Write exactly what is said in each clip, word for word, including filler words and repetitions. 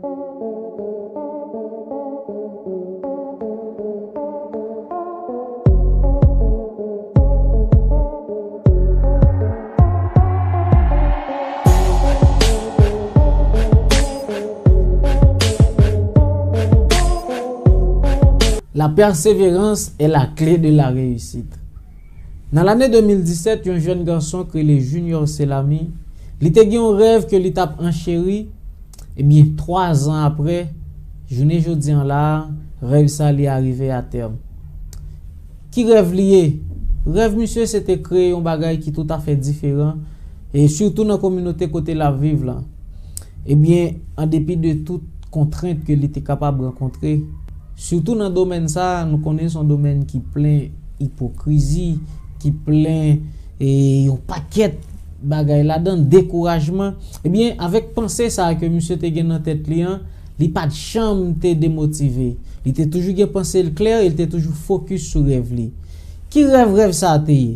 La persévérance est la clé de la réussite. Nan lane de mil disèt, yon jèn gason k rele Junior Selamy, li te gen yon rèv ke li t ap ancheri. Ebyen, twa zan apre, jounen jodi an la a, rèv sa li arive a tèm. Ki rèv li ye? Rèv misye se te kreye yon bagay ki toutafè diferan, e sitou nan kominote kote l ap viv lan. Ebyen, an depi de tout kontrent ke li te kapab rankontre, sitou nan domèn sa a, nou konnen se yon domèn ki plen ipokrizi, ki plen, e, yon pakèt bagay ladan, dekourajman. Ebyen, avèk panse sa a ke misye te gen nan tèt li an, li pa t janm te demotive. Li te toujou gen panse l klè e li te toujou fokis sou rèv li. Ki rèv rèv sa a te ye?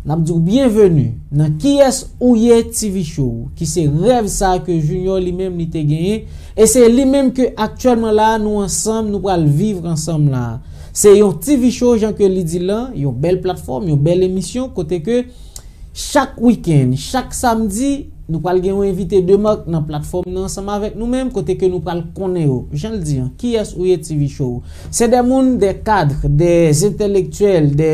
N ap di w byenveni nan Kiyès ou ye T V Show, ki se rèv sa a ke Junior li menm li te genyen, e se li menm ke aktyèlman la a nou ansanm, nou pral viv ansanm la a. Se yon T V Show, jan ke li di l lan, yon bèl platfòm, yon bèl emisyon, kote ke chak wikenn, chak samdi, nou pral gen yon envite de mark nan platfòm nan ansanm avèk nou menm, kote ke nou pral konnen yo. Jan l di an, Kiyès ou ye T V Show. Se de moun, de kad, de entèlektyèl, de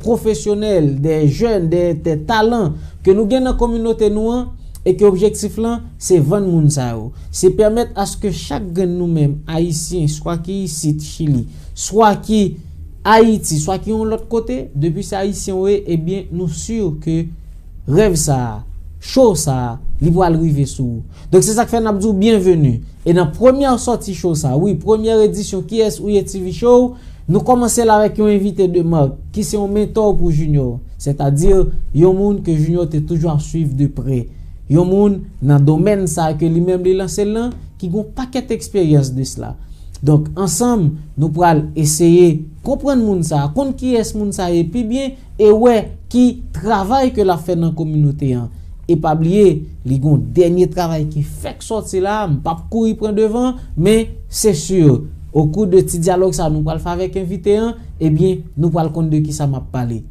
pwofesyonèl, de jèn, de, de talan ke nou gen nan kominote nou an, e ke objektif lan, se vann moun sa yo. Se pèmèt aske chak grenn nou menm, Ayisyen, swa ki isit, Chili, swa ki Ayiti, swa ki yon lòt kote, depi se Ayisyen ou ye, ebyen, nou si ke rèv sa a, show sa a, li pral rive sou ou. Donk, se sa k fè n ap di w byenveni. E nan premyè sòti show sa a, wi, premyè edisyon Kiyès ou ye T V Show, nou kòmanse l avèk yon envite de mark, ki se yon mentò pou Junior. Sètadi, yon moun ke Junior te toujou ap swiv de prè. Yon moun nan domèn sa a ke li menm li lanse l lan, ki gen yon pakèt eksperyans de sela. Donk, ansanm, nou pral eseye konprann moun sa a, konn kiyès moun sa a ye pi byen, e wè ki travay ke l ap fè nan kominote an. E pa bliye, li gen yon dènye travay ki fèk sòti la, m p ap kouri pran devan, men se si, okou de ti dyalòg sa a nou pral fè avèk envite an, ebyen, nou pral konn de kisa m ap pale.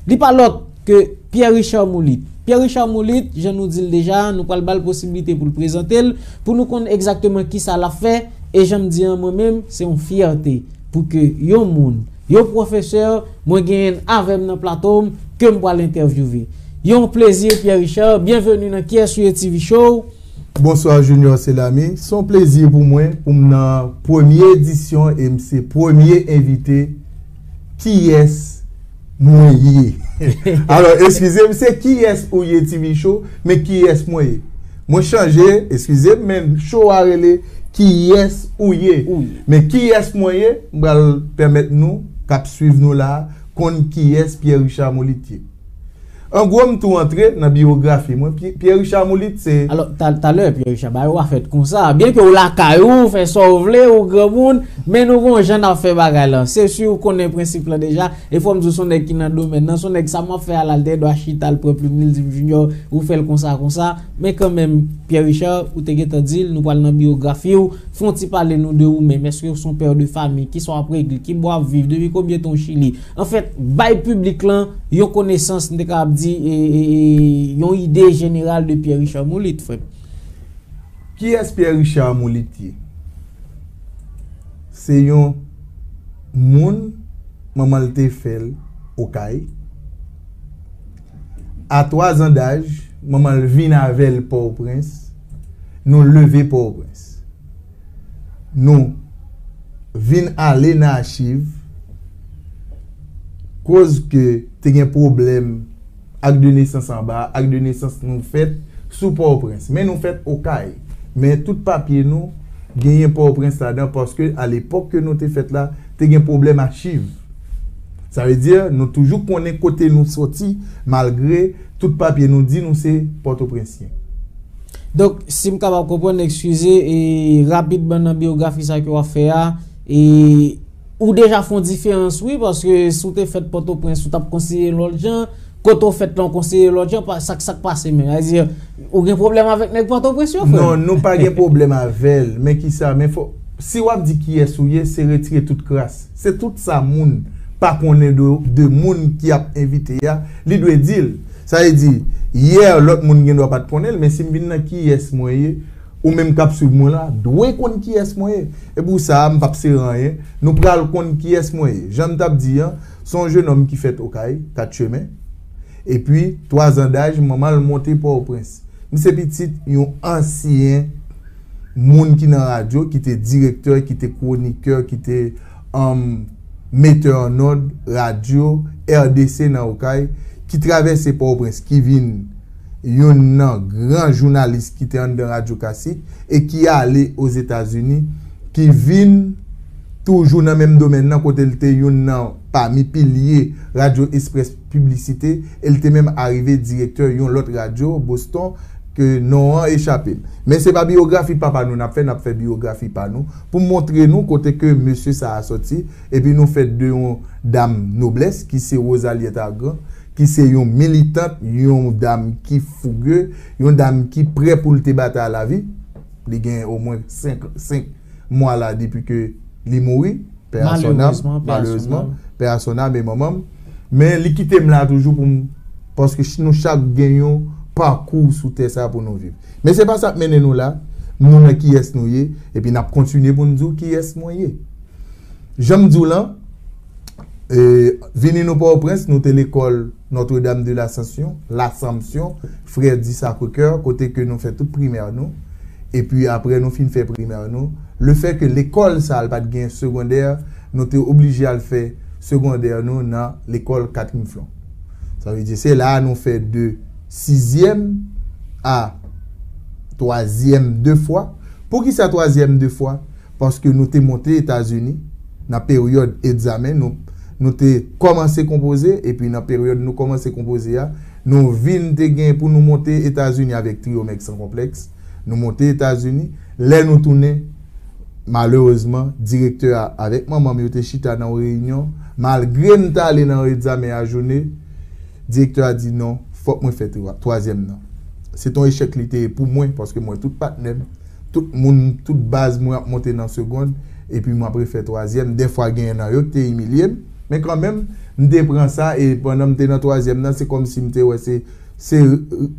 Li pa lòt ke Pierre Richard Moulit. Pierre Richard Moulit, jan nou di l deja, nou pral ba l posiblite pou l prezante l, pou nou konn egzakteman kisa l ap fè, e jan m di an mwen menm, se yon fyète pou ke yon moun, yon pwofesè, mwen genyen l avè m nan plato m, ke m pral entèvyouve. Yon plezi, Pierre Richard, byenveni nan Kiyès ou ye T V Show. Bonswa Junior Selamy, se yon plezi pou mwen, pou m nan premye edisyon e m se premye envite Kiyès mwen ye. Alò, eskize m, se Kiyès ou ye T V Show, men kiyès mwen ye. Mwen chanje, eskize m, men show a rele Kiyès ou ye. Ou ye. Men kiyès mwen ye, m pral pèmèt nou, k ap swiv nou la, konn kiyès Pierre Richard Moulit ye. An gwo, m tou antre nan biyografi mwen. Pye-, Pierre Richard Moulit se... Alò, ta-, talè, Pierre Richard, bagay yo pa fèt konsa. Byen ke w lakay ou, w fè sa w vle, ou granmoun, men nou gon jan n ap fè bagay lan. Se si ou konnen prensip lan deja, e fò m di w se yon nèg ki nan domèn nan, se yon nèg sa m ap fè a la, l te dwa chita, l pran plim li, l di m, Junior, ou fè l konsa, konsa. Men kanmenm, Pierre Richard, ou te gentan di l, nou pral nan biyografi w, fè yon ti pale nou de ou menm. Èske w se yon pè de fami? Kisa w ap regle? Ki bò w ap viv? Depi konbyen tan w Chili? Anfèt, bay piblik lan yon konesans, m te kapab di, e, e, e, yon ide jeneral de Pierre Richard Moulit, frè m. Kiyès Pierre Richard Moulit ye? Se yon moun, manman l te fè l Okay. A twa zan daj, manman l vin avè l Pòtoprens. Nou leve Pòtoprens. Nou vin ale nan achiv, koz ke te gen pwoblèm ak de nesans anba, ak de nesans nou fèt sou Pòtoprens. Men nou fèt Okay. Men tout papye nou genyen Pòtoprens ladan, paske a lepòk ke nou te fèt la, te gen pwoblèm achiv. Sa vle di, nou toujou konnen kote nou soti, malgre tout papye nou di nou se Pòtoprensyen. Donk, si m kapab konprann, eskize, e rapidman nan biyografi sa ke w ap fè a, e ou deja fè yon diferans, wi, paske si w te fèt Pòtoprens, ou t ap konsidere l yon lòt jan, Kote w fèt lan, w konsidere lòt jan, pa, sa k, sa k pase menm? Sa vle di, ou gen pwoblèm avèk nèg Pòtoprens yo, frè m? Non, nou pa gen pwoblèm avè l. Men ki sa? Men fò, si w ap di kiyès ou ye, se retire tout kras. Se tout sa moun pa konnen de, de moun ki ap envite a, li dwe di l. Sa vle di, yè, lòt moun gen dwa pa t konnen l, men si m vin nan kiyès mwen ye, ou menm k ap swiv mwen la, dwe konn kiyès mwen ye. E pou sa, m p ap sere anyen. Nou pral konn kiyès mwen ye. Jan m t ap di an, se yon jenòm ki fèt Okay, Kat Chemen. Epi, twa zan daj, manman l monte Pòtoprens. M se pitit yon ansyen moun ki nan radyo, ki te direktè, ki te kwonikè, ki te, um, metè an nòd radyo R D C nan Okay, ki travèse Pòtoprens, ki vin youn nan gran jounalis ki te anndan radyo klasik e ki ale Ozetazini, ki vin toujou nan menm domèn nan, kote l te youn nan pami pilye Radyo Express Piblisite, e l te menm arive direktè yon lòt radyo, Boston, ke non an echape m. Men se pa biyografi papa nou n ap fè, n ap fè biyografi pa nou, pou montre nou kote ke mesye sa a sòti, epi nou fè de yon dam noblès, ki se Rosaliette Argan, ki se yon militant, yon dam ki fouge, yon dam ki prè pou l te batay a lavi. Li gen omwen senk, senk mwa la depi ke li mouri. Pè a son âme, malerezman, pè a son âme, pè a son âme, e manman m. Men li kite m la toujou pou m, paske ch-, nou chak gen yon pakou sou tè sa pou nou viv. Men se pa sa k mennen nou la, nou nan kiyès nou ye, epi n ap kontinye pou n di w kiyès mwen ye. Jan m di w lan, e, vini nou Pòtoprens, nou te lekòl Notre-Dame de l'Ascension, Lasanmsyon, Frè di Sacré-Cœur, kote ke nou fè tout primè nou. Epi apre nou fin fè primè nou, lefètke lekòl sa a, l pa t gen segondè, nou te oblije al fè segondè nou nan lekòl Katrin Flon. Sa vle di, se la a nou fè de sizyèm a twazyèm de fwa. Poukisa twazyèm de fwa? Paske nou te monte Etazini nan peryòd egzamen, nou, nou te kòmanse konpoze, epi nan peryòd nou kòmanse konpoze a, nou vin te gen pou nou monte Etazini avèk Trio Mèg San Konplèks. Nou monte Etazini. Lè nou tounen, malerezman, direktè a avèk manman m yo te chita nan yon reyinyon. Malgre m t ale nan egzamen a jounen, direktè a di non, fòk mwen fè twa-, twazyèm nan. Se t on echèk li te ye pou mwen, paske mwen, tout patnè m, tout moun, tout baz mwen ap monte nan segond, epi mwen ap refè twazyèm. Dèfwa, genyen nan yo ki te imilye m, men kanmenm, m te pran sa, e pandan m te nan twazyèm nan, se kòmsi m te wè se, se,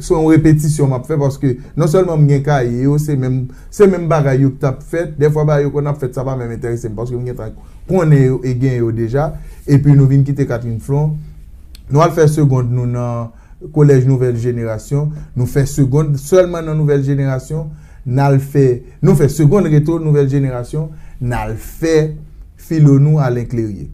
se yon repetisyon m ap fè, paske non sèlman m gen kaye yo, se menm, se menm bagay yo ki t ap fèt, dèfwa bagay yo konn ap fèt, sa pa menm enterese m, paske m gentan konnen yo e gen yo deja, epi nou vin kite Katrin Flon, nou al fè segond nou nan Kolèj Nouvèl Jenerasyon, nou fè segond sèlman nan Nouvèl Jenerasyon, n al fè, nou fè segond reto Nouvèl Jenerasyon, n al fè filo nou Alen Klerye.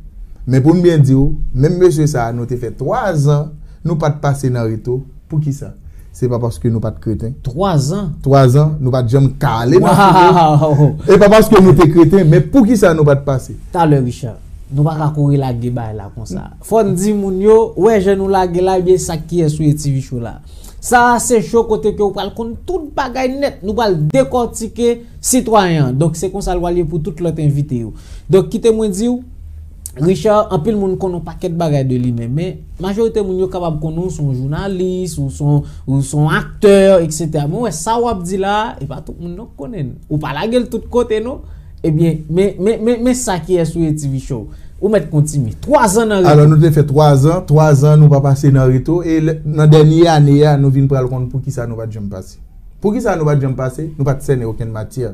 Men pou m byen di w, menm mesye sa a, nou te fè twa zan, nou pa t pase nan reto. Poukisa? Se pa paske nou pa t kreten. Twa zan? Twa zan, nou pa t janm ka ale nan filo. Waw! E pa paske nou te kreten, men poukisa nou pa t pase? Talè, Richard, nou pa ka kouri lage bagay la konsa. Fò n di moun yo, wè jan nou lage la, ebyen sa k kiyès ou ye T V Show la. Sa a se show kote ke ou pral konn tout bagay nèt. Nou pral dekòtike sitwayen an. Donk, se konsa l pral ye pou tout lòt envite yo. Donk, kite mwen di w, Richard, anpil moun konn yon pakèt bagay de li menm, men majorite moun yo kapab konnen w se yon jounalis, ou se yon, ou se yon aktè, etsetera. Mwen wè sa w ap di la a, e pa tout moun non k konnen l. Ou pa lage l tout kote non. Ebyen, men, men, men, men sa kiyès ou ye T V Show. Ou mèt kontinye. Twa zan nan reto. Alò, nou te fè twa zan, twa zan nou pa pase nan reto, e lè, nan dènye ane a, nou vin pral konn poukisa nou pa t janm pase. Poukisa nou pa t janm pase? Nou pa t sènen okenn matyè.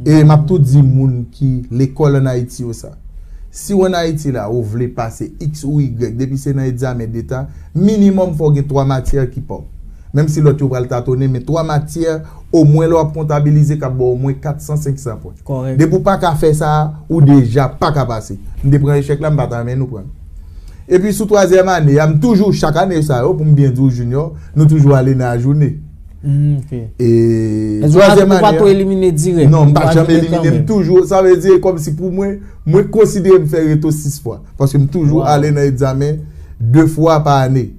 E m ap tou di moun ki lekòl ann Ayiti yo sa. Si w ann Ayiti la, ou vle pase X ou Y, depi se nan egzamen deta, minimòm fò w gen twa matyè ki pa w. Menm si lòt yo pral tatonnen, men twa matyè, omwen lè w ap kontabilize, k ap ba w omwen kat san, senk san pwen. Kòrèk. Depi w pa ka fè sa a, ou deja pa ka pase. M te pran echèk la, m pa ta renmen nou pran l. Epi sou twazyèm ane a, m toujou, chak ane sa yo, pou m byen di w, Junior, nou toujou ale nan ajounen. Mm, ok. E twazyèm ane a, ou pa tou elimine dirèk? Non, m pa janm elimine, m toujou, sa vle di, kòmsi pou mwen, mwen konsidere m fè reto sis fwa. Paske m toujou ale nan egzamen de fwa pa ane.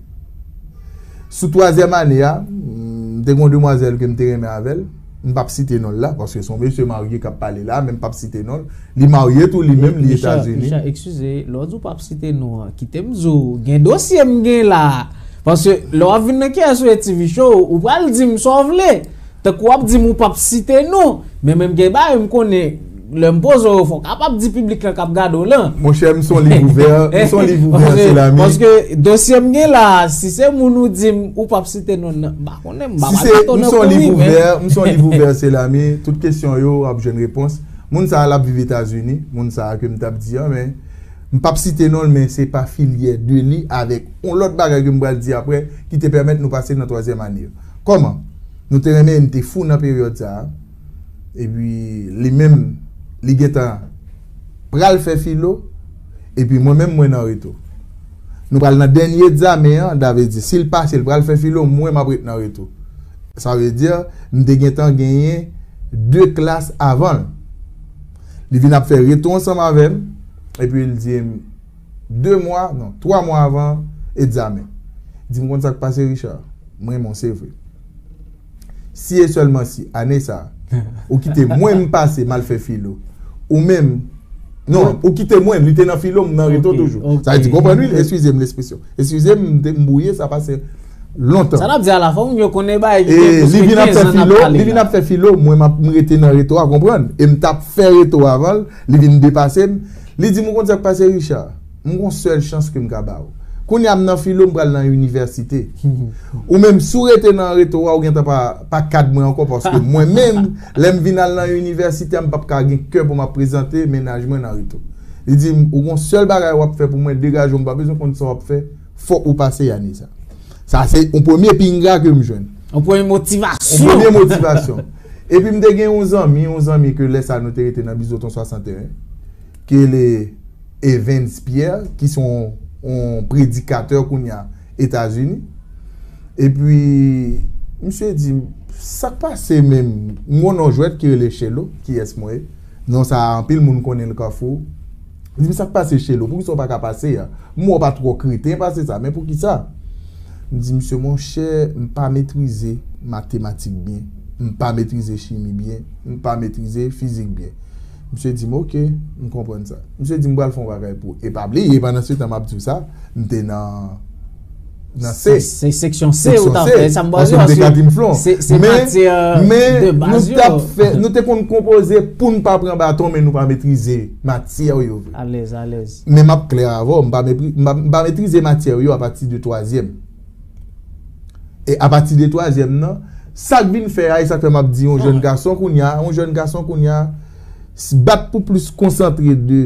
Sou twazyèm ane a, m te gen yon demwazèl ke m te renmen avè l. M p ap site non l la, paske se yon mesye marye k ap pale la, men m p ap site non l. Li marye tou, li menm, li Etazini. Richard, eskize, lè w di w p ap site non an, kite m di w, gen dosye m gen la. Paske lè w ap vin nan K S O A T V Show, ou pral di m sa w vle. Tankou w ap di m ou p ap site non. Men menm gen bagay m konnen, lè m poze w yo, fò w kapab di piblik lan k ap gade w lan. Monchè, m se yon liv ouvè, m se yon liv ouvè, Selami. Paske dosye m gen la, si se moun ou di m ou p ap site non nan, m pa konnen, m pa pral mete w nan kouri, men. M se yon liv ouvè, m se yon liv ouvè, Selami. Tout kesyon yo, w ap jwenn repons. Moun sa a, l ap viv Etazini, moun sa a ke m t ap di an, men m p ap site non l, men se pa filyè de li avèk yon lòt bagay ke m pral di apre, ki te pèmèt nou pase nan twazyèm ane yo. Kòman? Nou te renmen, nou te fou nan peryòd sa a. Epi, li menm, li gentan pral fè filo, epi mwen menm, mwen nan reto. Nou pral nan dènye egzamen an, sa vle di, si l pase, l pral fè filo, mwen, m ap ret nan reto. Sa vle di, m te gentan genyen de klas avan l. Li vin ap fè reto ansanm avè m, epi l di m, de mwa, non, twa mwa avan egzamen. Di m konn sa k pase, Richard. M renmen w, se vre. Si e sèlman si, ane sa a, ou kite mwen m pase, m al fè filo. Ou menm, non, ou kite mwen, li te nan filo, m nan reto toujou. Sa vle di, konprann wi, eskize m lespresyon. Eskize m, m te, m bwouye, sa pase lontan. Sa n ap di a la, fò moun yo konnen bagay ki gen plis ke kenz an n ap pale la. Li vin ap fè filo, mwen m ap, m rete nan reto a, konprann? E m t ap fè reto avan l, li vin depase m. Li di m, ou konn sa k pase, Richard? M gon sèl chans ke m ka ba ou. Kounye a m nan filo, m pral nan inivèsite. Ou menm, si w rete nan reto a, ou gentan pa, pa kad mwen ankò, paske mwen menm, lè m vin al nan inivèsite a, m p ap ka gen kè pou m ap prezante mennaj mwen nan reto. Li di m, ou gon sèl bagay w ap fè pou mwen, degaje w, m pa bezwen konn sa w ap fè, fòk ou pase ane sa. Sa se yon premye pinga ke m jwenn. Yon premye motivasyon. Yon premye motivasyon. Epi m te gen yon zanmi, yon zanmi ke lè sa a nou te rete nan Bizoton swasanteyen, ki rele Evans Pierre, ki se yon, yon predikatè kounye a Etazini. Epi, misye di m, sa k pase menm? M gon non jwèt ki rele Chelo, kiyès mwen ye? Non sa a, anpil moun konnen l Kafou. Li di m, sa k pase, Chelo? Poukisa w pa ka pase a? M wè w pa twò kreten pase sa, men poukisa? M di, misye, monchè, m pa metrize matematik byen. M pa metrize chimi byen. M pa metrize fizik byen. Misye di m, oke, m konprann sa. Misye di m, m pral fè yon bagay pou ou. E pa bliye, pandan se tan m ap di w sa, m te nan, nan C. Se, se seksyon C ou t ap fè, sa m pral di w, paske se, se matyè de baz yo. Men, men, nou t ap fè, nou te konn konpoze pou n pa pran baton, men nou pa metrize matyè yo vre. Alèz, alèz. Men m ap klè avè w, m pa mepri-, m pa, m pa metrize matyè yo apati de twazyèm. E apati de twazyèm nan, sa k vin fè a, e sa k fè m ap di yon jèn gason kounye a, yon jèn gason kounye a, s-, bat pou plis konsantre de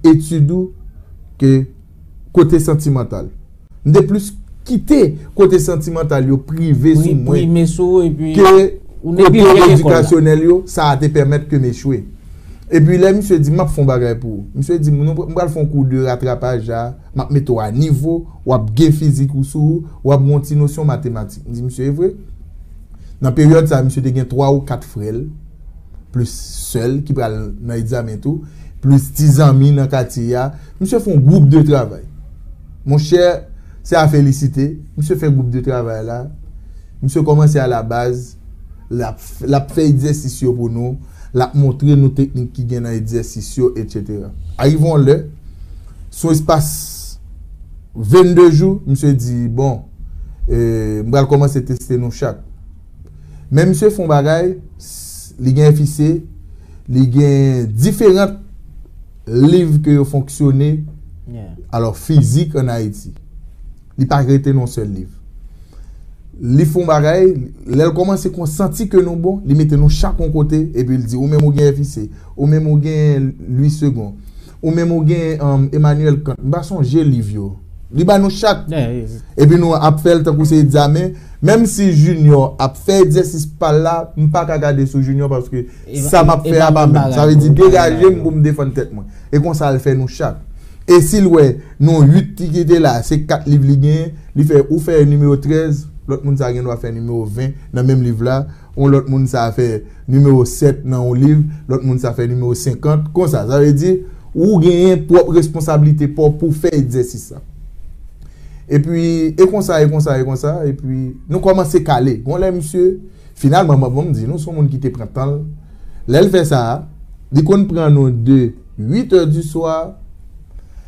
etid ou ke kote santimantal. M te plis kite kote santimantal yo prive sou mwen ke kote edikasyonèl yo, sa a te pèmèt ke m echwe. Epi lè misye di m, m ap fè yon bagay pou ou. Misye di m, nou, m pral fè yon kou de ratrapaj la, m ap mete w a nivo, w ap gen fizik ou sou ou, w ap gen yon ti nosyon matematik. M di misye, e vre? Nan peryòd sa a, misye te gen twa ou kat frè l, plis sè l ki pral nan egzamen tou, plis ti zanmi nan katye a. Misye fè yon gwoup de travay. Monchè, se a felisite. Misye fè gwoup de travay la. Misye kòmanse a la baz. L ap, l ap fè egzèsis yo pou nou. L ap montre nou teknik ki gen nan egzèsis yo, etsetera. Arive yon lè, sou espas vennde jou, misye di, bon, e, m pral kòmanse teste nou chak. Men misye fè yon bagay, s-, li gen F I C, li gen diferan liv ke yo fonksyone, alò, fizik ann Ayiti. Li pa rete nan yon sèl liv. Li fè yon bagay, lè l kòmanse kon santi ke nou bon, li mete nou chak yon kote, epi l di, ou menm ou gen F I C, ou menm ou gen Louis Segond, ou menm ou gen, um, Emmanuel Kant. M pa sonje liv yo. Li ba nou chak. Epi nou ap fè l tankou se egzamen. Menm si Junior ap fè egzèsis pa l la, m pa ka gade sou Junior paske sa m ap fè a pa menm. Sa vle di degaje m pou m defann tèt mwen. E konsa l fè nou chak. E si l wè nou uit ki kite la, se kat liv li genyen, li fè ou fè nimewo trèz, lòt moun sa gen dwa fè nimewo ven nan menm liv la, yon lòt moun sa fè nimewo sèt nan yon liv, lòt moun sa fè nimewo senkant, konsa. Sa vle di, ou genyen pwòp responsablite pa w pou w fè egzèsis la. Epi, e konsa, e konsa, e konsa, epi nou kòmanse kale. Gon lè misye, Finalman, bon, bon, m di nou, se yon moun ki te pran tan l. Lè l fè sa a, li konn pran nou de uit è di swa,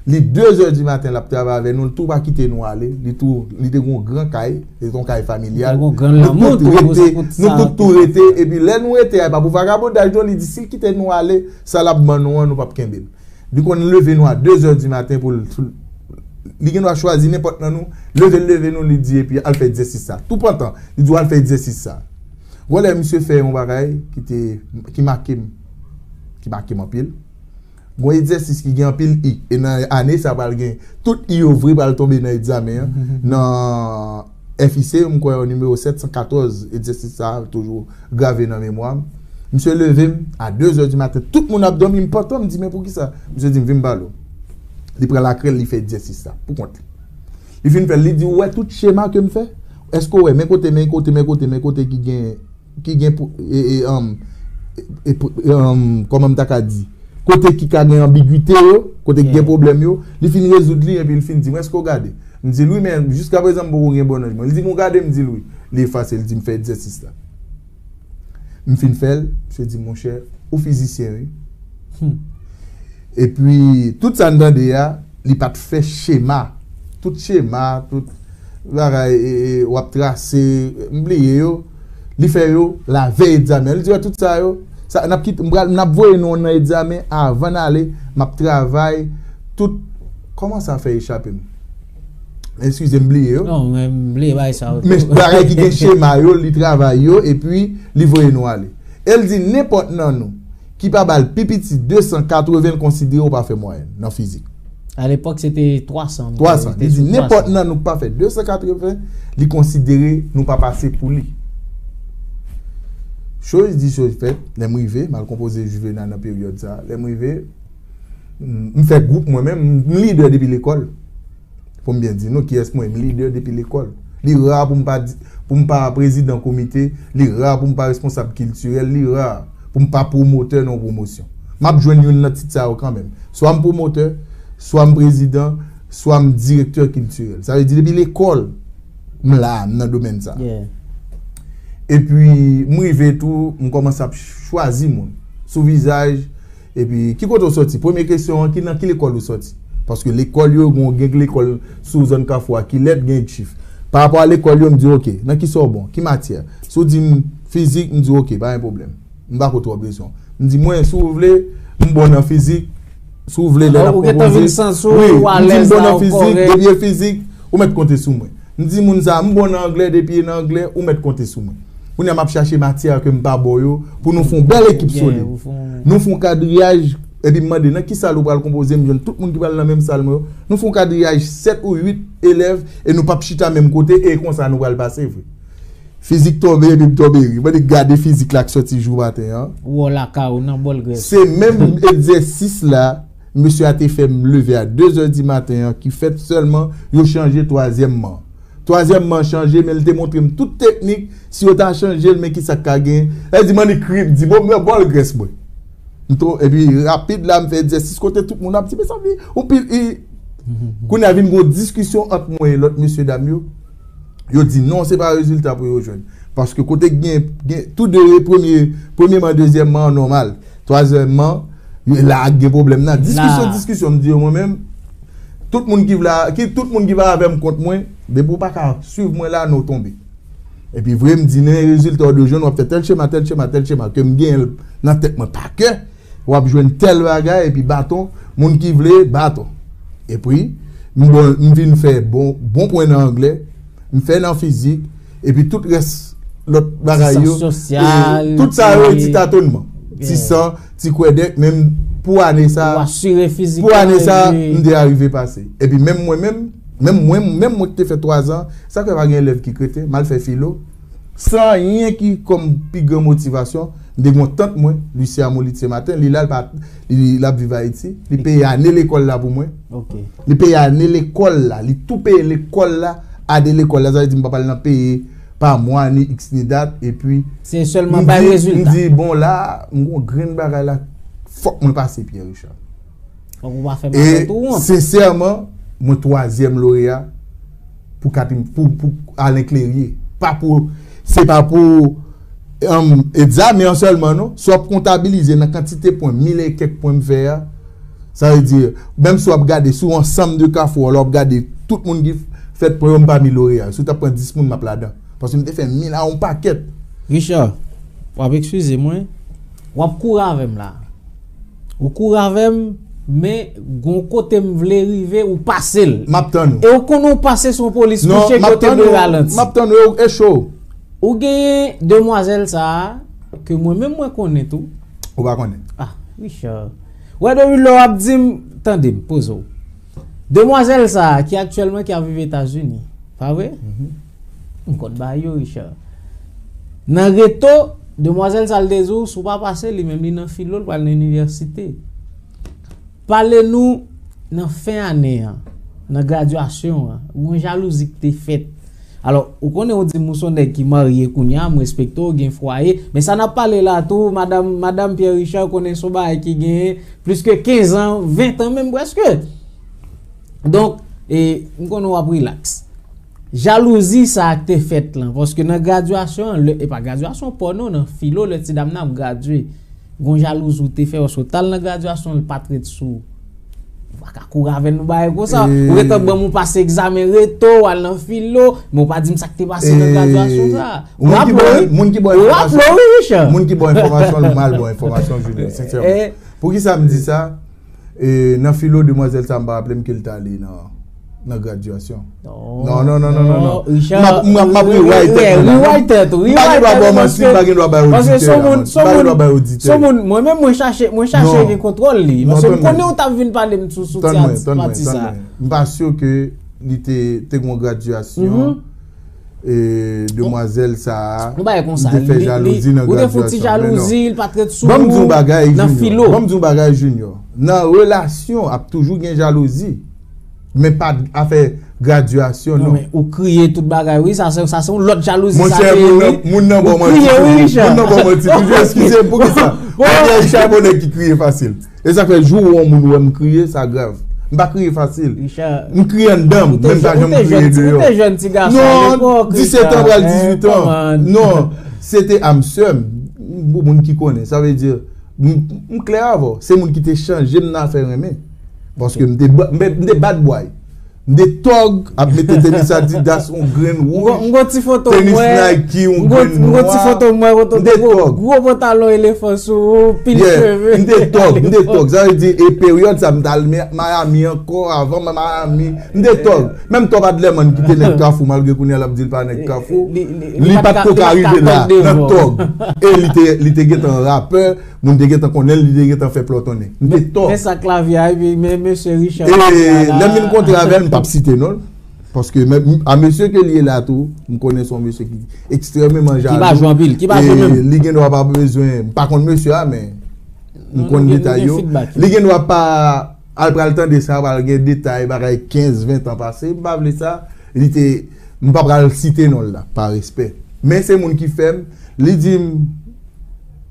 li de zè di maten, l ap travay avè nou, l tou pa kite nou ale, li tou, li te gen yon gran kay, li te yon kay familyal. Li te gen yon gran lanmou tou, pou sa, pou sa. Nou tout tou rete, epi lè nou rete a, e pa pou vagabondaj non, li di si l kite nou ale, sa l ap ban nou an, nou p ap kenbe l. Li konn leve nou a de zè di maten pou l, pou l, li gen dwa chwazi nenpòt nan nou, leve l leve nou, li di, epi al fè egzèsis sa. Tou pantan, li di w al fè egzèsis sa. Gon lè misye fè yon bagay ki te, ki make m, ki make m anpil. Gon egzèsis ki gen anpil i. E nan ane sa pral gen tout i yo vre pral tonbe nan egzamen an. Nan F I C, m kwè nimewo sèt san katòz, egzèsis sa a toujou grave nan memwa m. Misye leve m a de zè di maten, tout moun ap dòmi, m pantan, m di, men poukisa? Misye di m, vin m pale w. Li pran lakrèl, li fè egzèsis sa pou kont li. Li fin fè l, li di, ou wè tout chema ke m fè? Èske w wè, men kote, men kote, men kote, men kote ki gen, ki gen pou, e, e, um, e, e, pou- um, kòman m ta ka di? Kote ki ka gen anbigite yo, kote ki gen pwoblèm yo, li fin rezoud li, epi li fin di m, èske w gade? M di l, wi, men jiskaprezan m poko gen bon nan li. Li di m, ou gade? M di l, wi. Li efase, li di m, fè egzèsis la. M fin fè l, misye di, monchè, ou fizisyen, wi. Epi, tout sa n tande a, li pa t fè chema. Tout chema, tout bagay, e, e, w ap trase, m bliye yo. Li fè yo lavèy egzamen. Li di, wè, tout sa yo, sa, n ap kit-, m pral, n ap voye nou nan egzamen avan n ale, m ap travay, tout, kòman sa fè echape m? Eskize m, bliye yo. Non, men m bliye bagay sa yo tou. Men bagay ki gen chema yo, li travay yo, epi li voye nou ale. E l di, nenpòt nan nou ki pa ba l pi piti de san katreven, l konsidere w pa fè mwayèn nan fizik. A lepòk, se te twa san. Twa san. Li di, nenpòt nan nou k pa fè de san katreven, li konsidere nou pa pase pou li. Choz di, choz fèt, lè m rive, m al konpoze Juvénat nan peryòd sa a. Lè m rive, m, m fè gwoup mwen menm, m, m lidè depi lekòl. Pou m byen di nou, kiyès mwen, m lidè depi lekòl. Li ra pou m pa di, pou m pa prezidan komite, li ra pou m pa responsab kiltirèl, li ra pou m pa pwomotè nan yon pwomosyon. M ap jwenn youn nan tit sa yo kanmenm. Swa m pwomotè, swa m prezidan, swa m direktè kiltirèl. Sa vle di, depi lekòl, m la, m nan domèn sa. Epi, m rive tou, m kòmanse ap chwazi moun. Sou vizaj, epi, ki kote w sòti? Premye kesyon an, ki, nan ki lekòl ou sòti? Paske lekòl yo, gon, gen lekòl sou zòn Kafou a ki lèd, gen chif. Pa rapò a lekòl yo, m di, oke, nan ki sa w bon? Ki matyè? Si w di m fizik, m di, oke, pa gen pwoblèm. M pa ko twò bezwen. M di, mwen, si w vle, m bon nan fizik. Si w vle, lè n ap konpoze. Wi, m di m bon nan fizik, depi e fizik, ou mèt konte sou mwen. M di moun sa, m bon nan anglè, depi e nan anglè, ou mèt konte sou mwen. Kounye a, m ap chache matyè ke m pa ba w yo, pou nou fè yon bèl ekip solid. Nou fè yon kadriyaj, epi m mande, nan ki sal ou pral konpoze, m jwenn tout moun ki pral nan menm sal mwen yo. Nou fè yon kadriyaj sèt ou uit elèv, e nou p ap chita menm kote, e konsa nou pral pase vre. Fizik tonbe, epi m tonbe ri. Mwen te gade fizik la k sòti jou maten an. Ou wè w lakay ou nan bòl grès. Se menm egzèsis la, mesye a te fè m leve a de zè di maten an, ki fèt sèlman yo chanje twazyèm man. Twazyèm man chanje, men l te montre m tout teknik, si yo ta chanje l, men ki sa k ka gen. Lè l di m annik ri, m di, bon, m bòl grès mwen. M tou, epi rapid la, m fè egzèsis kote tout moun ap di, mezanmi, ou pil, i. Kounye a vin gon diskisyon ant mwen e lòt mesye dam yo. Yo di non, se pa rezilta pou yo jwenn. Paske kote gen, gen tou de premye, premyèman, dezyèmman an nòmal. Twazyèmman, la ak gen pwoblèm nan. Diskisyon, diskisyon, m di yo mwen menm, tout moun ki vle, ki, tout moun ki va avè m kont mwen, depi w pa ka swiv mwen la, non w tonbe. Epi vre, m di nan rezilta w de jwenn, w ap fè tèl chema, tèl chema, tèl chema, ke m genyen l nan tèt mwen pa kè. W ap jwenn tèl bagay, epi baton, moun ki vle, baton. Epi, m bon, m vin fè bon, bon pwen nan anglè, m fè nan fizik, epi tout rès lòt bagay yo, e, tout sa yo, e ti tatonman. Ti san, ti kwèdèk, men pou ane sa, pou ane sa, m te arive pase. Epi menm mwen menm, menm mwen, menm mwen ki te fè twazan, sa k fè pa gen elèv ki k rete, m al fè filo. San anyen ki kòm pi gran motivasyon, m te gen yon tant mwen, Lucia Molit Sematen, li la, li pa, li, l ap viv Ayiti, li peye ane lekòl la pou mwen. Li peye ane lekòl la, li tou peye lekòl la, ane lekòl la, sa vle di m pa pral nan peye pa mwa, ni iks, ni dat, epi se sèlman bay rezilta. M di, bon, la, m gon grenn bagay la, fòk mwen pase, Pierre Richard. Fòk ou pa fè matant ou wont. E sensèman, mwen twazyèm loreya pou Katim-, pou, pou Alain Clérier. Pa pou, se pa pou Anm, e dizan men an sèlman non, si w ap kontabilize nan kantite pwen, mil e kèk pwen m fè a, sa vle di, menm si w ap gade sou ansanm de kafou a, lè w ap gade tout moun ki fèt pwen yo, m pami loreya. Si w t ap pran dis moun, m ap ladan. Paske m te fè mil a yon pakèt. Richard, w ap eskize mwen, w ap kouri avè m la. Ou kouri avè m, men gon kote m vle rive, ou pase l. M ap tann ou. E ou konnen ou pase sou yon polis mouche ki yo te dwe ralanti. M ap tann ou, e cho. Ou genyen demwazèl sa a, ke mwen menm mwen konnen tou. Ou pa konnen. Ah, Richard. Wè depi lè w ap di m, tande m, poze w. Demwazèl sa a, ki aktyèlman ki ap viv Etazini, pa vre? M konn bagay yo, Richard. Nan reto, demwazèl sa l te di w, si w pa pase li, menm li nan filo, l pral nan inivèsite. Pale nou nan fen ane an, nan gradyasyon an, gon jalouzi ki te fèt. Alò, ou konnen ou di m ou se yon nèg ki marye kounye a, m respekte w, gen fwaye, men sa n ap pale la tou, madanm, madanm Pierre Richard konnen se yon bagay ki genyen plis ke kenz an, ven an menm prèske. Donk, e, m konnen w ap rilaks. Jalouzi sa a k te fèt lan, paske nan gradyasyon an, lè, e pa gradyasyon pò non, nan filo, lè ti dam nan ap gradye, gon jalouzi w te fè, paske w t al nan gradyasyon, l pa t ret sou ou. Ou pa ka kouri avè nou bagay konsa. Ou gentan ban m ou pase egzamen reto, w al nan filo, men w pa di m sa k te pase nan gradyasyon sa. Ou raple w, wi. Ou raple w, wi, Richard. Moun ki ba w enfòmasyon, l mal ba w enfòmasyon, Junior, sensèman. Poukisa m di sa? E, nan filo, demwazèl sa, m pa raple m ke l t ale nan, nan gradyasyon. Non, non, non, non, non, non. M ap, m ap, m ap rewrite tèt mwen la. Rewrite tèt ou, rewrite tèt ou, paske, paske se yon moun, se yon moun, se yon moun, mwen menm, mwen chache, mwen chache gen kontwòl li. Paske m konnen ou t ap vin pale m sou, sou ti pati sa. M pa si ke li te, te gen yon gradyasyon. E, demwazèl sa a, li te fè jalouzi nan gradyasyon. Ou te fè ti jalouzi, li pa t ret sou ou nan filo. Ban m di w bagay, Junior. Ban m di w bagay, Junior. Nan relasyon, ap toujou gen jalouzi. Men pa afè gradyasyon, non. Non, men ou kriye tout bagay, wi, sa se, sa se yon lòt jalouzi, sa te ye, wi. Monchè, moun nan, moun nan ba w manti toujou. Ou kriye, wi, Richard. Moun nan ba w manti toujou. Eskize m, poukisa? Richard se yon nèg ki kriye fasil. E sa k fè jou ou wè yon moun wè m kriye, sa grav. M pa kriye fasil. M kriye anndan m, men m pa janm kriye deyò. Ou te jèn ti gason alepòk, Richard. Non, disèt an pral dizuit an. Non, se te âme sœur m. Pou moun ki konnen, sa vle di, m, m klè avè w, se moun ki te chanje m nan afè renmen. Paske m te, m te bad boy. M te tòg, ap mete tenis Adidas, yon grenn wouj, tenis Nike, yon grenn nwa. M gon ti foto mwen, m te tòg. Gwo pantalon elefan sou ou, pil cheve. M te tòg, m te tòg. Sa vle di, e peryòd sa, m t al Miami ankò, avan Miami. M te tòg. Menm Top Adlerman ki te nèg Kafou, malgre kounye a l ap di l pa nèg Kafou, li pa t ko ka rive la, nan tòg. E li te, li te gentan rapè, moun te gentan konnen l, li te gentan fè plòtonnen. M te tòg. Men sa k lavi a, epi men mesye Richard. E lè m vin kontre avè l, m p ap site non l. Paske a mesye ke li ye la tou, m konnen se yon mesye ki ekstrèmeman jalou. Ki pa jwe anpil, ki pa jwe menm. Li gen dwa pa bezwen, m pa konn mesye a, men m konn detay yo. Li gen dwa pa al pral tande sa, pral gen detay, bagay kenz, ven tan pase, m pa vle sa. Li te, m pa pral site non l la, pa respè. Men se moun ki fè m, li di m,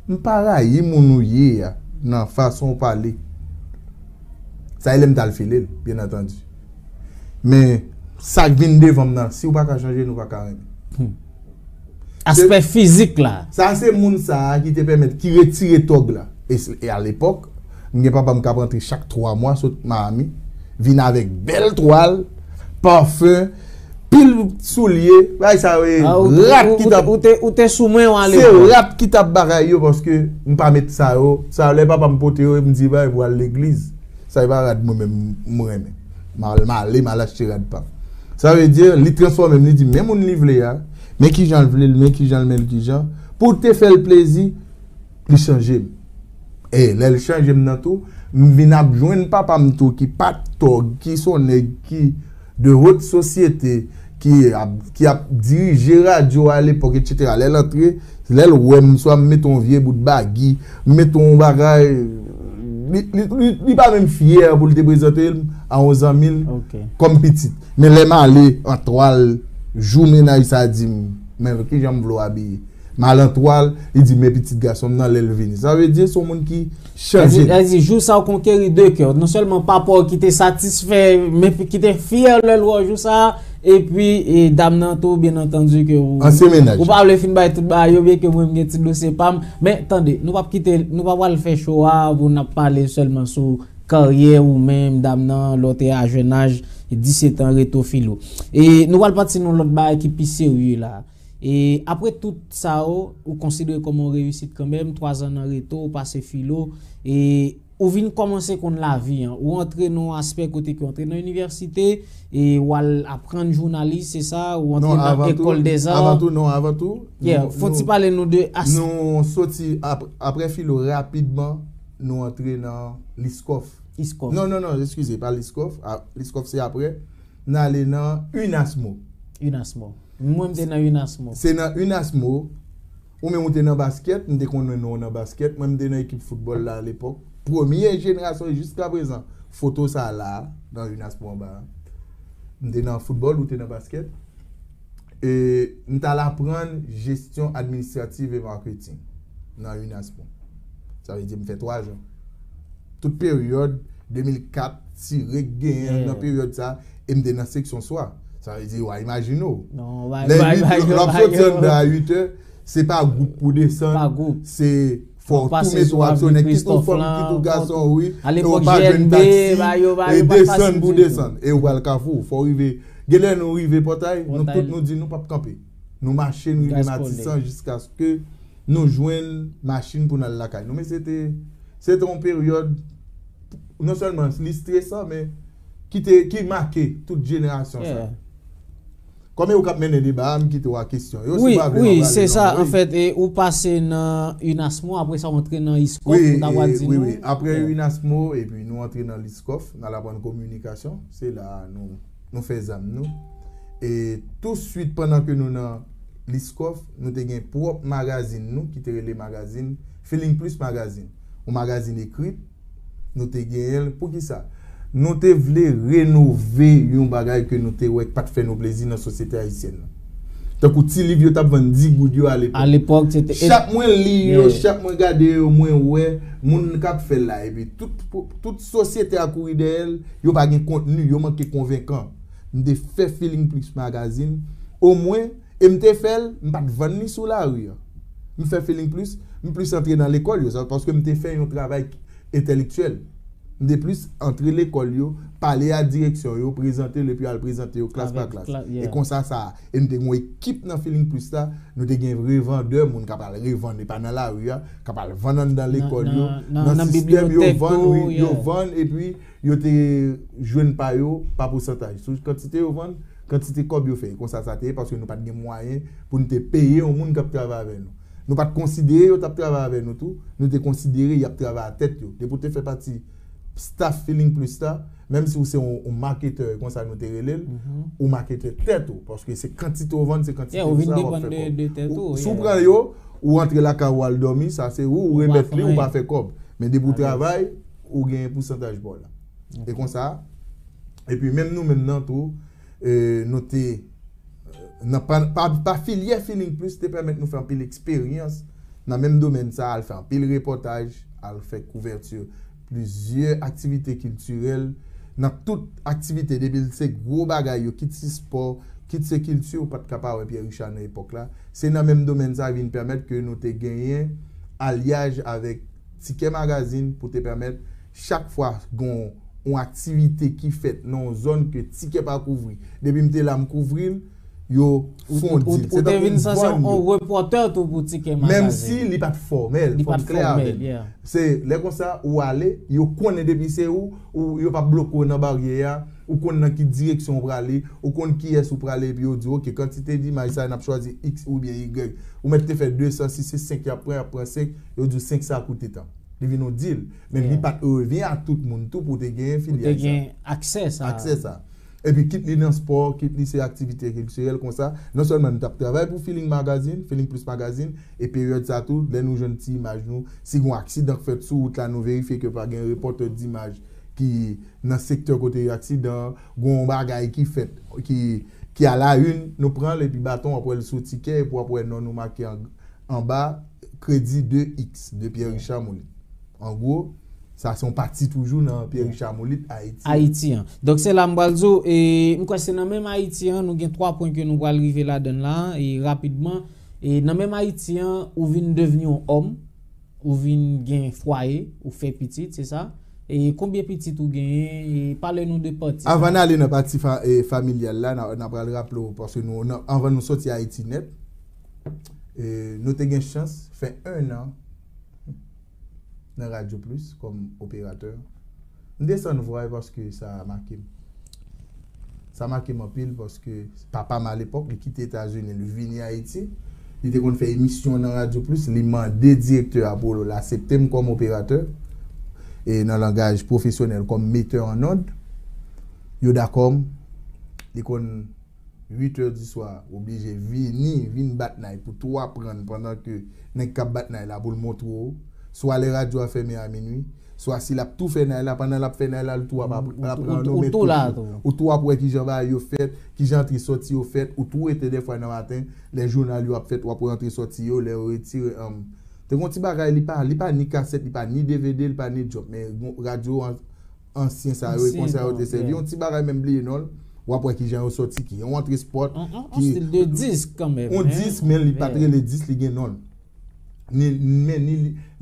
m pa rayi moun ou ye a, nan fason w pale. Sa e lè m t al file l, byen antandi. Men, sa k vin devan m nan, si w pa ka chanje, nou pa ka renmen. Aspè fizik la. Sa se moun sa a ki te pèmèt, ki retire tòg la. E, e alepòk, m gen papa m k ap rantre chak twa mwa sot Miami, vin avèk bèl twal, pafen, pil soulye, bagay sa yo, e rat ki t ap. Ou te, ou te sou mwen alepòk. Se rat ki t ap bagay yo, paske m pa met sa yo. Sa yo, lè papa m pote yo, m di, bay, pou al legliz. Sa e pa rad mwen menm m renmen. M al, m ale, m al achte rad pa m. Sa vle di, li transfòme m, li di, men moun li vle a, men kijan l vle l, men kijan l, men kijan. Pou te fè l plezi, li chanje m. E lè l chanje m nan tou, m vin ap jwenn papa m tou ki pa t tòg, ki se yon nèg ki de haute société, ki ap, ki ap dirije radyo a lepòk, etsetera. Lè l antre, lè l wè m, swa m mete yon vye bout bagi, m mete yon bagay, li, li, li, li pa menm fyè pou l te prezante l a yon zanmi l kòm pitit. Men lè m ale an twal, jou mennaj sa di m, men kijan m vle w abiye? M al an twal, li di, men pitit gason m nan lè l vini. Sa vle di, se yon moun ki chanje. Sa di, jou sa w konkeri de kè w. Non sèlman papa w ki te satisfè, men ki te fyè lè l wè w jou sa a, Epi, e, dam nan tou, byen antandi ke ou, Ansyen mennaj. Ou pa vle fin bay tout bagay yo, byen ke mwen m gen ti dosye pa m. Men, tande, nou p ap kite, nou pa pral fè cho a pou n ap pale sèlman sou karyè ou menm, dam nan, lè w te a jèn aj, disèt an, reto filo. E nou pral pati nan lòt bagay ki pi serye la. E apre tout sa yo, ou konsidere kòm yon reyisit kanmenm, twa zan nan reto, ou pase filo, e ou vin kòmanse konn lavi an. Ou antre nan yon aspè kote ke w antre nan inivèsite, e w al aprann jounalis, se sa, ou antre nan ekòl dèza. Non, avan tou, avan tou, non, avan tou, yeah, nou, fò ti pale nou de as- nou soti ap-, apre filo rapidman, nou antre nan Liskòf. Iskòf. Non, non, non, eskize, pa Liskòf. A, Liskòf se apre. N ale nan Unasmo. Unasmo. Mwen, m te nan Unasmo. Se nan Unasmo, ou menm ou te nan baskèt, m te konnen non w nan baskèt, mwen m te nan ekip foutbòl la alepòk. Premye jenerasyon jiska prezan. Foto sa la, nan Unasmo anba a. M te nan foutbòl, ou te nan baskèt. E m t al aprann jesyon administrativ e maketing nan Unasmo. Sa vle di m fè twa zan. Tout peryòd de mil kat, Tirek genyen nan peryòd sa, e m te nan seksyon swa. Sa vle di, w a imajine w. Lè uit, lè w ap soti anndan a uit è, se pa gwoup pou desann, se fò w tou mete w ak sou nèg, kit ou fanm, kit ou gason, wi. E w pa jwenn taksi, e desann pou desann. E w pral Kafou, fò w rive. Genlè nou rive Pòtay, nou tout nou di nou p ap kanpe. Nou mache, nou rive Matisan jiskaske nou jwenn machin pou n al lakay nou. Men se te, se te yon peryòd, non sèlman li stresan, men ki te, ki make tout jenerasyon sa. Kòm e ou k ap mennen deba a, m kite w ak kesyon yo. Si w pa vle, m ap rale lòt bò. Wi, wi, se sa, anfèt, e ou pase nan Unasmo, apre sa w antre nan Iskòf, ou ta pral di nou. Wi, wi, wi. Apre Unasmo, epi nou antre nan Liskòf, n al aprann kominikasyon. Se la a nou, nou fè zam nou. E touswit pandan ke nou nan Liskòf, nou te gen pwòp magazin nou ki te rele magazin Feeling Plus Magazine. Yon magazin ekri, nou te genyen l. Poukisa? Nou te vle renove yon bagay ke nou te wè k pa t fè nou plezi nan sosyete ayisyèn nan. Tankou ti liv yo t ap vann dis goud yo alepòk. Alepòk, se te. Chak mwen li yo, chak mwen gade yo, mwen wè moun k ap fè l la. Epi tout, tout sosyete a kouri dèyè l, yo pa gen kontni, yo manke konvenkan. M te fè Feeling Plus Magazine, omwen, e m te fè l, m pa t vann li sou lari a. M fè Feeling Plus, m plis antre nan lekòl yo, sa, paske m te fè yon travay entèlektyèl. M te plis antre lekòl yo, pale a direksyon yo, prezante l, epi al prezante yo klas pa klas. E konsa sa, e m te gen yon ekip nan Feeling Plus la, nou te gen revandè, moun k ap al revann, e pa nan lari a, k ap al vann anndan lekòl yo, nan sistèm yo vann, wi, yo vann, epi yo te jwenn pa yo pa pousantaj. Sou kantite yo vann, kantite kòb yo fè. E konsa sa te ye, paske nou pa t gen mwayen pou n te peye yon moun k ap travay avè nou. Nou pa t konsidere yo t ap travay avè nou tou, nou te konsidere y ap travay a tèt yo. Depi w te fè pati staff Feeling Plus la, menm si w se yon, yon maketè, e konsa nou te rele l, ou maketè tèt ou, paske se kantite w vann, se kantite w sa w ap fè kòb. Si w pran yo, ou antre lakay ou al dòmi, sa se ou, ou remèt li, ou pa fè kòb. Men depi w travay, ou gen pousantaj pa w la. E konsa, epi menm nou menm nan tou, e, nou te, nan pa, pa, pa filyè Feeling Plus te pèmèt nou fè anpil eksperyans nan menm domèn sa, al fè anpil repòtaj, al fè kouvèti plizyè aktivite kiltirèl, nan tout aktivite, depi l se gwo bagay yo, kit se spò, kit se kilti, ou pa t ka pa wè Pierre Richard nan epòk la. Se nan menm domèn sa vin pèmèt ke nou te genyen alyaj avèk Tikè Magazine pou te pèmèt chak fwa gon yon aktivite ki fèt nan yon zòn ke Tikè pa kouvri. Depi m te la, m kouvri l, yo fè yon dil. Se tankou m vann yo. Ou te vin sanse yon repòtè tou pou Tikè Magazine. Menm si li pa t fòmèl, fò m klè avè l. Se lè konsa, ou ale, yo konnen depi se ou, ou, yo p ap bloke w nan baryè a, ou konn nan ki direksyon w prale, ou konn kiyès ou prale, epi yo di w, oke, kantite d imaj sa, n ap chwazi X oubyen Y. Ou mèt te fè de san, si se senk y ap pran, y ap pran senk, yo di w senk sa koute tan. Li vin yon dil. Men li pa t revyen a tout moun tou pou te genyen filyaj sa. Pou te gen aksè sa. Aksè sa. Epi kit li nan spò, kit li se aktivite kiltirèl konsa, non sèlman nou t ap travay pou Feeling Magazine, Feeling Plus Magazine, e peryòd sa tou, lè nou jwenn ti imaj nou, si gon aksidan k fèt sou wout la, nou verifye ke pa gen repòtè d imaj ki nan sektè kote aksidan an, gon bagay ki fèt, ki, ki a la une, nou pran l epi baton, w ap wè l sou tikè, epi w ap wè non nou make an, anba, kredi de X, de Pierre Richard Moulin. An gwo, Sa se yon pati toujou nan Pierre Richard Molit, Ayiti. Ayiti an. Donk se la m pral di w, e m kwè se nan menm Ayiti an, nou gen twa pwen ke nou pral rive ladan l la, e rapidman, e nan menm Ayiti an, ou vin devni yon òm, ou vin gen fwaye, ou fè pitit, se sa? E konbyen pitit ou genyen? E pale nou de pati sa. Avan n ale nan pati fa, e, familyal la, n a, n a pral raple w, paske nou, nan, anvan nou soti Ayiti nèt, e, nou te gen chans fè en an nan Radyo Plis kòm operatè. M desann vwa yo paske sa make m. Sa make m anpil paske papa m alepòk, li kite Etazini, li vini Ayiti. Li te konn fè emisyon nan Radyo Plis, li mande direktè a pou l aksepte m kòm operatè, e nan langaj pwofesyonèl, kòm metè an ond. Yo dakò m, li konn uit è di swa, oblije vini, vin bat nay pou tou aprann pandan ke nèg k ap bat nay la pou l montre w. Swa lè radyo a fèmen a minui, swa si l ap tou fè nay la, pandan l ap fè nay la, l tou ap ap- Ou- l ap ou- pran ou- non, ou men tou la tou. Ou tou ap wè kijan bagay yo fèt, kijan antre sòti yo fèt, ou tou rete dèfwa nan maten, lè jounal yo ap fèt, w ap wè antre sòti yo, lè yo retire, um, te gon ti bagay, li pa, li pa ni kasèt, li pa ni D V D, li pa ni djòb, men gon- radyo an- ansyen sa yo, e konsèy yo te sèvi. Yon ti bagay menm bliye non l, w ap wè kijan yo sòti, ki yon antre spòt, ki yon stil de disk kanmenm, yon disk, men li pa t rele disk, li gen non l. Ni, men ni,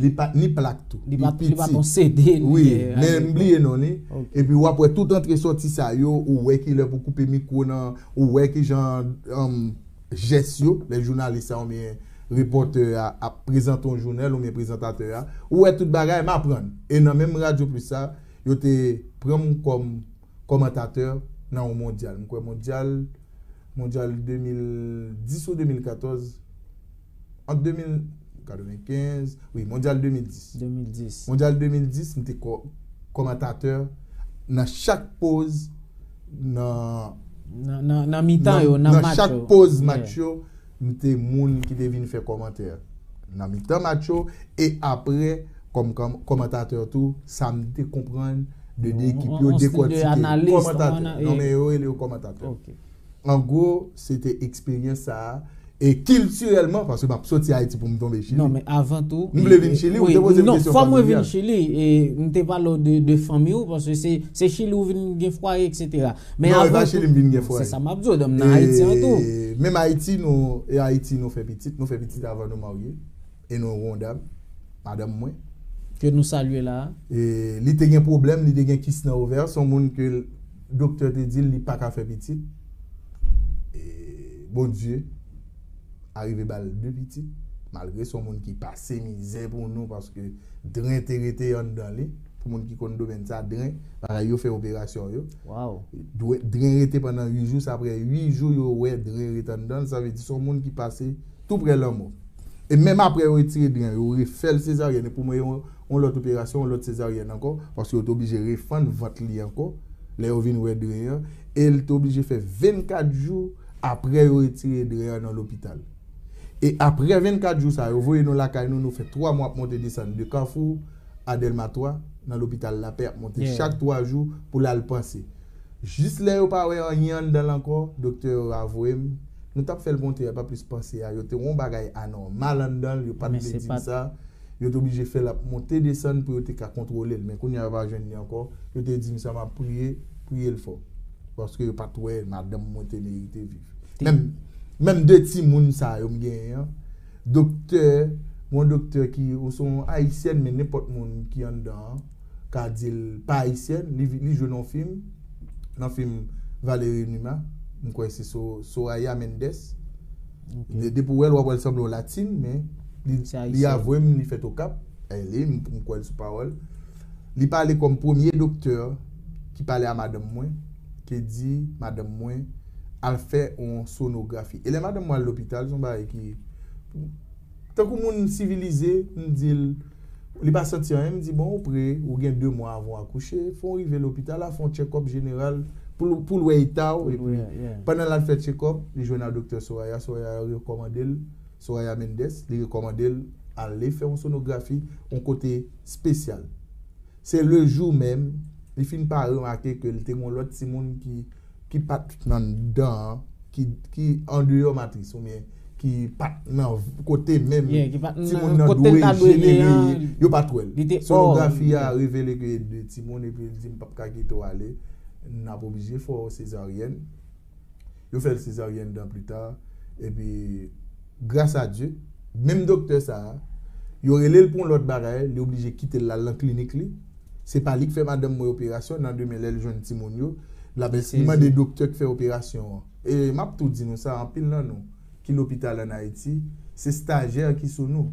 li pa t ni plak tou. Li pa t yon C D, wi, men m bliye non li. Epi w ap wè tout antre sòti sa yo, ou wè kilè pou koupe mikwo nan, ou wè kijan, um, jès yo, lè jounalis sa oubyen repòtè a ap prezante yon jounal oubyen prezantatè a, ou wè tout bagay, m aprann. E nan menm Radyo Plis sa, yo te pran m kòm kòmantatè nan yon mondyal. M kwè mondyal, mondyal de mil dis ou de mil katòz, ant de mil, katrevenkenz, wi, mondyal de mil dis. De mil dis. Mondyal de mil dis, m te kò- kòmantatè nan chak poz nan, nan, nan, nan mitan yo, nan match yo. Nan chak poz match yo, m te moun ki te vin fè kòmantè nan mitan match yo, e apre, kòm, kòm kòmantatè tou, sa m te konprann de, de ekip yo, dekòtike. Kòmantatè. Non, men yo rele yo kòmantatè. An gwo, se te eksperyans sa a. E kiltirèlman, paske m ap soti Ayiti pou m tonbe Chili. Non, men avan tou, m vle vin Chili, ou te poze m kesyon familyal. Fò mwen vin Chili, e m te pale w de, de fanmi w, paske se, se Chili ou vin gen fwaye, etsetera. Men non, e pa Chili m vin gen fwaye. Se sa m ap di w, donk nan Ayiti an tou. E menm Ayiti, nou, e Ayiti, nou fè pitit, nou fè pitit avan nou marye. E nou gen yon dam, madanm mwen. Ke nou salye la. E li te gen pwoblèm, li te gen kis nan ovè, se yon moun ke l- doktè te di l li pa ka fè pitit. E Bondye arive ba l de pitit, malgre se yon moun ki pase mizè pou nou, paske dren te rete anndan li. Pou moun ki konn domèn sa, dren, bagay yo fè operasyon yo. Dwe- dren rete pandan uit jou, se apre uit jou yo wè dren rete anndan l, sa vle di se yon moun ki pase tou prè lanmò. E menm apre yo retire dren an, yo refè l sezaryèn, e pou mwen yon, yon lòt operasyon, yon lòt sezaryèn ankò, paske yo te oblije refann vant li ankò, lè yo vin wè dren an, e l te oblije fè vennkat jou apre yo retire dren an nan lopital. E apre vennkat jou sa, yo voye nou lakay nou, nou fè twa mwa ap monte desann de Kafou a Dèlma twa, nan lopital Lapè, ap monte chak twa jou pou l al panse. Jis lè yo pa wè anyen anndan l ankò, doktè yo ravoye m. Nou t ap fè l monte a, pa plis panse a, yo te wè yon bagay anòmal anndan l, yo pa t vle di m sa. Yo te oblije fè l ap monte desann pou yo te ka kontwole l. Men kounye a yo pa jwenn li ankò. Yo te di m sa, m ap priye, priye l fò. Paske yo pa t wè madanm mwen te merite viv. Menm, menm de timoun sa yo m genyen an, doktè, yon doktè ki, ou se yon ayisyèn, men nenpòt moun ki anndan an ka di l pa ayisyèn, li, li jwe nan yon fim, nan fim Valery Numa, m kwè se So- Soraya Mendes. De- depi w wè l, w ap wè l sanble yon latin, men li, li avwe m, li fèt Okap, L A, m, m kwè l sou pawòl. Li pale kòm premye doktè ki pale a madanm mwen, ki di madanm mwen al fè yon sonografi. E lè madanm mwen al lopital, se yon bagay ki, tankou moun sivilize, m di l, li pa santi anyen, m di, bon, ou prè, ou gen de mwa avan w akouche, fò w rive lopital la, fè yon tchèkòp jeneral pou l, pou l wè eta w, epi pandan l al fè tchèkòp, li jwenn a doktè Soraya, Soraya rekòmande l, Soraya Mendes, li rekòmande l ale fè yon sonografi, yon kote espesyal. Se le jou menm, li fin pa remake ke li te gen yon lòt timoun ki, ki pa t anndan an, ki, ki andeyò matris, oubyen ki pa t nan kote menm timoun nan dwe jenere ye, yo pa t wè l. Sonografi a revele ke de timoun epi l di, "M p ap ka kite w ale, n ap oblije fè w sezaryèn." Yo fè l sezaryèn dan pli ta, epi gras a Dye, menm doktè sa a, yo rele l pou yon lòt bagay, li oblije kite l al nan klinik li. Se pa li k fè madanm mwen operasyon, nan demen lè l jwenn timoun yo, l ap li mande doktè k fè operasyon an. E m ap tou di nou sa, anpil nan nou ki lopital ann Ayiti, se stajyè ki sou nou.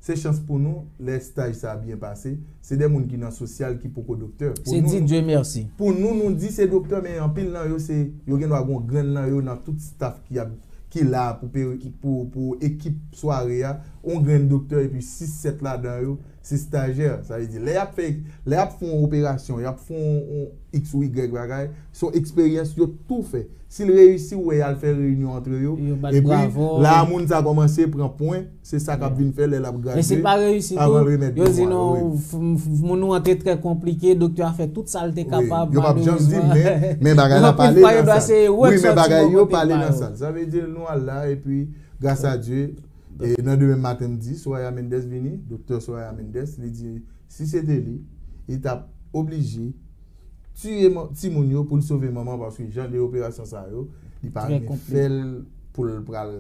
Se chans pou nou, lè staj sa a byen pase, se de moun ki nan sosyal ki poko doktè. Se di Dye mèsi. Pou nou, nou di se doktè, men anpil nan yo, se, yo gen dwa gen yon grenn nan yo nan tout staf ki ap, ki la pou, pou, pou ekip sware a, yon grenn doktè, epi sis sèt ladan yo, se stajyè. Sa vle di, lè y ap fè, lè y ap fè yon operasyon, y ap fè yon, yon X ou Y bagay, se yon eksperyans yo tou fè. Si l reyisi, ou wè y al fè reyinyon antre yo. Epi, la a moun sa kòmanse pran pwen, se sa k ap vin fè lè l ap gradye, avan l remèt yo di non, moun ou an te trè konplike, doktè a fè tout sa l te kapab, yo p ap janm di, men, men bagay la pale nan sal. Wi, men bagay yo pale nan sal. Sa vle di, nou al la, epi, gras a Dye, e nan demen maten m di, Soraya Mendes vini, doktè Soraya Mendes, li di, si se te li, li t ap oblije tiye timoun yo pou l sove manman, paske jan de operasyon sa yo, li pa renmen fè l pou l pral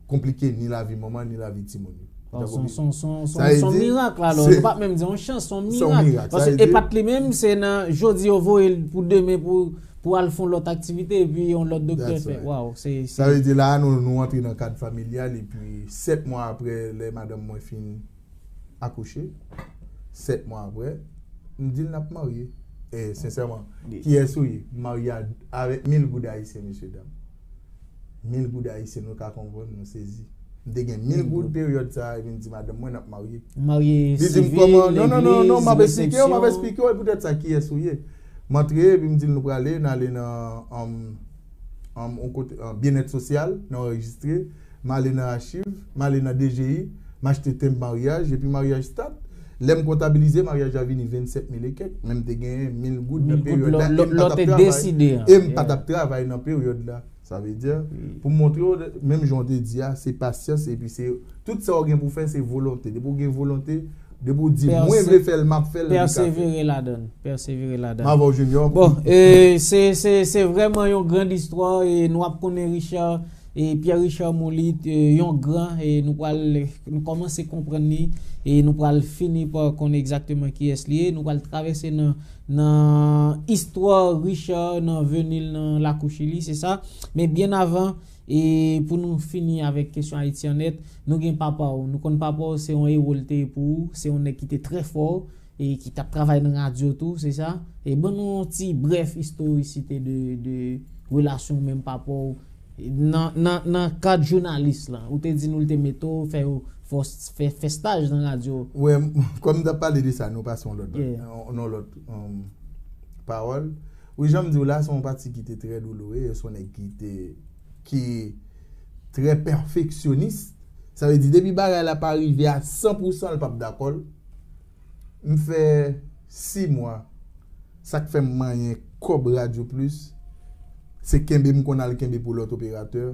konplike ni lavi manman, ni lavi timoun yo. Se yon mirak la, alò. Nou pa t menm di yon chans, se yon mirak. Paske e pa t li menm, se nan jodi yo voye l pou demen pou, pou al fè yon lòt aktivite, epi yon lòt doktè fè. Waw, se, se. Sa vle di la, nou, nou antre nan kad familyal, epi sèt mwa apre, lè madanm mwen fin akouche, sèt mwa apre, m di l n ap marye. E, sensèman, kiyès ou ye? M marye avèk mil goud ayisyen, mesye dam. Mil goud ayisyen, nou ka konprann, nou sezi. M te gen mil goud peryòd sa a, epi m di madanm mwen n ap marye. Li di m kòman? Non, non, non, non, m ap eksplike w, m ap eksplike w, e poutèt sa, kiyès ou ye? M antre, epi m di l nou prale, n ale nan, um, um, yon kote, uh, byennèt sosyal, n anrejistre. M ale nan achiv, m ale nan D G I, m achte tenb maryaj, epi maryaj stat. Lè m kontabilize, maryaj la vini vennsèt mil e kèk, men m te genyen mil goud nan peryòd la, e m pa t ap travay. E m pa t ap travay nan peryòd la. Sa vle di, pou m montre w, menm jan w te di a, se pasyans, epi se tout sa w gen pou fè, se volonte. Depi w gen volonte, depi w di, mwen vle fè l, m ap fè l, li ka fèt. Pèsevere ladan l, pèsevere ladan l. M avè w, Junior. Bon, e, se, se, se vrèman yon grand istwa, e nou ap konnen Richard, e Pierre Richard Molit, e, yon gran, e nou pral, nou kòmanse konprann li, e nou pral fini pa konnen egzakteman kiyès li ye. Nou pral travèse nan, nan istwa Richard, nan veni l nan lakou Chili, se sa. Men byen avan, e pou nou fini avèk kesyon Ayiti an nèt, nou gen papa w. Nou konn papa w se yon ewo l te ye pou ou, se yon nèg ki te trè fò, e ki t ap travay nan radyo tou, se sa? E ban nou yon ti brèf istorisite de, de relasyon w menm papa w nan, nan, nan kad jounalis lan. Ou te di nou l te mete w, fè, fè, fè staj nan radyo. Wè, kòm m t ap pale de sa, nou pase yon lòt, yon, yon lòt, um, pawòl. Wi, jan m di w la, se yon pati ki te trè douloure, se yon nèg ki te, ki trè pèfeksyonis. Sa vle di, depi bagay la pa rive a san pou san, l p ap dakò l. M fè sis mwa. Sa k fè m manyen kòb Radyo Plis, se kenbe m konn al kenbe pou lòt operatè.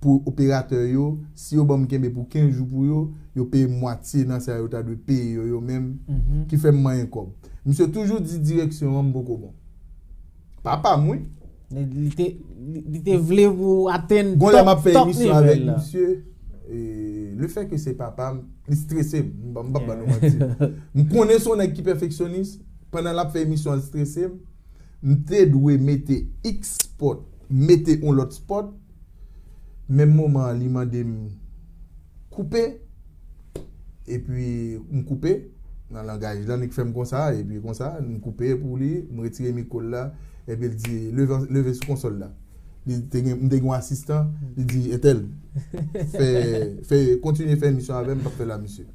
Pou operatè yo, si yo ban m kenbe pou kenz jou pou yo, yo peye m mwatye nan sa yo ta dwe peye yo, yo menm, ki fè m manyen kòb. Misye toujou di direksyon an m poko bon. Papa m, wi. Li, li te, li, li te vle pou w atenn top, top nivel la. Gon lè m ap fè emisyon avèk misye, e, le fè ke se papa m, li strese m. M pa, m pa ba nou manti. M konnen se yon nèg ki pèfeksyonis. Pandan l ap fè emisyon an, li strese m. M te dwe mete X spot, mete yon lòt spot. Menm moman an, li mande m koupe. Epi m koupe nan langaj lan, li fè m konsa, epi konsa, m koupe pou li, m retire mikwo l la, epi l di, leve, leve sou konsòl la. Li te gen, m te gen yon asistan, li di, entèl, fè, fè, kontinye fè emisyon avè m, m p ap fè l a misye.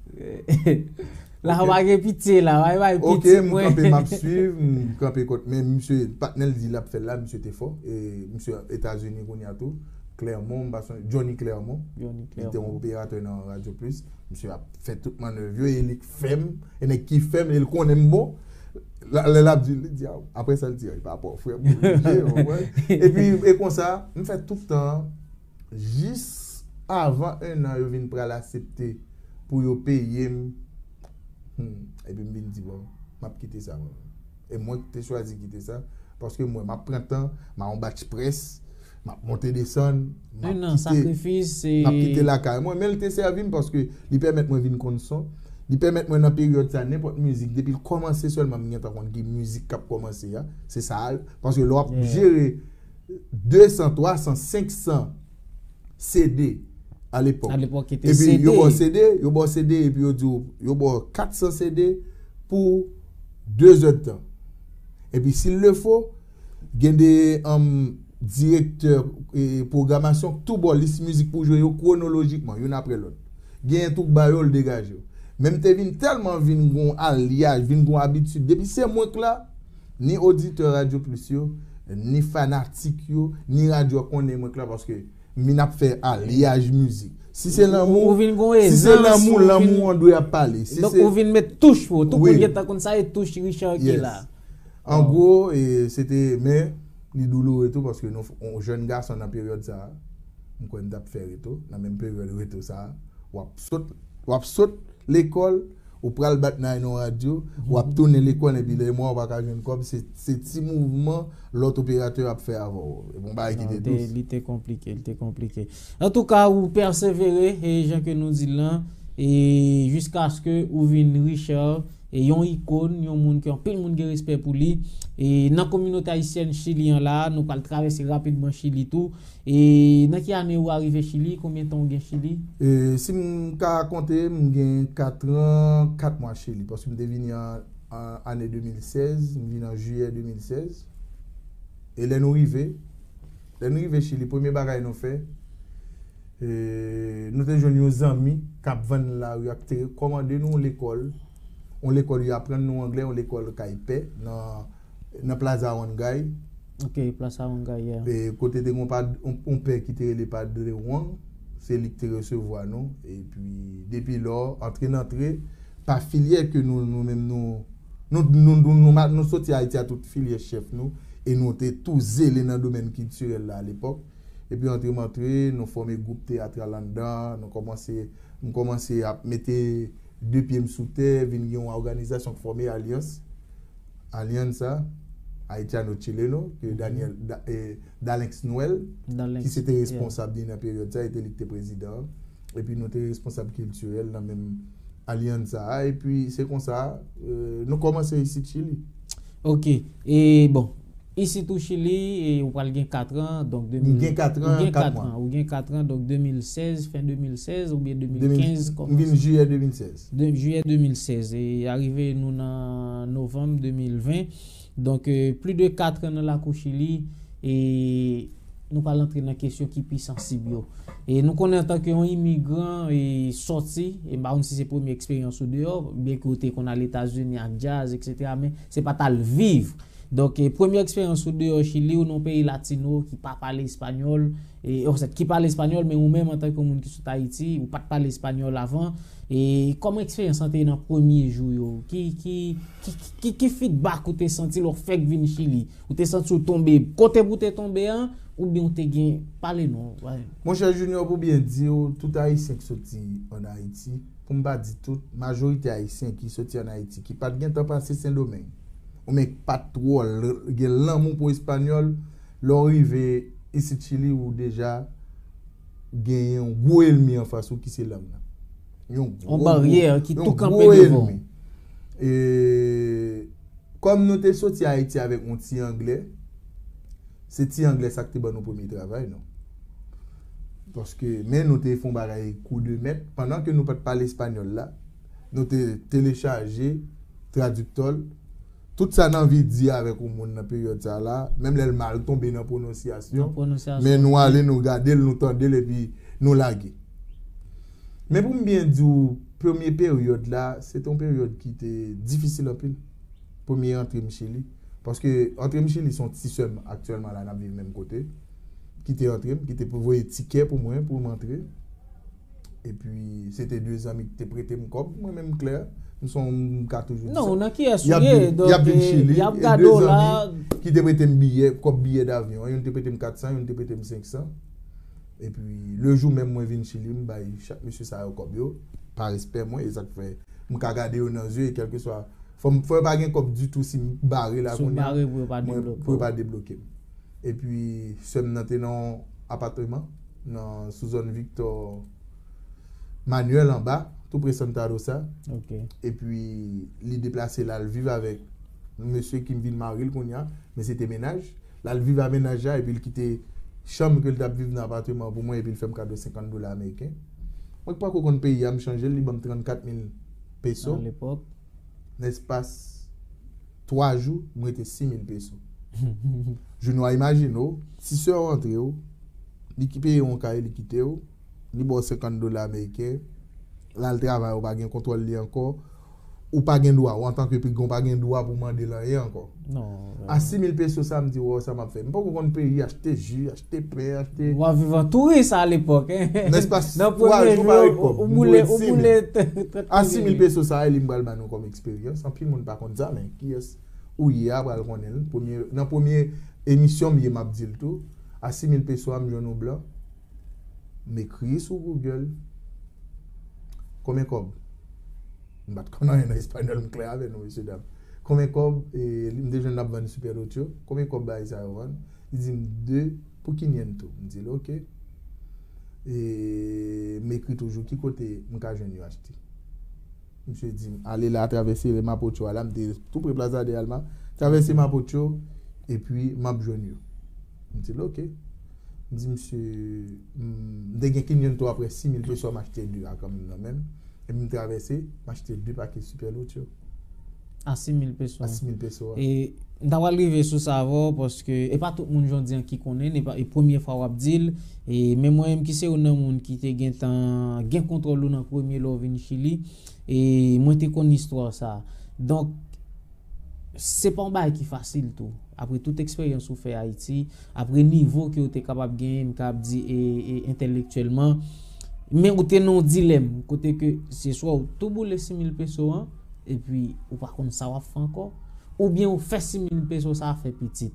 La, pa gen pitye la, pa gen pitye mwen. Ok, m kanpe, m ap swiv, m kanpe kot, men misye, patnè l di l ap fè l la, misye te fò, e misye Etazini kounye a tou, Clermont, m pa sonje, Johnny Clermont, li te yon operatè nan Radyo Plis. Misye ap fè tout mannèv yo, e li k fè m, e nèg ki fè m, e l konnen m bon. Lè l ap di, li di, a, apre sa, l di, a, e pa pa w, frè m, oblije, w konprann? Epi, e konsa, m fè tout tan an, Jis avan en an, yo vin pral aksepte pou yo peye m. Hmm, epi m vin di, bon, m ap kite sa, mwen. E mwen ki te chwazi kite sa, paske mwen, m ap pran tan, m a yon batch près, m ap monte desann, m ap kite, m ap kite lakay mwen. Men l te sèvi m paske li pèmèt mwen vin konn son. Li pèmèt mwen nan peryòd sa, nenpòt mizik, depi l kòmanse sèlman, m gentan konn ki mizik k ap kòmanse a. Se sa, paske lè w ap jere de san, twa san, senk san C D alepòk. Alepòk ki te C D. Epi yo ba w C D, yo ba w C D, epi yo di w, yo ba w kat san C D pou de zè d tan. Epi si l le fo, gen de, um, direktè, e, pwogramasyon k tou ba w lis mizik pou w jwe yo kwonolojikman, youn apre lòt. Genyen tou k ba yo l degaje w. Men m te vin tèlman vin gon alyaj, vin gon abitid. Depi se mwen k la, ni oditè Radyo Plis yo, ni fanatik yo, ni radyo a konnen mwen k la paske m vin ap fè alyaj mizik. Si se lanmou, si se lanmou, lanmou an dwe ap pale. Si donk se ou vin met touch pou, tout moun gentan konn sa e touch Richard ki la. An gwo, e, se te, men li douloure tou paske nou, yon jèn gason nan peryòd sa a, m kwè n t ap fè reto, nan menm peryòd reto sa a, w ap sot, w ap sot lekòl, ou pral bat nan yon radyo, w ap tounen lekòl, epi lè mwa ou pa ka jwenn kòb, se, se ti mouvman lòt operatè ap fè avè w. E bon bagay ki te dous. Li te konplike, li te konplike. Antouka, ou pèsevere, e jan ke nou di l lan, e jiskaske ou vin Richard, e yon ikòn, yon moun ke anpil moun gen respè pou li. E nan kominote ayisyèn Chili an la, nou pral travèse rapidman Chili tou. E nan ki ane ou arive Chili? Konbyen tan ou gen Chili? E si m ka konte, m gen kat an, kat mwa Chili, paske m te vini an, an ane de mil sèz, m vini an jiyè de mil sèz. E lè nou rive, lè nou rive Chili, premye bagay nou fè, e, nou te jwenn yon zanmi k ap vann nan lari a, ki te rekòmande nou yon lekòl, yon lekòl yo aprann nou anglè, yon lekòl kay pè, nan, nan Plaza Wangay. Ok, Plaza Wangay, yeah. E kote te gen yon pad-, yon, yon pè ki te rele Padre Wang, se li ki te resevwa nou. Epi, depi lò, antre n antre, pa filyè ke nou, nou menm nou, nou, nou, nou, nou, ma-, nou soti Ayiti a tout filyè chèf nou, e nou te tou zele nan domèn kiltirèl la alepòk. Epi antre m antre, nou fòme gwoup teyatral anndan, nou kòmanse, m kòmanse ap mete de pye m sou tè, vin gen yon òganizasyon k fòme Alyans, Alianza, Haitiano Chileno, ke Daniel, Da-, eh, Dalenx Noël, ki se te responsab li nan peryòd sa, e te li ki te prezidan an. Epi nou te responsab kiltirèl nan menm Alianza a, epi se konsa, eh, nou kòmanse isit Chili. Ok, e bon, isit ou Chili, e ou pral gen kat an, donk de mil, m gen kat an, kat mwa. Ou gen kat an, donk de mil sèz, fen de mil sèz oubyen de mil kenz kòmanse. M vin jiyè de mil sèz. De, jiyè de mil sèz, e arive nou nan novanm de mil ven. Donk, eh, plis de kat an nan lakou Chili, e nou pral antre nan kesyon ki pi sansib yo. E nou konnen antanke yon imigran, e sòti, e m pa konn si se premye eksperyans ou deyò, byenke ou te konn al Etazini ak djaz, etsetera, men se pa t al viv. Donk, eh, premye eksperyans ou deyò Chili, ou nan yon peyi latino ki pa pale espanyòl, e, anfèt, ki pale espanyòl, men ou menm antanke yon moun ki sot Ayiti, ou pa t pale espanyòl avan, e kòman eksperyans lan te ye nan premye jou yo? Ki, ki, ki, ki, ki feedback ou te santi lè w fèk vin Chili? Ou te santi w tonbe kote pou w te tonbe an, oubyen w te gen, pale nou, wè. Monchè Junior, pou byen di w, tout Ayisyen ki soti ann Ayiti, pou m pa di tout, majorite Ayisyen ki soti ann Ayiti, ki pa t gentan pase Sendomeng, oubyen ki pa t twò l-, gen lanmou pou espanyòl, lè w rive isit Chili, ou deja genyen yon gwo ènmi anfas ou ki se lang nan. Yon gwo, yon baryè ki tou kanpe devan w. E kòm nou te soti Ayiti avèk yon ti anglè, se ti anglè sa k te ban nou premye travay nou. Paske, men nou te fè yon bagay kou de mèt, pandan ke nou pa t pale espanyòl la, nou te telechaje tradiktò l, tout sa n anvi di avèk yon moun nan peryòd sa la, menm lè l mal tonbe nan pwononsyasyon, men nou ale, nou gade l, nou tande l, epi nou lage. Men pou m byen di w, premye peryòd la, se te yon peryòd ki te difisil anpil. Premye antre m Chili. Paske antre m Chili, se yon ti sè m aktyèlman la, n ap viv menm kote, ki te antre m, ki te voye tikè pou mwen, pou m antre. Epi, se te de zanmi ki te prete m kòb, mwen menm klè, m se yon, m ka toujou di sa. Non, nan kiyès ou ye? Donk, y ap vin Chili, y ap gade w la. E de zanmi ki te prete m biyè, kòb biyè davyon an, youn te prete m kat san, youn te prete m senk san. Epi, le jou menm mwen vin Chili, m bay chak mesye sa yo kòb yo, pa respè mwen, e sa k fè m ka gade yo nan zye, e kèlkeswa, fò m, fò yo pa gen kòb ditou si m bare la kounye a, pou yo pa debloke m. Epi, sè m nan te nan yon apatman, nan, sou zòn Victor Manuel anba, tou pre Santa Rosa. Epi, li deplase l al viv avèk mesye ki m vin mari l kounye a, men se te mennaj. L al viv a mennaj la, epi l kite chanm ke l t ap viv nan apatman an pou mwen, epi l fè m kado senkant dola ameriken. Mwen k pako konn peyi a, m chanje l, li ban m trannkat mil peso. Nan espas twa jou, m rete sis mil peso. Junior, imajine w, ti sè w rantre w, li ki peye yon kay, li kite w, li ba w senkant dola ameriken, l al travay, ou pa gen kontwòl li ankò, ou pa gen dwa, ou antanke pigan, ou pa gen dwa pou mande l anyen ankò. A sis mil peso sa, m di, "Waw, sa m ap fè?" M poko konn peyi, achte ji, achte pen, achte. W ap viv an touris a lepòk, en. Nan espas twa jou, pa ret pòv. M dwe sis mil. A sis mil peso sa, e li m pral ba nou kòm eksperyans. Anpil moun pa konn sa, men kiyès ou ye a pral konnen l. Premye, nan premye emisyon m ye, m ap di l tou. A sis mil peso a, m jwenn yon blan. M ekri sou Google. Konbyen kòb? M pa t konn anyen nan espanyòl, m klè avè nou, mesye dam. Konbyen kòb, e, m te jwenn l ap vann Super Ocho? Konbyen kòb bagay sa yo vann? Li di m de pou quinientos. M di l, "Ok." E, m ekri toujou ki kote m ka jwenn yo achte. Misye di m, "Ale la, travèse Mapocho a la." M te tou pre Plaza de Alma. "Travèse Mapocho, epi m ap jwenn yo." M di l, "Ok." M di misye, m, m te gen quinientos apre sis mil peso a, m achte de a kanmenm nan men m. Epi m travèse, m achte de pake Super Ocho. A sis mil peso. A sis mil peso a. E, m ta pral rive sou sa avè w, paske e pa tout moun jan w di an ki konnen, e pa, e premye fwa w ap di l, e men mwen menm ki se youn nan moun ki te gentan gen kontwòl ou nan premye lè w vin Chili, e mwen te konn istwa sa. Donk, se pa yon bagay ki fasil tou. Apre tout eksperyans ou fè Ayiti, apre nivo ke w te kapab genyen, m kapab di, e, e, entèlektyèlman, men ou te nan yon dilèm, kote ke se swa w tou boule sis mil peso an, epi ou pa konn sa w ap fè ankò, oubyen ou fè sis mil peso sa a fè pitit.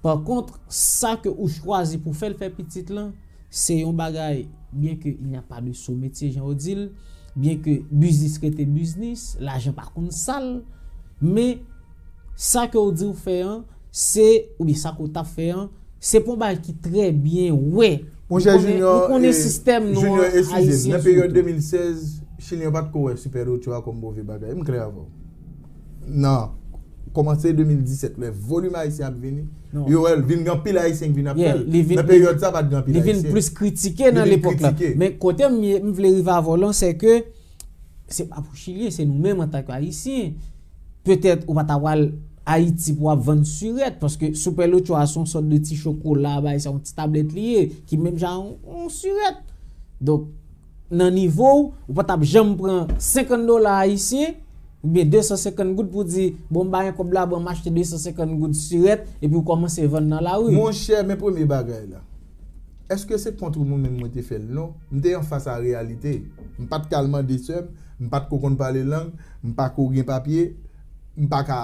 Pa kont, sa ke ou chwazi pou fè l fè pitit lan, se yon bagay, byen ke il n'y a pas de sot métier, jan yo di l, byen ke biznis rete biznis, lajan pa konn sal, men sa ke w di w fè an, se, oubyen sa ke w t ap fè an, se pa yon bagay ki trè byen wè. Monchè Junior, ou konnen sistèm nou an, Ayisyen sitou. Nan peryòd de mil sèz, Chilyen yo pa t ko wè Super Ocho a kòm move bagay. M klè avè w. Nan kòmanse de mil disèt, lè volim Ayisyen ap vini, yo wè l vin gen anpil Ayisyen ki vin ap fè l. Nan peryòd sa, pa t gen anpil Ayisyen. Li vin plis kritike nan lepòk la. Men kote m ye, m vle rive avè w lan, se ke se pa pou Chilyen, se nou menm antanke Ayisyen. Petèt ou pa ta pral Ayiti pou w ap vann sirèt, paske Super Ocho a se yon sòt de ti chokola, bay sa yon ti tablèt li ye, ki menm jan yon, yon sirèt. Donk, nan nivo w, ou pa t ap janm pran senkant dola ayisyen, oubyen de san senkant goud pou di, "Bon, m ba yon kòb la, bon, m achte de san senkant goud sirèt," epi w kòmanse vann nan lari. Monchè, men premye bagay la. Èske se kont mwen menm mwen te fè l? Non. M te anfas a reyalite. M pa t ka al mande sè m, m pa t ko konn pale lang, m pa ko gen papye, m pa ka,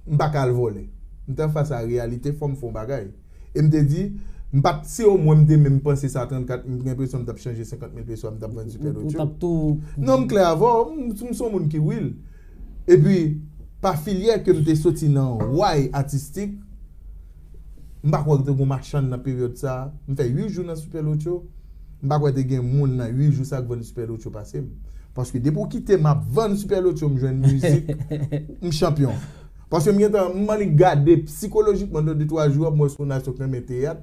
m pa ka al vòlè. M te anfas a reyalite, fò m fè yon bagay. E m te di, m pa t, si omwen m te menm panse sa trannkat, m gen enpresyon m t ap chanje senkant mil peso a, m t ap vann Super Ocho. Non, m klè avè w, m, m se yon moun ki real. Epi, pa filyè ke m te soti nan way atistik, m pa kwè te gen machann nan peryòd sa a. M fè uit jou nan Super Ocho, m pa kwè te gen moun nan uit jou sa k vann Super Ocho pase m. Paske depi w kite m ap vann Super Ocho, m jwenn mizik, m chanpyon. Paske m gentan, m annik gade sikolojikman nan de twa jou ap, m wè se yon nasyon k renmen teyat.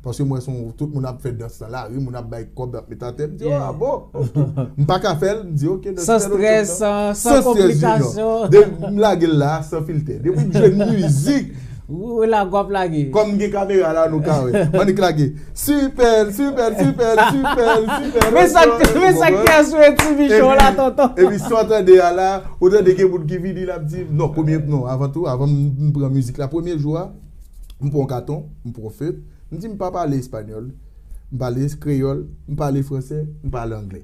Paske m wè se yon, tout moun ap fè dans nan lari, moun ap bay kòb, ap met atè. M di, "Oh, ah bon?" M pa ka fè l, m di, "Ok, nan Super Ocho, non." San strès, san konplikasyon. Depi m lage l la, san filtè. Depi m jwenn mizik, ou lage, w ap lage. Kòm m gen kamera la, nou ka wè. M annik lage. Super, super, super, super, super. Men sa k, men sa k te asire ti bichon la, tonton. Epi, epi sa w tande a la, ou tande gen moun ki vini, l ap di, non, premye, non, avan tou, avan m, m pran mizik la, premye jou a, m pran yon katon, m pran yon fèt, m di, "M pa pale espanyòl, m pale kreyòl, m pale fransè, m pale anglè."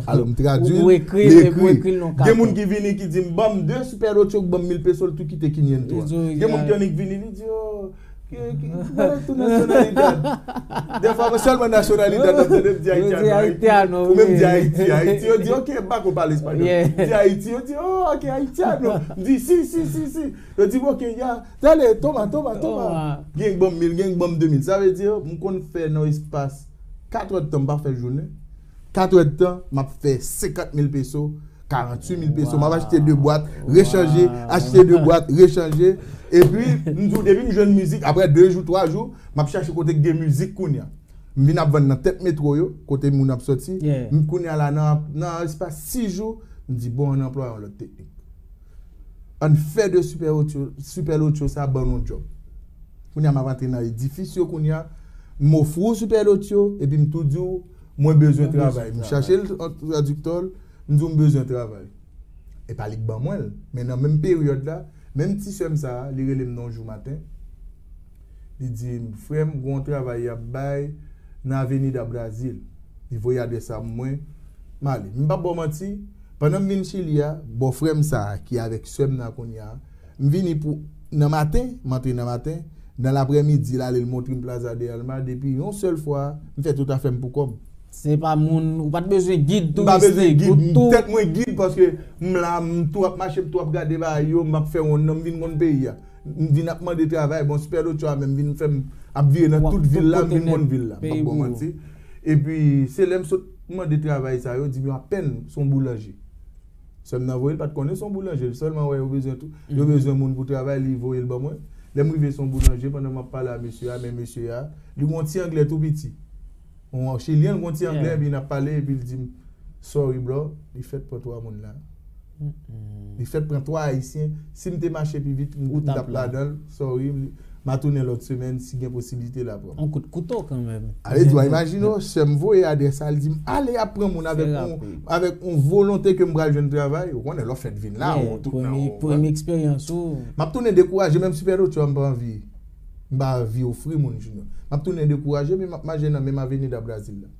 Alò, m tradui l, m ekri. Gen moun ki vini ki di m, "Ban m de Super Ocho, ban m mil peso," l tou kite quinientos a. Gen moun ki annik vini, li di, "Oh, Ki, ki, ki pale tout nasyonalite. Dèfwa, mwen sèlman nasyonalite, m ap tande, m di Ayiti, Ayiti, Ayiti. Ou menm di Ayiti, Ayiti. Yo di, "Ok, m pa ko pale espanyòl." M di Ayiti, yo di, "Oh, ok, Ayiti, non." M di, "Si, si, si, si." Yo di, "Ok, ya, dale, toma, toma, toma." Gen k ban m mil, gen k ban m de mil. Sa vle di, m konn fè nan espas katrè tan, m pa fè jounen. Katrè tan, m ap fè senkant mil peso, karanntuit mil peso. M ap achte de bwat, rechanje, achte de bwat, rechanje. Epi, m di w, depi m jwenn mizik, apre de jou, twa jou, m ap chache kote k gen mizik kounye a. M vin ap vann nan tèt metwo yo, kote moun ap soti. M kounye a la, nan, nan espas sis jou, m di, "Bon, ann anplwaye yon lòt teknik. Ann fè de Super Otyo, Super Otyo sa ban nou djòb." Kounye a, m ap antre nan edifis yo kounye a, m ofri w Super Otyo, epi m tou di w, "Mwen bezwen travay." M chache l an tradiktè, m di w, "M bezwen travay." E pa li k ban mwen l. Men nan menm peryòd la, menm ti sè m sa a, li rele m nan yon jou maten. Li di m, "Frè m, gen yon travay y ap bay nan Avenida Brazil." Li voye adrès la pou mwen. M ale. M p ap ba w manti, pandan m vin Chili a, bòfrè m sa a, ki avèk sè m nan kounye a, m vini pou, nan maten, m antre nan maten, nan laprèmidi, l ale, l montre m Plaza de Alma, depi yon sèl fwa, m fè tout afè m pou kò m. Se pa moun, ou pa t bezwen gid touristik, ou tou. M pa bezwen gid, tèt mwen gid, paske m la, m tou ap mache, m tou ap gade bagay yo, m ap fè wonn nan, m vin konn peyi a. M vin ap mande travay, bon, Super Otyo a menm vin fè m ap vire nan tout vil la, m vin konn vil la, m p ap ba w manti. Epi, se lè m sot mande travay sa, yo di m yo apèn se yon boulanje. Sè m nan voye l, pa t konnen se yon boulanje, li sèlman wè yo bezwen tou, yo bezwen moun pou travay, li voye l ban mwen. Lè m rive se yon boulanje, pandan m ap pale a mesye a, men mesye a, li gen yon ti anglè tou piti. Yon chilyen, li gen yon ti anglè, epi n ap pale, epi l di m, "Sorry, bro, li fèt pran twa moun la." Li fèt pran twa ayisyen. Si m te mache pi vit, m, m t ap ladan l. Sorry, m, m a tounen lòt semèn, si gen posiblite, l a pran m. On kout kouto kanmenm. Ale, di w, imajine w, sè m voye adrès la, li di m, "Ale, y ap pran moun avèk yon, avèk yon volonte ke m pral jwenn travay." Ou konnen, lè w fèk vin la, ou tout nan, premye eksperyans ou. M ap tounen dekouraje, menm Super Otyo a, m pa anvi, m pa anvi ofri moun, Junior. M ap tounen dekouraje, men m ap mache nan menm Avenida Brazil la.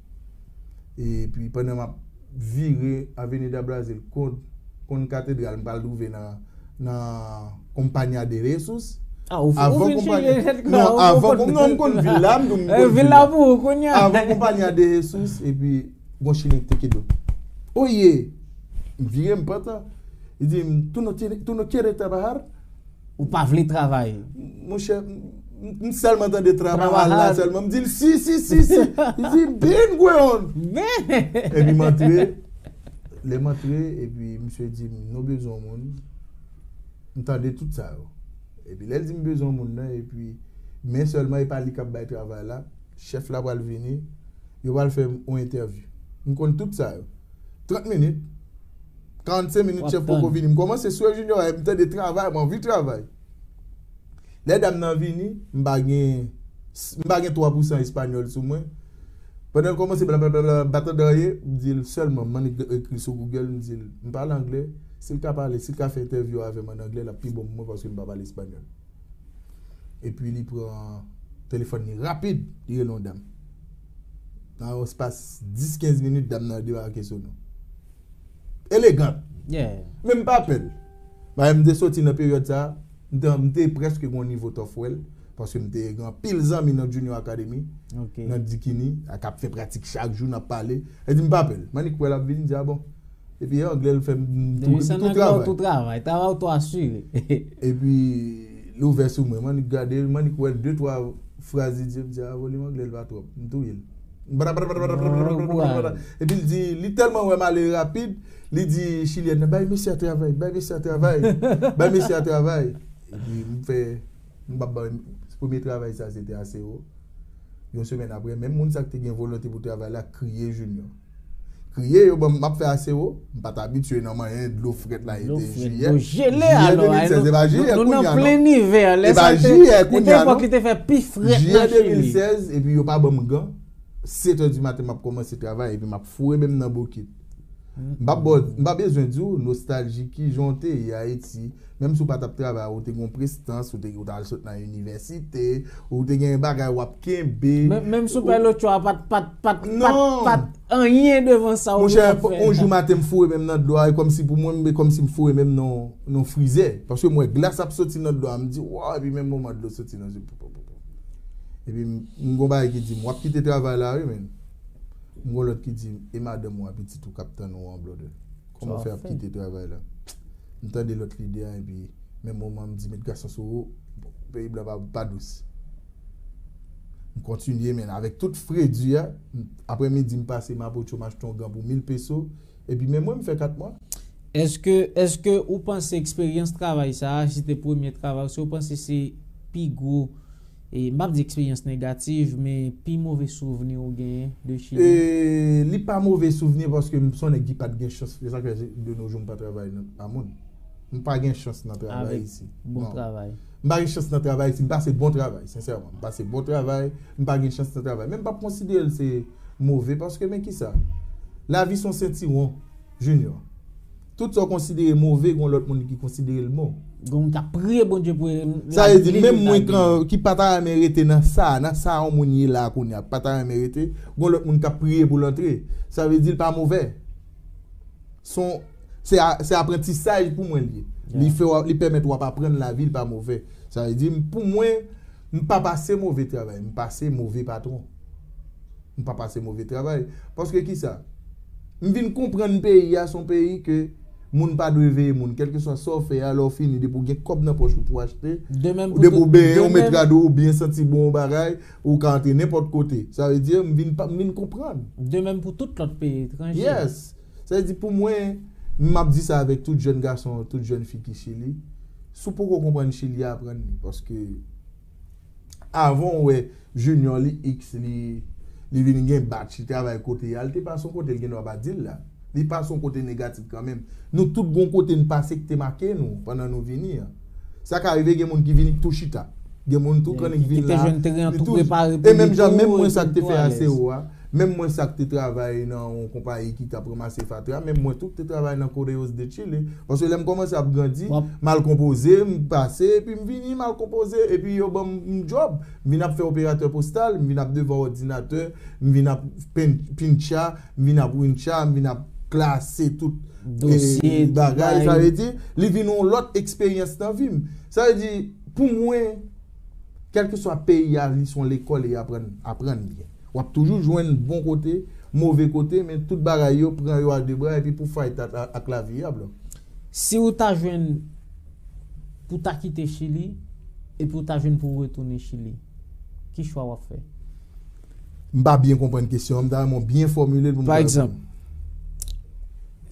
Epi pandan m ap vire Avenida Brazil, konn, konn katedral, m pral twouve nan, nan Companhia de Jesus. Ah, ou, ou vin Chili nèt, non, avan, non, m konn vil la, m di w, m konn vil la pou ou kounye a. Avan Companhia de Jesus, epi gon chilyen ki te kite. Oye! M vire, m pantan. Li di m, "Tú no tienes, tú no quieres trabajar?" Ou pa vle travay. Monchè, m, m, m sèlman tande trabajar la sèlman. M di l, "Si, si, si, si." Li di, "Bin, weón." Epi m antre, lè m antre, epi misye di m, "Nou bezwen moun." M tande tout sa yo. Epi lè l di m bezwen moun nan, epi, men sèlman e pa li k ap bay travay la, chèf la pral vini, yo pral fè yon entèvyou. M konn tout sa yo. Trant minit, karannsenk minit, chèf poko vini. M kòmanse swe Junior a, m tande travay, m anvi travay. Lè dam nan vini, m pa gen, m pa gen twa pousan espanyòl sou mwen. Pandan l kòmanse blablabla, m pa tande anyen, m di l sèlman, m annik ekri sou Google, m di l, m pale anglè, si l ka pale, si l ka fè entèvyou avè m an anglè, l ap pi bon pou mwen paske m pa pale espanyòl. Epi li pran telefòn li rapid, li rele yon dam. Nan yon espas dis kenz minit, dam nan debake sou nou. Elegant. Men m pa pè l. Paske m te soti nan peryòd sa a, m te, m te prèske gen yon nivo tough wè l, paske m te gen anpil zanmi nan Junior Academy, nan Dikini, k ap fè pratik chak jou, n ap pale. Li di m pa pè l. M annik wè l ap vini, m di, "A bon." Epi anglè l fè m tou, tou travay. Tou travay, travay ou tou asire. Epi li ouvè sou mwen, m annik gade, m annik wè de twa fraz li di, m di, "A, volim anglè l pa twòp." M touye l. Epi l di, li tèlman wè m ale rapid, li di chilyèn nan, "Bay mesye a travay, bay mesye a travay, bay mesye a travay." Epi m fè, m pa bay, premye travay sa se te Aseo. Yon semèn apre, menm moun sa ki te gen volonte pou travay la kriye Junior. Kriye yo ban m, m ap fè Aseo, m pa t abitye nan manyen dlo frèt la, e te jiyè. Dlo jele alò, jiyè de mil sèz, e pa jiyè kounye a non. E pa jiyè kounye a non. Epòk li te fè pi frèt nan Chili. Jiyè de mil sèz, epi yo pa ban m gan. Sèt è di maten, m ap kòmanse travay, epi m ap foure men m nan bokit. M pa, m pa bezwen di w, nostalji, kijan w te ye Ayiti, menm si w pa t ap travay, ou te gen yon prestans, ou te, ou t al sot nan inivèsite, ou te gen bagay w ap kenbe. Menm, menm si w pè lotyo a pa t, pa t, pa t, pa t, pa t anyen devan sa ou te ap fè. Monchè, yon jou maten m foure men m nan dlo a, e kòmsi pou mwen, e kòmsi m foure men m nan, nan frizè. Paske m wè glas ap soti nan dlo a, m di, "Waw," epi menm moman dlo soti nan je m. Epi m m gon bagay ki di m, "W ap kite travay la wi, men." M gon lòt ki di m, "E madanm ou a pitit ou k ap tann ou an, brother? Kòman w fè ap kite travay la?" M tande lòt lide a, epi menm moman m di, "Met gason sou ou, bon, peyi blan pa, pa dous." M kontinye, men avèk tout fredi a, m- aprè midi m pase Mapocho, m achte yon gan pou mil peso, epi men mwen m fè kat mwa. Èske, èske ou panse eksperyans travay sa a, si se te premye travay, èske ou panse se pi gwo, e, m p ap di eksperyans negatif, men pi move souvni ou genyen de Chili? E, li pa move souvni paske m se yon nèg ki pa t gen chans. Se sa k fè de nos jours m pa travay nan- a moun. M pa gen chans nan travay Avèk isi. Bon Non. Travay. M pa gen chans nan travay isi. M pase bon travay, sensèman. M pase bon travay, m pa gen chans nan travay. Men m p ap konsidere l se move paske men kisa? Lavi se yon sentiwon, Junior. Tout sa w konsidere move, gon lòt moun ki konsidere l bon. Gon moun k ap priye Bondye pou Sa vle di, menm mwen kan, ki pa ta renmen rete nan sa, nan sa yon moun ye la kounye a, pa ta renmen rete, gon lòt moun k ap priye pou l antre. Sa vle di l pa move. Son, se a- se aprantisaj pou mwen li ye. Li fè w- li pèmèt w ap aprann lavi, l pa move. Sa vle di, m- pou mwen, m pa pase move travay, m pase move patwon. M pa pase move travay. Paske kisa? M vin konprann peyi a se yon peyi ke moun pa dwe veye moun. Kèlkeswa sa w fè a, lè w fini, depi w gen kòb nan pòch ou pou achte, De menm pou depi w tout- benyen, de w met menm- rad ou, ou byen santi bon, yon bagay, ou ka antre nenpòt kote. Sa vle di, m vin pa- m vin konprann. De menm pou tout lòt peyi etranje. Yes. Sa vle di pou mwen, m ap di sa avèk tout jèn gason, tout jèn fi ki Chili. Si w poko konprann Chili, aprann li. Paske avan w wè Junior li X, li, li vin gen batch, li travay kote a, li te pase yon kote, li gen dwa pa di l la. Li pase yon kote negatif kanmenm. Nou tout gon kote n pase ki te make nou pandan nou vini an. Sa ka rive gen moun ki vini tou chita. Gen moun tou kannik vin la. E menm jan, menm mwen sa k te fè A C O a, menm mwen sa k te travay nan yon konpayi ki t ap ranmase fatra, menm mwen tou k te travay nan Correos de Chile. Paske lè m kòmanse ap grandi, m al konpoze, m pase, epi m vini, m al konpoze, epi yo ban m djòb. M vin ap fè operatè postal, m vin ap devan òdinatè, m vin ap pen- pincha, m vin ap wincha, m vin ap klase tout bagay. Sa vle di, li vin yon lòt eksperyans nan vi m. Sa vle di, pou mwen, kèlkeswa peyi a, li se yon lekòl e aprann, aprann byen. W ap toujou jwenn bon kote, move kote, men tout bagay yo pran yo a de bra epi pou fight ak, ak lavi a, bro. Si ou ta jwenn pou ta kite Chili, epi ou ta jwenn pou retounen Chili, ki chwa w ap fè? M pa byen konprann kesyon an, m ta renmen w byen fòmile l pou m Pa egzanp,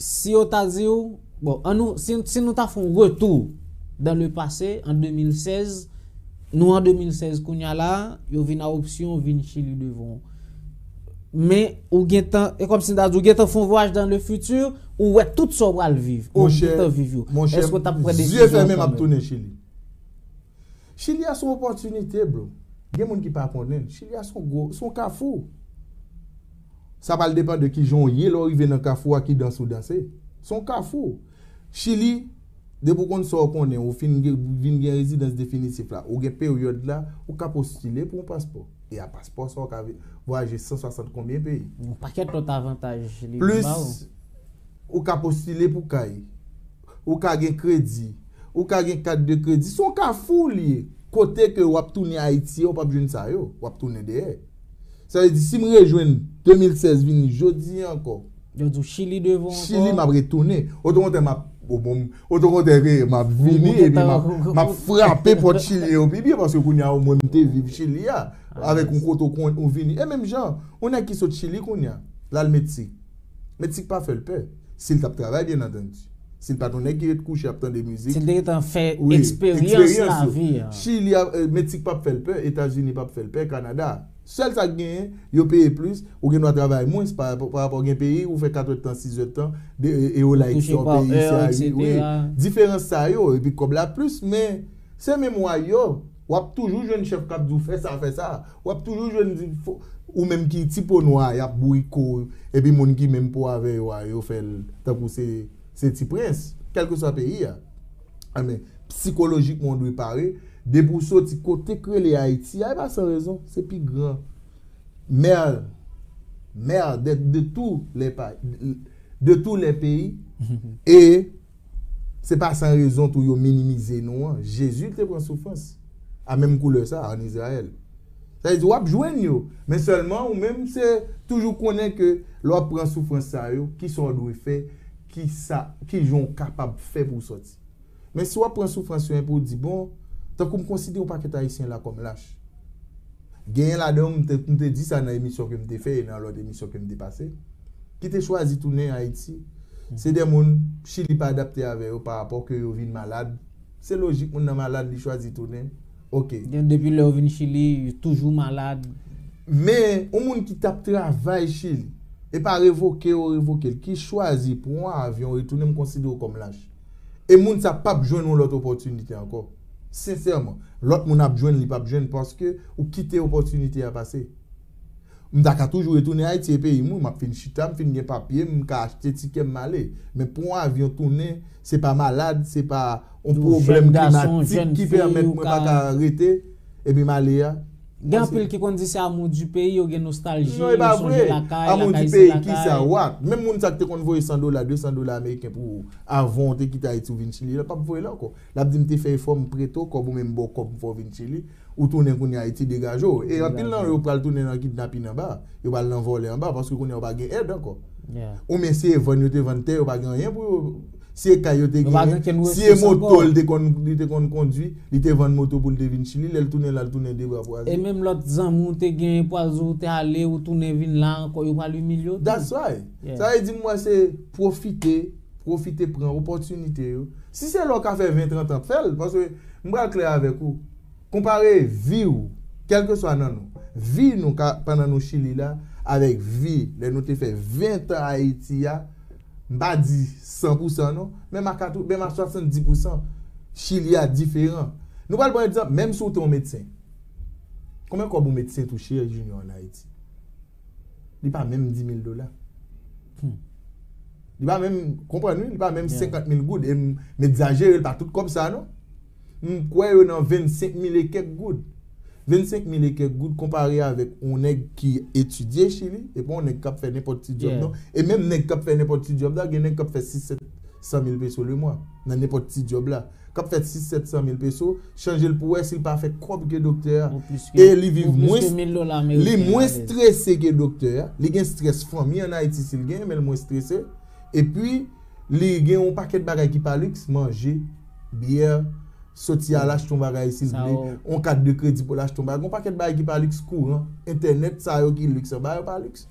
si yo ta di w, bon, an nou, si, si nou ta fè yon retou dans le passé, an de mil sèz, nou an de mil sèz kounye a la, yo vin a opsyon vin Chili devan w. Men, ou gentan, e kòmsi m ta di, ou gentan fè yon vwayaj dans le futur, ou wè tout sa w pral viv, ou gentan viv yo. Èske w t ap pran desizyon an kanmenm? Zye fèmen, m ap tounen Chili. Chili a se yon opòtinite, bro. Gen moun ki pa konnen l. Chili a se yon gwo, se yon kafou. Sa pral depann de kijan w ye lè w rive nan kafou a, ki dans ou danse. Se yon kafou. Chili, depi w konn sa w konnen, ou fin gen, vin gen rezidans definitif la, ou gen peryòd la, ou ka postile pou yon paspò. E a paspò sa, ou ka vi- vwayaje san swasant konbyen peyi. Yon pakèt lòt avantaj li ba w. Plis, ou ka postile pou kay. Ou ka gen kredi. Ou ka gen kat de kredi. Se yon kafou li ye. Kote ke w ap tounen Ayiti, w p ap jwenn sa yo. W ap tounen dèyè. Sa vle di, si m rejwenn de mil sèz vini jodi a ankò, Yo di w Chili devan w ankò. Chili, m ap retounen. Otokontè, m ap, o bon, otokontè, m ap vini, epi m ap, m ap frape pòt Chili yo pi byen, paske kounye a, omwen, m te viv Chili a, avèk yon kote ou konn, ou vini. E menm jan, yon nèg ki sot Chili kounye a, l al Meksik. Meksik pa fè l pè. Si l t ap travay, byen antandi. Si l pa t yon nèg ki ret kouche ap tande mizik. Si l te gentan fè eksperyans lavi a. Chili, a- e, Meksik p ap fè l pè, Etazini p ap fè l pè, Kanada. Sèl sa k genyen, yo peye plis, ou gen dwa travay mwens pa, pa rapò gen peyi, ou fè kat èdtan, sis èdtan, de, e, e yo like sa w peye, se a ui, wi. Diferans sa yo, epi kòb la plis, men se menm way yo, w ap toujou jwenn chèf k ap di w fè sa, fè sa. W ap toujou jwenn di, fo- ou menm ki ti po nwa, y ap bouriko, epi moun ki menm po avè yo a, yo fè l tankou se, se ti prens, kèlkeswa peyi a. Enben, sikolojikman, w dwe pare. Depi w soti kote k rele Ayiti a, e pa san rezon, se pi gran mè, mè de, de tous les pa- de tous les pays. E se pa san rezon tou yo minimize nou an. Jezi te pran soufrans a menm koulè sa ann Izrayèl. Sa vle di w ap jwenn yo, men sèlman ou menm se toujou konnen ke lè w ap pran soufrans sa yo, kisa w dwe fè, kisa, kijan w kapab fè pou w sòti. Men si w ap pran soufrans yo epi w di, bon, tankou m konsidere yon pakèt Ayisyen la kòm lach. Genyen ladan yo, m te, m te di sa nan emisyon ke m te fè e nan lòt emisyon ke m te pase, ki te chwazi tounen Ayiti. Se de moun Chili pa adapte avè yo pa rapò ke yo vin malad. Se lojik, moun nan malad, li chwazi tounen. Ok. Gen depi lè yo vin Chili, yo toujou malad. Men, yon moun ki t ap travay Chili, e pa revoke yo revoke l, ki chwazi pran yon avyon retounen, m konsidere w kòm lach. E moun sa p ap jwenn yon lòt opòtinite ankò. Sensèman, lòt moun ap jwenn, li p ap jwenn paske ou kite opòtinite a pase. M ta ka toujou retounen Ayiti, e peyi m, wi, m ap fin chita, m fin gen papye, m ka achte tikè, m ale. Men pran yon avyon tounen, se pa malad, se pa yon pwoblèm klimatik ki pèmèt mwen pa ka rete, epi m ale a. Gen anpil ki konn di se amour du pays, yo gen nostalji, yo sonje lakay, lakay se lakay. What? Menm moun sa ki te konn voye san dola, de san dola ameriken pou ou, avan w te kite Ayiti ou vin Chili la, p ap voye l ankò. L ap di m te fè efò, m prete w kòb ou men m ba w kòb pou fè w vin Chili. Ou tounen kounye a Ayiti, degaje w. E anpil nan yo pral tounen nan kidnapin anba, yo pral nan vòlè anba, paske kounye a yo pa gen èd ankò. Oubyen si e vann yo te vann tè, yo pa gen anyen pou yo. Si e kay yo te genyen, si e moto l te konn, li te konn kondwi, li te vann moto pou l te vin Chili, lè l tounen la, l tounen de bra kwaze. E menm lòt zanmi w te genyen, pral di w te ale, ou tounen vin la ankò, yo pral imilye w tou. That's right. Sa vle di m wè se pwofite, pwofite pran opòtinite yo. Si se lè w ka fè ven, trant an, fè l, paske m pral klè avèk ou. Konpare vi w, kèlkeswa nan nou, vi nou ka, pandan nou Chili la, avèk vi lè nou te fè ven tan Ayiti a, m pa di san pou san non, menm a katreven, menm a swasanndis pou san, Chili a diferan. Nou pral pran egzanp, menm si w te yon medsen, konbyen kòb yon medsen touche, Junior, ann Ayiti? Li pa menm dis mil dola. Li pa menm, konprann wi, li pa menm senkant mil goud. E m, m egzajere, li pa tout kòb sa non. M kwè yo nan vennsenk mil e kèk goud. Vennsenk mil e kèk goud konpare avèk yon nèg ki etidye Chili, e pa yon nèg k ap fè nenpòt ti djòb non. E menm nèg k ap fè nenpòt ti djòb la, gen nèg k ap fè sis, sèt san mil peso le mwa nan nenpòt ti djòb la. K ap fè sis, sèt san mil peso, chanje l pou wè si l pa fè kòb ke doktè a. E li viv mwens, li mwens strese ke doktè a. Li gen strès fanmi ann Ayiti si l genyen, men l mwens strese. Epi, li gen yon pakèt bagay ki pa liks, manje, byè, soti al achte yon bagay si l vle, yon kat de kredi pou l achte yon bagay, yon pakèt bagay ki pa liks, kouran, entènèt, sa yo ki liks, anba yo pa liks.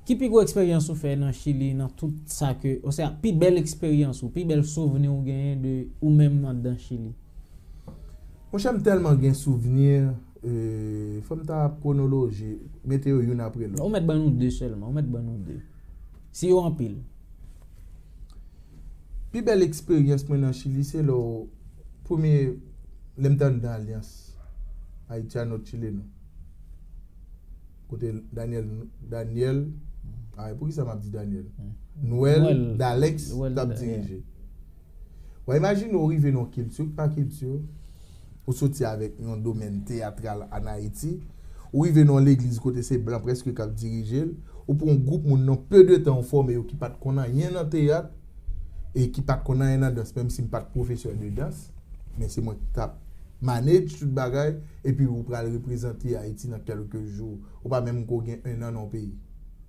Ki pi gwo eksperyans ou fè nan Chili, nan tout sa ke, osea, pi bèl eksperyans ou, pi bèl souvni ou genyen de ou menm anndan Chili? Monchè, m tèlman gen souvni, e, fò m ta ap kwonoloji, mete yo youn apre lòt. Ou mèt ban nou de sèlman, ou mèt ban nou de. Si yo anpil. Pi bèl eksperyans mwen nan Chili se lè w, premye, lè m te anndan Alyans Haitiano Chileno. Kote Daniel, Daniel, a, poukisa m ap di Daniel? Noël Dalex t ap dirije. W a imajine w rive nan yon kilti ki pa kilti w, ou soti avèk yon domèn teyatral ann Ayiti, ou rive nan yon legliz kote se blan prèske k ap dirije l, ou pran yon gwoup moun nan peu de tan ou fòme yo ki pa t konn anyen nan teyat e ki pa t konn anyen nan dans, menm si m pa t pwofesè de dans, men se mwen ki t ap manage tout bagay, epi ou pral reprezante Ayiti nan kèlke jou, ou pa menm ko gen en an nan yon peyi.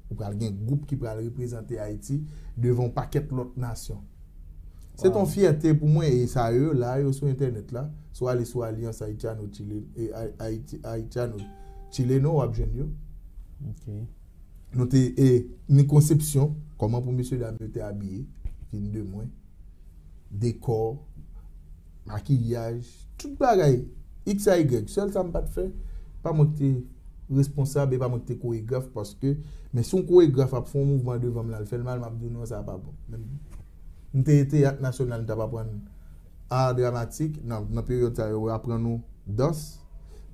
Ou pral gen gwoup ki pral reprezante Ayiti devan yon pakèt lòt nasyon. Se t yon fyète pou mwen, e sa yo la, yo sou entènèt la. Si w ale sou Alyans Haitiano Chile, e, Haiti, Haitiano Chileno, w ap jwenn yo. Nou te, e, ni konsepsyon, kòman pou mesyedam yo te abiye, vin de mwen, dekò, makiyaj, tout bagay, X A Y, sèl sa m pa t fè, pa mwen ki te responsab e pa mwen ki te koregraf, paske, men si yon koregraf ap fè yon mouvman devan m la, l fè l mal, m ap di w non, sa pa bon. Men m te teyat nasyonal, m t ap aprann ar dramatik, nan, nan peryòd sa yo aprann nou dans,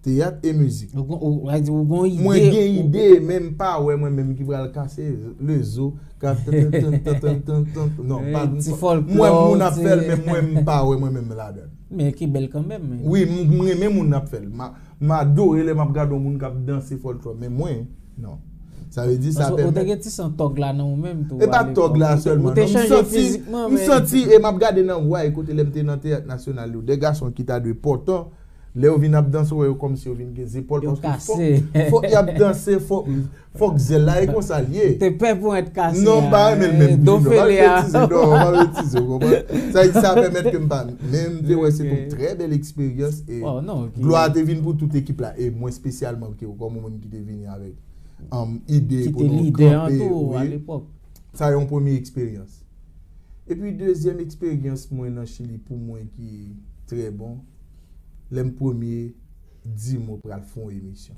teyat e mizik. Ou gon, ou, ou, ou gon ide. Mwen gen ide, men m pa wè mwen menm ki pral kase lezo, k ap tantantantantantan. Non, pa, m wè moun ap fè l, men mwen m pa wè mwen menm ladan l. Men ki bèl kanmenm. Wi, m, m renmen moun ap fè l. M a, m adore lè m ap gade yon moun k ap danse fòlklò, men mwen, non. Sa vle di sa pèmèt. Ou te gen ti san tòg la nan ou menm tou. E pa tòg la sèlman, non. M santi, m santi, e m ap gade nan wè kote lè m te nan teyat nasyonal yo, de gason ki ta dwe pòtan, Lè yo vin ap danse, ou wè yo kòmsi yo vin gen zepòl, Yo paske fòk, kase. Fòk y ap danse, fòk, fòk zèl la e konsa l ye. Te pè pou èt kase. Non, m pa renmen l menm. Do Junior, pa fele a. betize, non, pa betize, ou konprann? Sa, sa pèmèt ke m pa, men m te wè se yon trè bèl eksperyans e Oh, non, ok. Glwa te vin pou tout ekip la e mwen espesyalman ke kòm yon moun ki te vini avèk um, ide Ki pou te nou lidè an kanpe, tou a wi. Lepòk. Sa yon premye eksperyans. Epi dezyèm eksperyans mwen nan Chili pou mwen ki trè bon, lè m premye di m ou pral fè yon emisyon.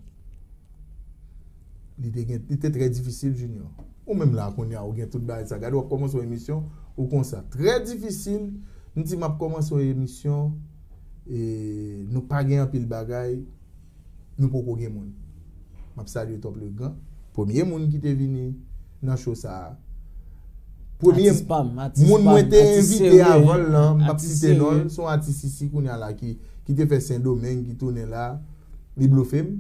Li te gen, li te trè difisil, Junior. Ou menm la kounye a, ou gen tout bagay sa. Gade w ap kòmanse yon emisyon, ou konsa. Trè difisil, m di m ap kòmanse yon emisyon, e nou pa gen anpil bagay, nou poko gen moun. M ap salye Top Le Grand, premye moun ki te vini nan show sa a. Premye Atis pa m, atis moun pa mwen m, te atis envite serye, avan l lan, m ap atis site non serye. l, se yon atis isi kounye a la ki, ki te fè Sendomeng, ki tounen la. Li blofe m.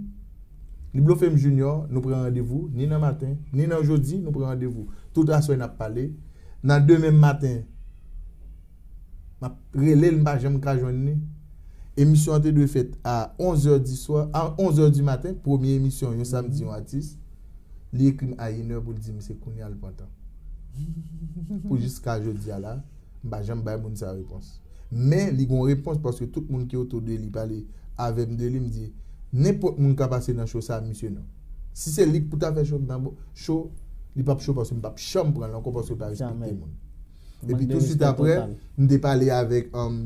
Li blofe m, Junior, nou pran randevou, ni nan maten, ni nan jodi, nou pran randevou. Tout aswè n ap pale. Nan demen maten, m ap rele l, m pa janm ka jwenn li. Emisyon an te dwe fèt a onz è di swa, a onz è di maten, premye emisyon, yon samdi, yon atis. Li ekri m a inè pou l di m se kounye a l pran tan. Pou jiska jodi a la, m pa janm bay moun sa repons. Men, li gon repons paske tout moun ki otou de li pale avè m de li, m di, nenpòt moun ka pase nan show sa, misye non. Si se li k pou ta fè show nan bo- show, li p ap show paske m p ap janm pran l ankò paske l pa respekte Jamè. Moun. Mank Epi de tousuit respè apre, total. M te pale avèk um,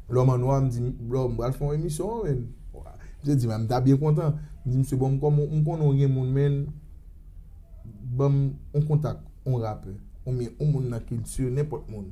Lòm an nwa, m di, Lòm, m pral fè yon emisyon, men. Misye di, men m ta byen kontan. M di, misye, bon, m kòman, m konnen w gen moun, men, ban m yon kontak, yon rapè, oubyen yon moun nan kilti, nenpòt moun.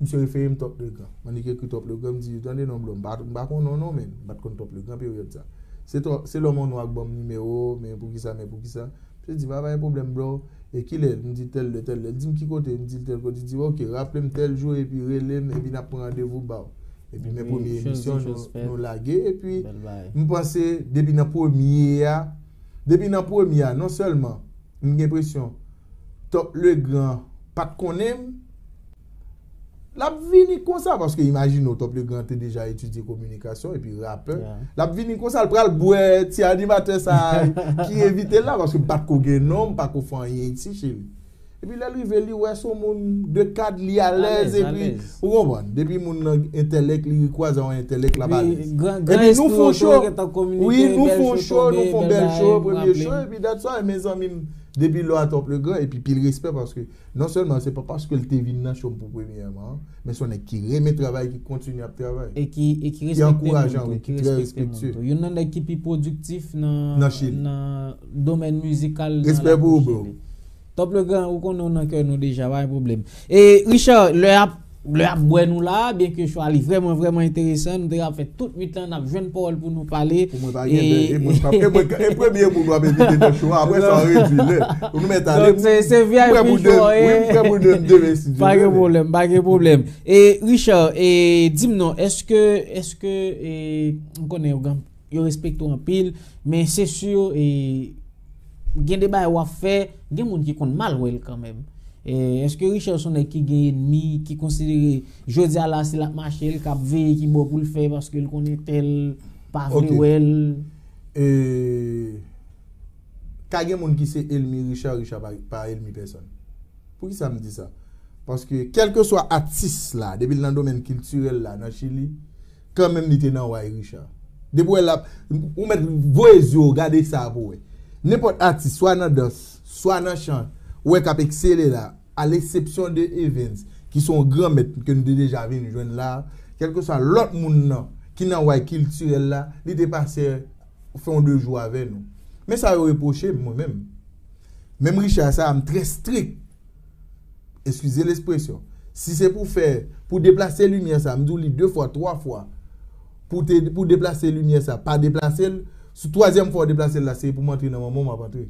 Misye refere m Top Le Grand. M annik ekri Top Le Grand, m di, tande non, Lòm, m pa, m pa konnen w non, men. M pa t konn Top Le Grand peryòd sa. Se to- se Lòm an nwa k ban m nimewo, men poukisa, men poukisa. Misye di, pa, pa gen pwoblèm, bro. E kilè? M di, tèl lè, tèl lè. Li di m ki kote? M di l tèl kote. Li di, oke, raple m tèl jou, epi rele m, epi n ap pran randevou ba w. Epi men Epi, premye chose emisyon, dit, nou, chose faite. Nou lage, epi Bèl bagay. M panse, depi nan premye a, depi nan premye a, non sèlman, m gen enpresyon, Top Le Grand pa t konnen m, l ap vini konsa, paske imajine w, Top Le Grand te deja etidye kominikasyon, epi rapè, Yeah. L ap vini konsa, l pral bwè ti animatè sa a ki envite l la, paske m pa t ko gen non, m pa ko fè anyen isi, cheri. Epi lè l rive, li wè se yon moun de kad, li alèz, Alèz, epi, alèz. Ou konprann, depi moun nan entèlèk, li kwaze yon entèlèk, l ap alèz. Epi gran, gran Epi nou espri fè yon yo show. Gentan kominike, Wi, nou bèl fè yon show show, nou tonbe, fè yon bèl bèl bagay, show, m premye raple show, m. Epi that's why, mezanmi m, depi lò a Top Le Grand, epi pil respè, paske non sèlman se pa paske l te vin nan show m pou premyèman, men se yon nèg ki renmen travay, ki kontinye ap travay. E ki, e ki Ki respekte ankourajan, moun wi, tou, ki ki trè respekte moun respektye. Tou. Youn nan nèg ki pi pwodiktif nan, Nan Chili. Nan domèn mizikal. Respè pou ou, bro. Top Le Grand, ou konnen w nan kè nou deja, pa gen pwoblèm. E Richard, lè ap, lè ap bwè nou la, byen ke show a li vrèman, vrèman enteresan, nou te ap fè tout nwit lan, n ap jwenn pawòl pou nou pale. Pou mwen pa gen lè, e mwen pa, e mwen, e premye moun w ap envite nan show a, apre sa w redwi lè. Nou mèt ale. Donk, se, se V I P show, Wi, m prè pou de, demen, si Dye vle. Pa gen pwoblèm, pa gen pwoblèm. E Richard, e, di m non, èske, èske, e, m konnen yo, gen- yo respekte w anpil, men se si, e, gen de bagay w ap fè, gen moun ki konn mal wè l kanmenm. E, èske Richard se yon nèg ki gen enmi, ki konsidere jodi a la se l ap mache, l k ap veye ki bò pou l fè paske l konnen tèl pa vle wè l? E, ka gen moun ki se enmi Richard, Richard pa, pa enmi pèsonn. Poukisa m di sa? Paske kèlkeswa atis la, depi l nan domèn kiltirèl la, nan Chili, kanmenm li te nan way Richard. Depi w wè l ap, ou mèt voye zye w gade sa pou wè. Nenpòt atis, swa nan dans, swa nan chan, ou wè k ap eksele la, a lesepsyon de Evens, ki se yon granmèt ke nou te deja vin jwenn la, kèlkeswa lòt moun nan ki nan way kiltirèl la, li te pase fè yon de jou avè nou. Men sa yo repwoche m, mwen menm. Menm Richard sa a, m trè strik. Eskize lespresyon. Si se pou fè, pou deplase limyè sa, m di w li de fwa, twa fwa. Pou te, pou deplase limyè sa, pa deplase l. Sou twazyèm fwa w deplase l la, se pou m antre nan manman w m ap antre.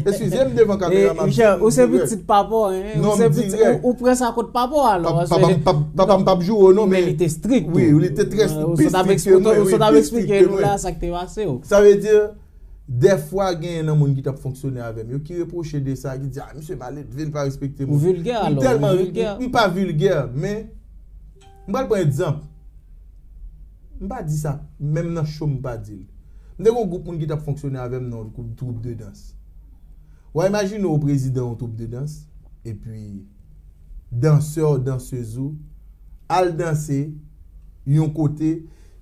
Eskize m devan kamera, m ap di w dirèk. Ou se pitit papa w, hein? Non, m dirèk. Ou pran sa kot papa w alò. Papa m p ap joure w non, men li te strik tou. Wi, li te trè strik, pi strik ke mwen, wi, pi strik ke mwen. Sa vle di, dèfwa genyen nan moun ki t ap fonksyone avè m yo, ki repwoche de sa, ki di, a, misye maledve, l pa respekte moun. Ou vilgè alò, ou vilgè. M pa vilgè, men m pral pran egzanp. M pa di sa, menm nan show m pa di l. M te gen yon gwoup moun ki t ap fonksyone avè m nan yon gwoup, twoup de dans. W a imajine w prezidan yon twoup de dans, epi dansè w, dansez ou, al danse yon kote,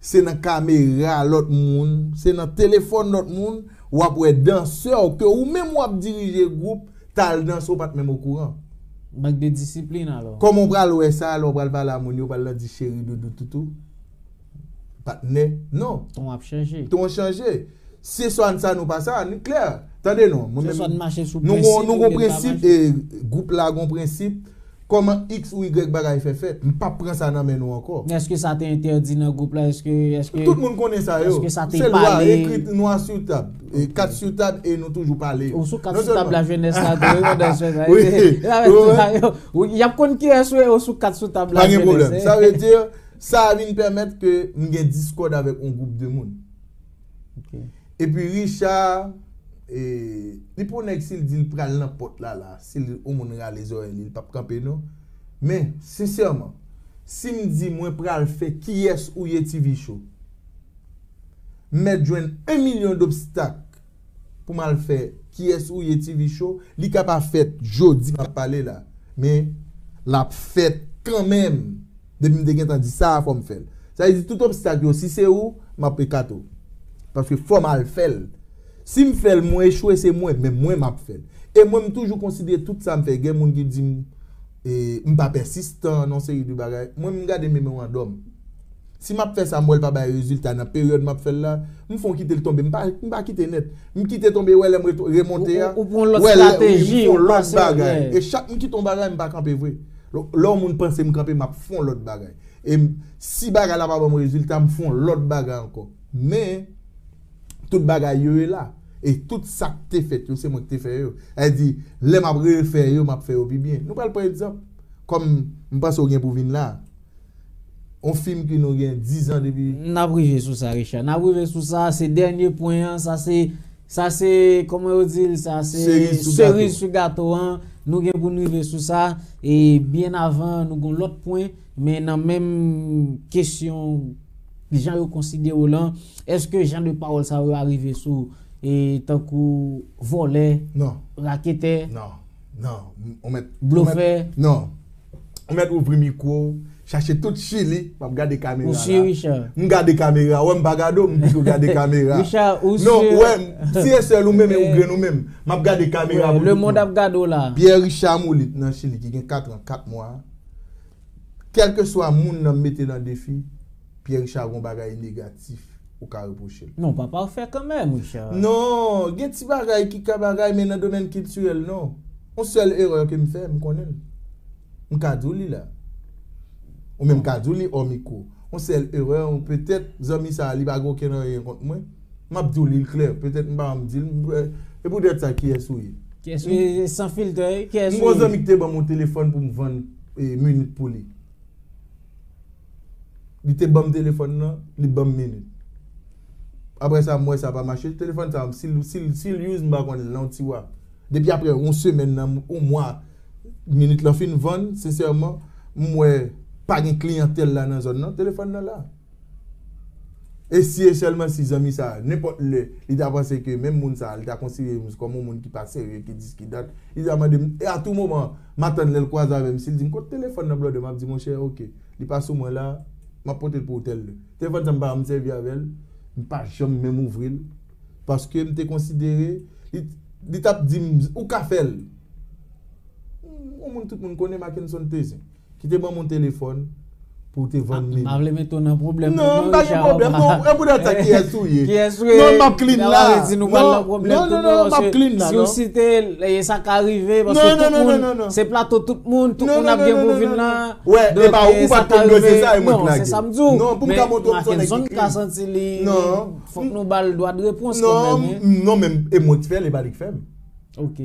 se nan kamera lòt moun, se nan telefòn lòt moun, w ap wè dansè w ke ou menm w ap dirije gwoup, t al danse, w pa t menm okouran. Mank de disiplin alò. Kòman w pral wè sa, lè w pral pale a moun yo, w pral nan di cheri, doudou, toutou? Patnè, non. Ton ap chanje. Ton chanje. Se swa n sa nou pa sa, nou klè. Tande non, mwen menm, nou gon, nou gon prensip, e gwoup la gon prensip. Kòman X ou Y bagay fè fèt, m p ap pran sa nan men nou ankò. Men èske sa te entèdi nan gwoup la? Èske, èske, tout moun konnen sa yo. Èske sa te pale? Se lwa, ekri nwa sou tab, e kat sou tab, e nou toujou pale. Ou sou kat sou tab lajenès la tou, wi, pandan sou sa. Wi. Y ap konn kiyès ou ye, ou sou kat sou tab lajenès. Pa gen pwoblèm. Sa vle di, sa a vin pèmèt ke m gen diskòd avèk yon gwoup de moun. Epi Richard, e, li pa yon nèg, si l di l pral nan pòt la, la, si l, yon moun rale zòrèy li, li p ap kanpe non. Men, sensèman, si m di mwen pral fè Kiyès ou ye T V show, m mèt jwenn yon milyon dobstak pou m al fè Kiyès ou ye T V show, li ka pa fèt jodi m ap pale la, men l ap fèt kanmenm. Depi m te gentan di sa a, fò m fè l. Sa vle di tout obstak yo, si se ou, m ap ekate w. Paske fò m al fè l. Si m fè l, mwen echwe, se mwen, men mwen m ap fè l. E mwen, m toujou konsidere tout sa m fè. Gen moun ki di m, e, m pa pèsistan nan yon seri de bagay. Mwen, m gade memorandòm. Si m ap fè sa, m wè l pa bay rezilta nan peryòd m ap fè l la, m fè w kite l tonbe. M pa, m pa kite nèt. M kite tonbe, wè lè m reto-, remonte a. Ou, ou, ou pran lòt estrateji, ou pase, yeah. E chak m kite yon bagay, m pa kanpe vre. Lè, lè yon moun panse m kanpe, m ap fè yon lòt bagay. E m, si bagay la pa ban m rezilta, m fè yon lòt bagay ankò. Men, tout bagay yo ye la. E tout sa k te fèt yo, se mwen k te fè yo. Sa vle di, lè m ap refè yo, m ap fè yo pi byen. Nou pral pran egzanp. Kòm m panse w gen pou vin la. Yon fim ke nou gen diz an depi. N ap rive sou sa, Richard. N ap rive sou sa. Se dènye pwen an. Sa se, sa se, kòman yo di l? Sa se seriz sou gato an. Nou gen pou n rive sou sa. E byen avan, nou gen yon lòt pwen. Men nan menm kesyon, jan yo konsidere w lan, èske jan de pawòl sa yo arive sou, e, tankou vòlè, raketè, blofè? Non. Ou mèt ouvri mikwo w, chache tout Chili, m ap gade kamera la. Ou si, Richard? M gade kamera, wè m pa gade w, m pito gade kamera. Richard, ou si? Non, wè, si e sèl ou menm, ou grenn ou menm, m ap gade kamera pou tout moun. Lemonn ap gade w la. Pierre Richard Moulit nan Chili, ki gen kat an, kat mwa. Kèlkeswa moun nan m mete nan defi, Pierre Richard gon bagay negatif ou ka repwoche l. Non, pa pafè kanmenm, Richard. Non, gen ti bagay ki ka bagay, men nan domèn kiltirèl, non. Yon sèl erè ke m fè, m konnen l. M ka di w li la. Ou menm ka di w li hors micro. Yon sèl erè, yon petèt, zanmi sa a, li pa gen okenn anyen kont mwen. M ap di w li klè. Petèt m pa janm di l. M, e poutèt sa, kiyès ou ye? Kiyès ou ye? San filtè, wi. Kiyès ou ye? M gon zanmi ki te ban m yon telefòn pou m vann, e, minit pou li. Li te ban m telefòn nan, li ban m minit. Apre sa, m wè sa pa mache. Telefòn sa, si l, si l, si l use, m pa konn li nan yon tiwa. Depi apre yon semèn nan, yon mwa, minit lan fin vann, sensèman, m wè pa gen kliyantèl la nan zòn nan, telefòn nan la. E si e sèlman si zanmi sa a, nenpòt lè, li ta panse ke menm moun sa a, li ta konsidere m kòm yon moun ki pa serye, ki dis, ki dat, li ta mande m, e a tou moman, m atann lè l kwaze avè m, si l di m, "Kot telefòn nan, blòdè?" M ap di, "Monchè, oke, li pa sou mwen la, m ap pote l pou ou tèl lè." Telefòn sa, m pa janm sèvi avè l, m pa janm menm ouvri l, paske m te konsidere, li, li t ap di m, "Ou ka fè l." Yon moun tout moun konnen, Mackenson Tezin, ki te ban m yon telefòn pou w te vann li. M pa vle mete w nan pwoblèm. Non, m pa gen pwoblèm. Non, e poutèt sa, kiyès ou ye? Kiyès ou ye? Non, m ap clean la. Non, non, non, m ap clean la, non. Si w site l, e, sa ka rive, paske tout moun, se plato tout moun, tout moun ap gen pou vin la. Wè, e pa ou pa t konn dosye sa, e mwen k lage. Non, se sa m di w. Non, pou m ka montre w m se yon nèg ki clean. Mackenson ka santi li, fòk nou ba l dwa de repons kanmenm, wi. Non, men e mwen k fè l, e pa li k fè m.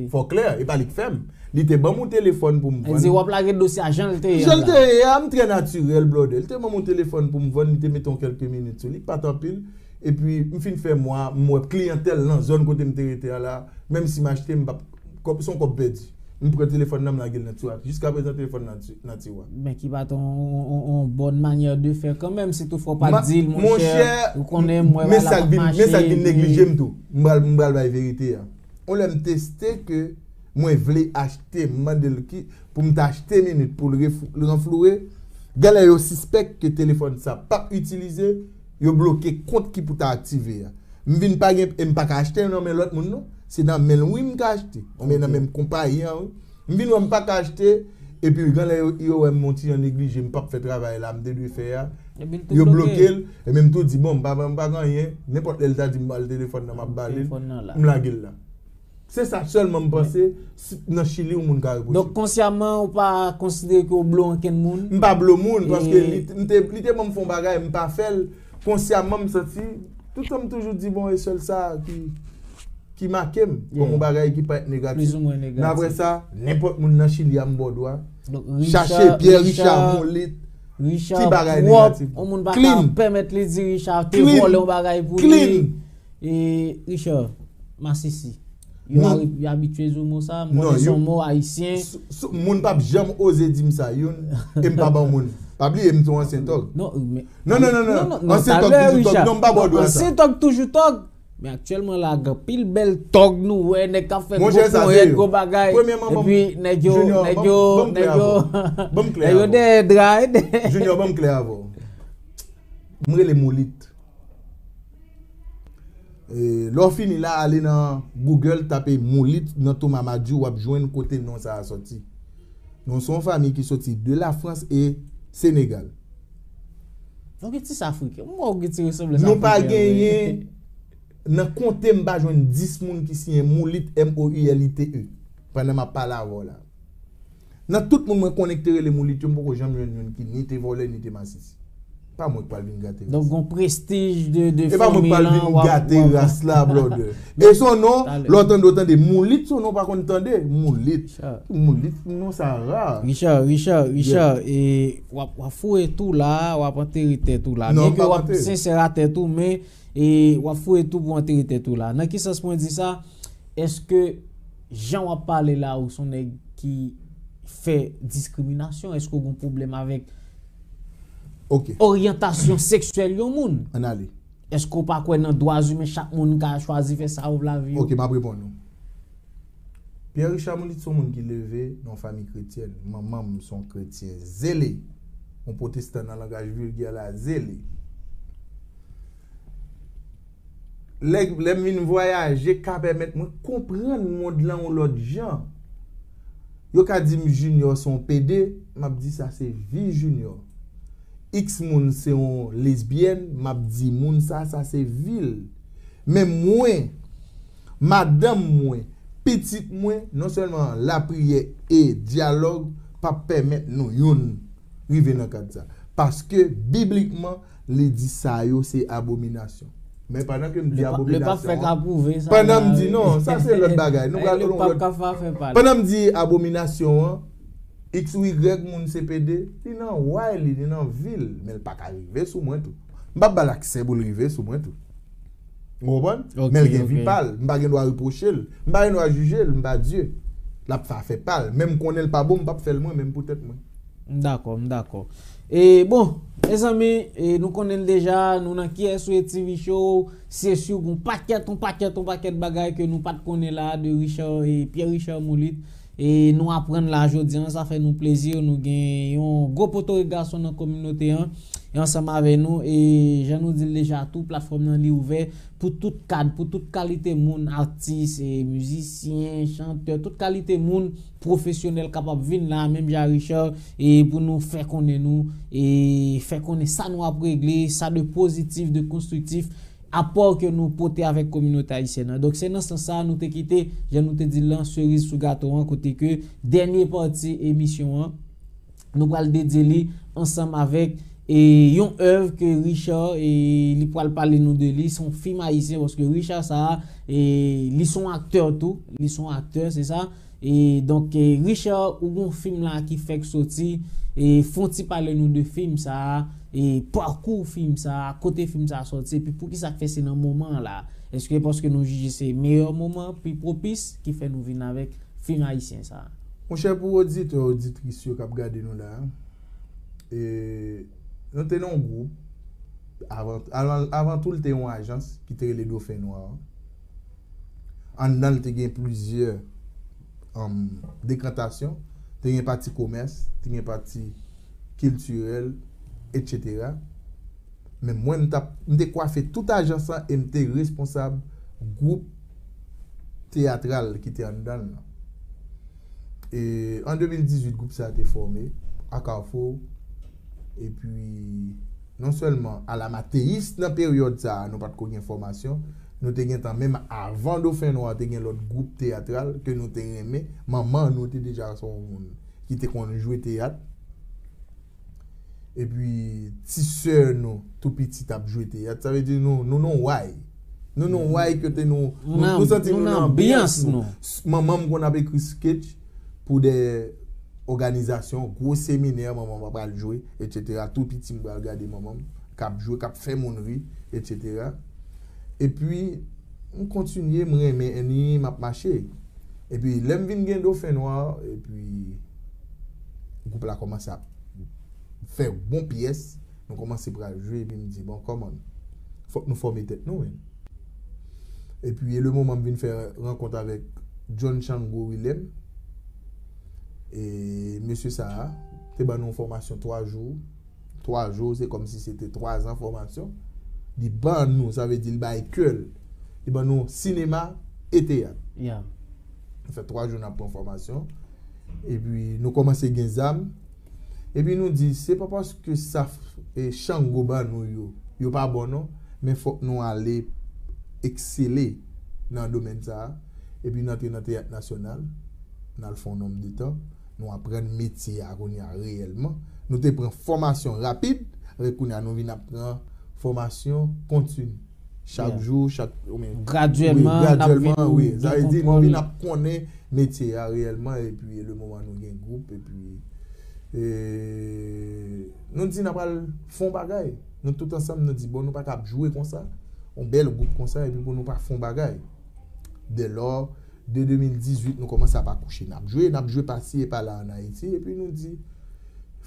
Fò klè, e pa li k fè m. Li te ban m yon telefòn pou m vann. Li di w ap lage dosye a jan l te ye a la. Jan l te ye a, m trè natirèl, blòdè. Li te ban m yon telefòn pou m vann, li te mete yon kèlke minit sou li, pa t anpil. Epi, m fin fè mwa, m wè kliyantèl nan zòn kote m te rete a la, menm si m achte, m p ap, kòb, se yon kòb pèdi. M pran telefòn nan, m lage l nan tiwa. Jiska prezan, telefòn nan ti- nan tiwa. Men ki pa t yon, yon, yon, yon bòn manyè de fè kanmenm, si toutfwa w pa t di l, monchè, ou konnen, m wè bagay la p ap mache. Men sa k vin neglije m tou. M pral, m pral bay verite a. On lè m teste ke mwen vle achte, m mande l ki, pou m ta achte minit pou l ranfloure. Genlè yo sispèk ke telefòn sa p ap itilize, yo bloke kont ki pou ta aktive a. M vin pa gen, e m pa ka achte nan men lòt moun non. Se nan men l wi m ka achte. Oubyen nan menm konpayi an wi. M vin wè m pa ka achte, epi genlè yo, yo wè m yon ti jan neglije, m p ap fè travay la, m te dwe fè a. Yo bloke l, epi m tou di, bon, m pa, m pa gen anyen, nenpòt lè l ta di m ba l telefòn nan, m ap ba li l, m lage l la. Se sa sèlman m panse, nan Chili yon moun ka repwoche. Donk, konsyaman, ou pa konsidere ke w blo ankenn moun? M pa blo moun, paske li te ban m fè yon bagay, m pa fè l. Konsyaman, m santi, toutan m toujou di, bon, e sèl sa ki ki make m kòm yon bagay ki parèt negatif. Men apre sa, nenpòt moun nan Chili a m ba w dwa. Chache Pierre Richard Molit, ti bagay negatif. Yon moun pa ka pèmèt li di Richard te vòlè yon bagay pou li. E Richard, masisi. Yo abitye di w mo sa, m konnen se yon mo ayisyen. Moun p ap janm oze di m sa, youn, e m pa ban moun. Pa bliye, m se yon ansyen tòg. Non, non, non, non. Ansyen tòg toujou tòg. Non, m pa ba w dwa sa. Ansyen tòg toujou tòg. Men aktyèlman la, gen anpil bèl tòg nou wè, nèg k ap fè gwo ponyèt, gwo bagay. Epi nèg yo, nèg yo, nèg yo, nèg yo dèyè dra. Junior, ban m klè avè w. M rele Molit. E, lè w fini la, ale nan Google, tape Molit nan Thomas Madiou, w ap jwenn kote non sa a sòti. Nou se yon fanmi ki soti de Lafrans e Senegal. Ou gen ti sa afriken. M wè w gen ti resanblans afriken. Nou pa genyen, nan konte m pa jwenn dis moun ki siyen Moulit, M O U L I T E, pandan m ap pale avè w la. Nan tout moun mwen konnen ki te rele Moulit yo, m poko janm jwenn youn ki ni te vòlè, ni te masisi. Pa mwen k pral vin gate ras. Donk, gon prestij de, de fanmi lan, w ap, w ap gate ras la, brother. E se yon non, lè w tande, w tande Moulit, se yon non w pa konn tande. Moulit. Moulit, non sa ra. Richard, Richard, Richard, e w ap, w ap foure tou la, w ap antere tèt ou la. Byen ke w ap sensè a tèt ou, men, e w ap foure tou pou antere tèt ou la. Nan ki sans mwen di sa? Èske jan w ap pale la, ou se yon nèg ki fè diskriminasyon? Èske w gen pwoblèm avèk oryantasyon seksyèl yon moun? Ann ale. Èske w pa kwè nan dwa imen, chak moun ka chwazi fè sa yo vle avè yo? Ok, m ap reponn ou. Pierre Richard Moulit se yon moun ki leve nan yon fanmi kretyèn. Manman m se yon kretyen zele, yon pwotestan nan langaj vilgè la, zele. Lè, lè m vin vwayaje ka pèmèt mwen konprann mond lan yon lòt jan. Yo ka di m Junior se yon pede, m ap di sa se vi Junior. X moun se yon lesbyèn, m ap di moun sa, sa se vi l. Men mwen, madanm mwen, pitit mwen, non sèlman lapriyè e dyalòg p ap pèmèt nou youn rive nan kad sa. Paske, biblikman, li di sa yo se abominasyon. Men pandan ke m di abominasyon an, pandan m di, non, sa se lòt bagay. Nou pral yon lòt. Pandan m di abominasyon an, X ou Y moun se pede, li nan way li, li nan vi l, men l pa ka rive sou mwen tou. M p ap ba l aksè pou l rive sou mwen tou. Ou konprann? Men l gen vi pa l. M pa gen dwa repwoche l. M pa gen dwa jije l. M pa Dye. L ap fè afè pa l. Men m konnen l pa bon, m p ap fè l mwen menm pou tèt mwen. M dakò, m dakò. E bon, mezanmi, e nou konnen l deja, nou nan Kiyès ou ye TV Show, se si gon pakèt, yon pakèt, yon pakèt bagay ke nou pa t konnen la de Richard, e Pierre Richard Moulit. E nou aprann la jodi an, sa fè nou plezi, nou gen yon gwo potorik gason nan kominote an, e ansanm avè nou, e jan nou di l deja tou, platfòm nan li ouvè pou tout kad, pou tout kalite moun, atis, e mizisyen, chantè, tout kalite moun pwofesyonèl kapab vin la, menm jan Richard, e pou nou fè konnen nou, e fè konnen sa nou ap regle, sa de pozitif, de konstriktif, apò ke nou pote avèk kominote ayisyèn nan. Donk, se nan sans sa a nou te kite, jan nou te di l lan, seriz sou gato an, kote ke dènye pati emisyon an, nou pral dedye li ansanm avèk, e, yon èv ke Richard, e, li pral pale nou de li. Se yon fim ayisyen, paske Richard sa a, e, li se yon aktè tou, li se yon aktè, se sa. E, donk, e, Richard, ou gon fim la ki fèk soti, e, fè yon ti pale nou de fim sa a, e, pakou fim sa a, kote fim sa a soti, epi poukisa k fè se nan moman an la? Èske paske nou jije se meyè moman, pi pwopis, ki fè nou vin avèk fim ayisyen sa a? Monchè, pou oditè, oditris yo k ap gade nou la, e, nou te nan yon gwoup, avan, avan, avan tou, l te yon ajans ki te rele Dofen Nwa. Anndan l, te gen plizyè, um, dekantasyon, te gen pati komès, te gen pati kiltirèl, etsetera. Men mwen, m t ap, m te kwafe tout ajans lan e m te responsab gwoup teyatral ki te anndan l lan. E an de mil dizuit, gwoup sa a te fòme a Kafou. Epi, non sèlman alamateyis nan peryòd sa a, nou pa t ko gen fòmasyon, nou te gentan, menm avan Dofen Nwa, te gen lòt gwoup teyatral ke nou te renmen. Manman nou te deja se yon moun ki te konn jwe teyat. Epi, ti sè nou, tou piti, t ap jwe teyat. Sa vle di nou, nou nan way. Nou nan way kote nou, nou, nou santi nou nan anbyans nou. Manman m konn ap ekri sketch pou de òganizasyon, gwo seminè, manman m ap al jwe, etsetera. Tou piti, m pral gade manman m k ap jwe, k ap fè moun ri, etsetera. Epi, m kontinye, m renmen Annie, m ap mache. Epi, lè m vin gen Dofen Nwa, epi gwoup la kòmanse ap fè bon pyès, nou kòmanse pral jwe, epi m di, bon, kòman? Fòk nou fòme tèt nou, men. Epi, e le moman m vin fè rankont avèk John Chango Willem, e mesye sa a te ban nou yon fòmasyon twa jou, twa jou, se kòmsi se te twa zan fòmasyon. Li ban nou, sa vle di l bay kè l. Li ban nou sinema e teyat. Nou fè twa jou n ap pran fòmasyon. Epi nou kòmanse gen zam. Epi nou di, se pa paske sa e Chango ban nou yo, yo pa bon non, men fòk nou ale eksele nan domèn sa a. Epi n antre nan Teyat Nasyonal, n al fè yon nonm de tan. Nou aprann metye a kounye a reyèlman. Nou te pran fòmasyon rapid, apre kounye a nou vin ap pran fòmasyon kontini. Chak jou, chak, ou men, gradyèlman, wi, gradyèlman, wi. Sa vle di, nou vin ap konnen metye a reyèlman, epi le moman nou gen gwoup, epi, e, nou di n ap al fè yon bagay. Nou tout ansanm, nou di, bon, nou pa ka ap jwe konsa, yon bèl gwoup konsa, epi pou nou pa fè yon bagay. Dèlò, de de mil dizuit, nou kòmanse ap akouche. N ap jwe, n ap jwe pasi e pala ann Ayiti, epi nou di,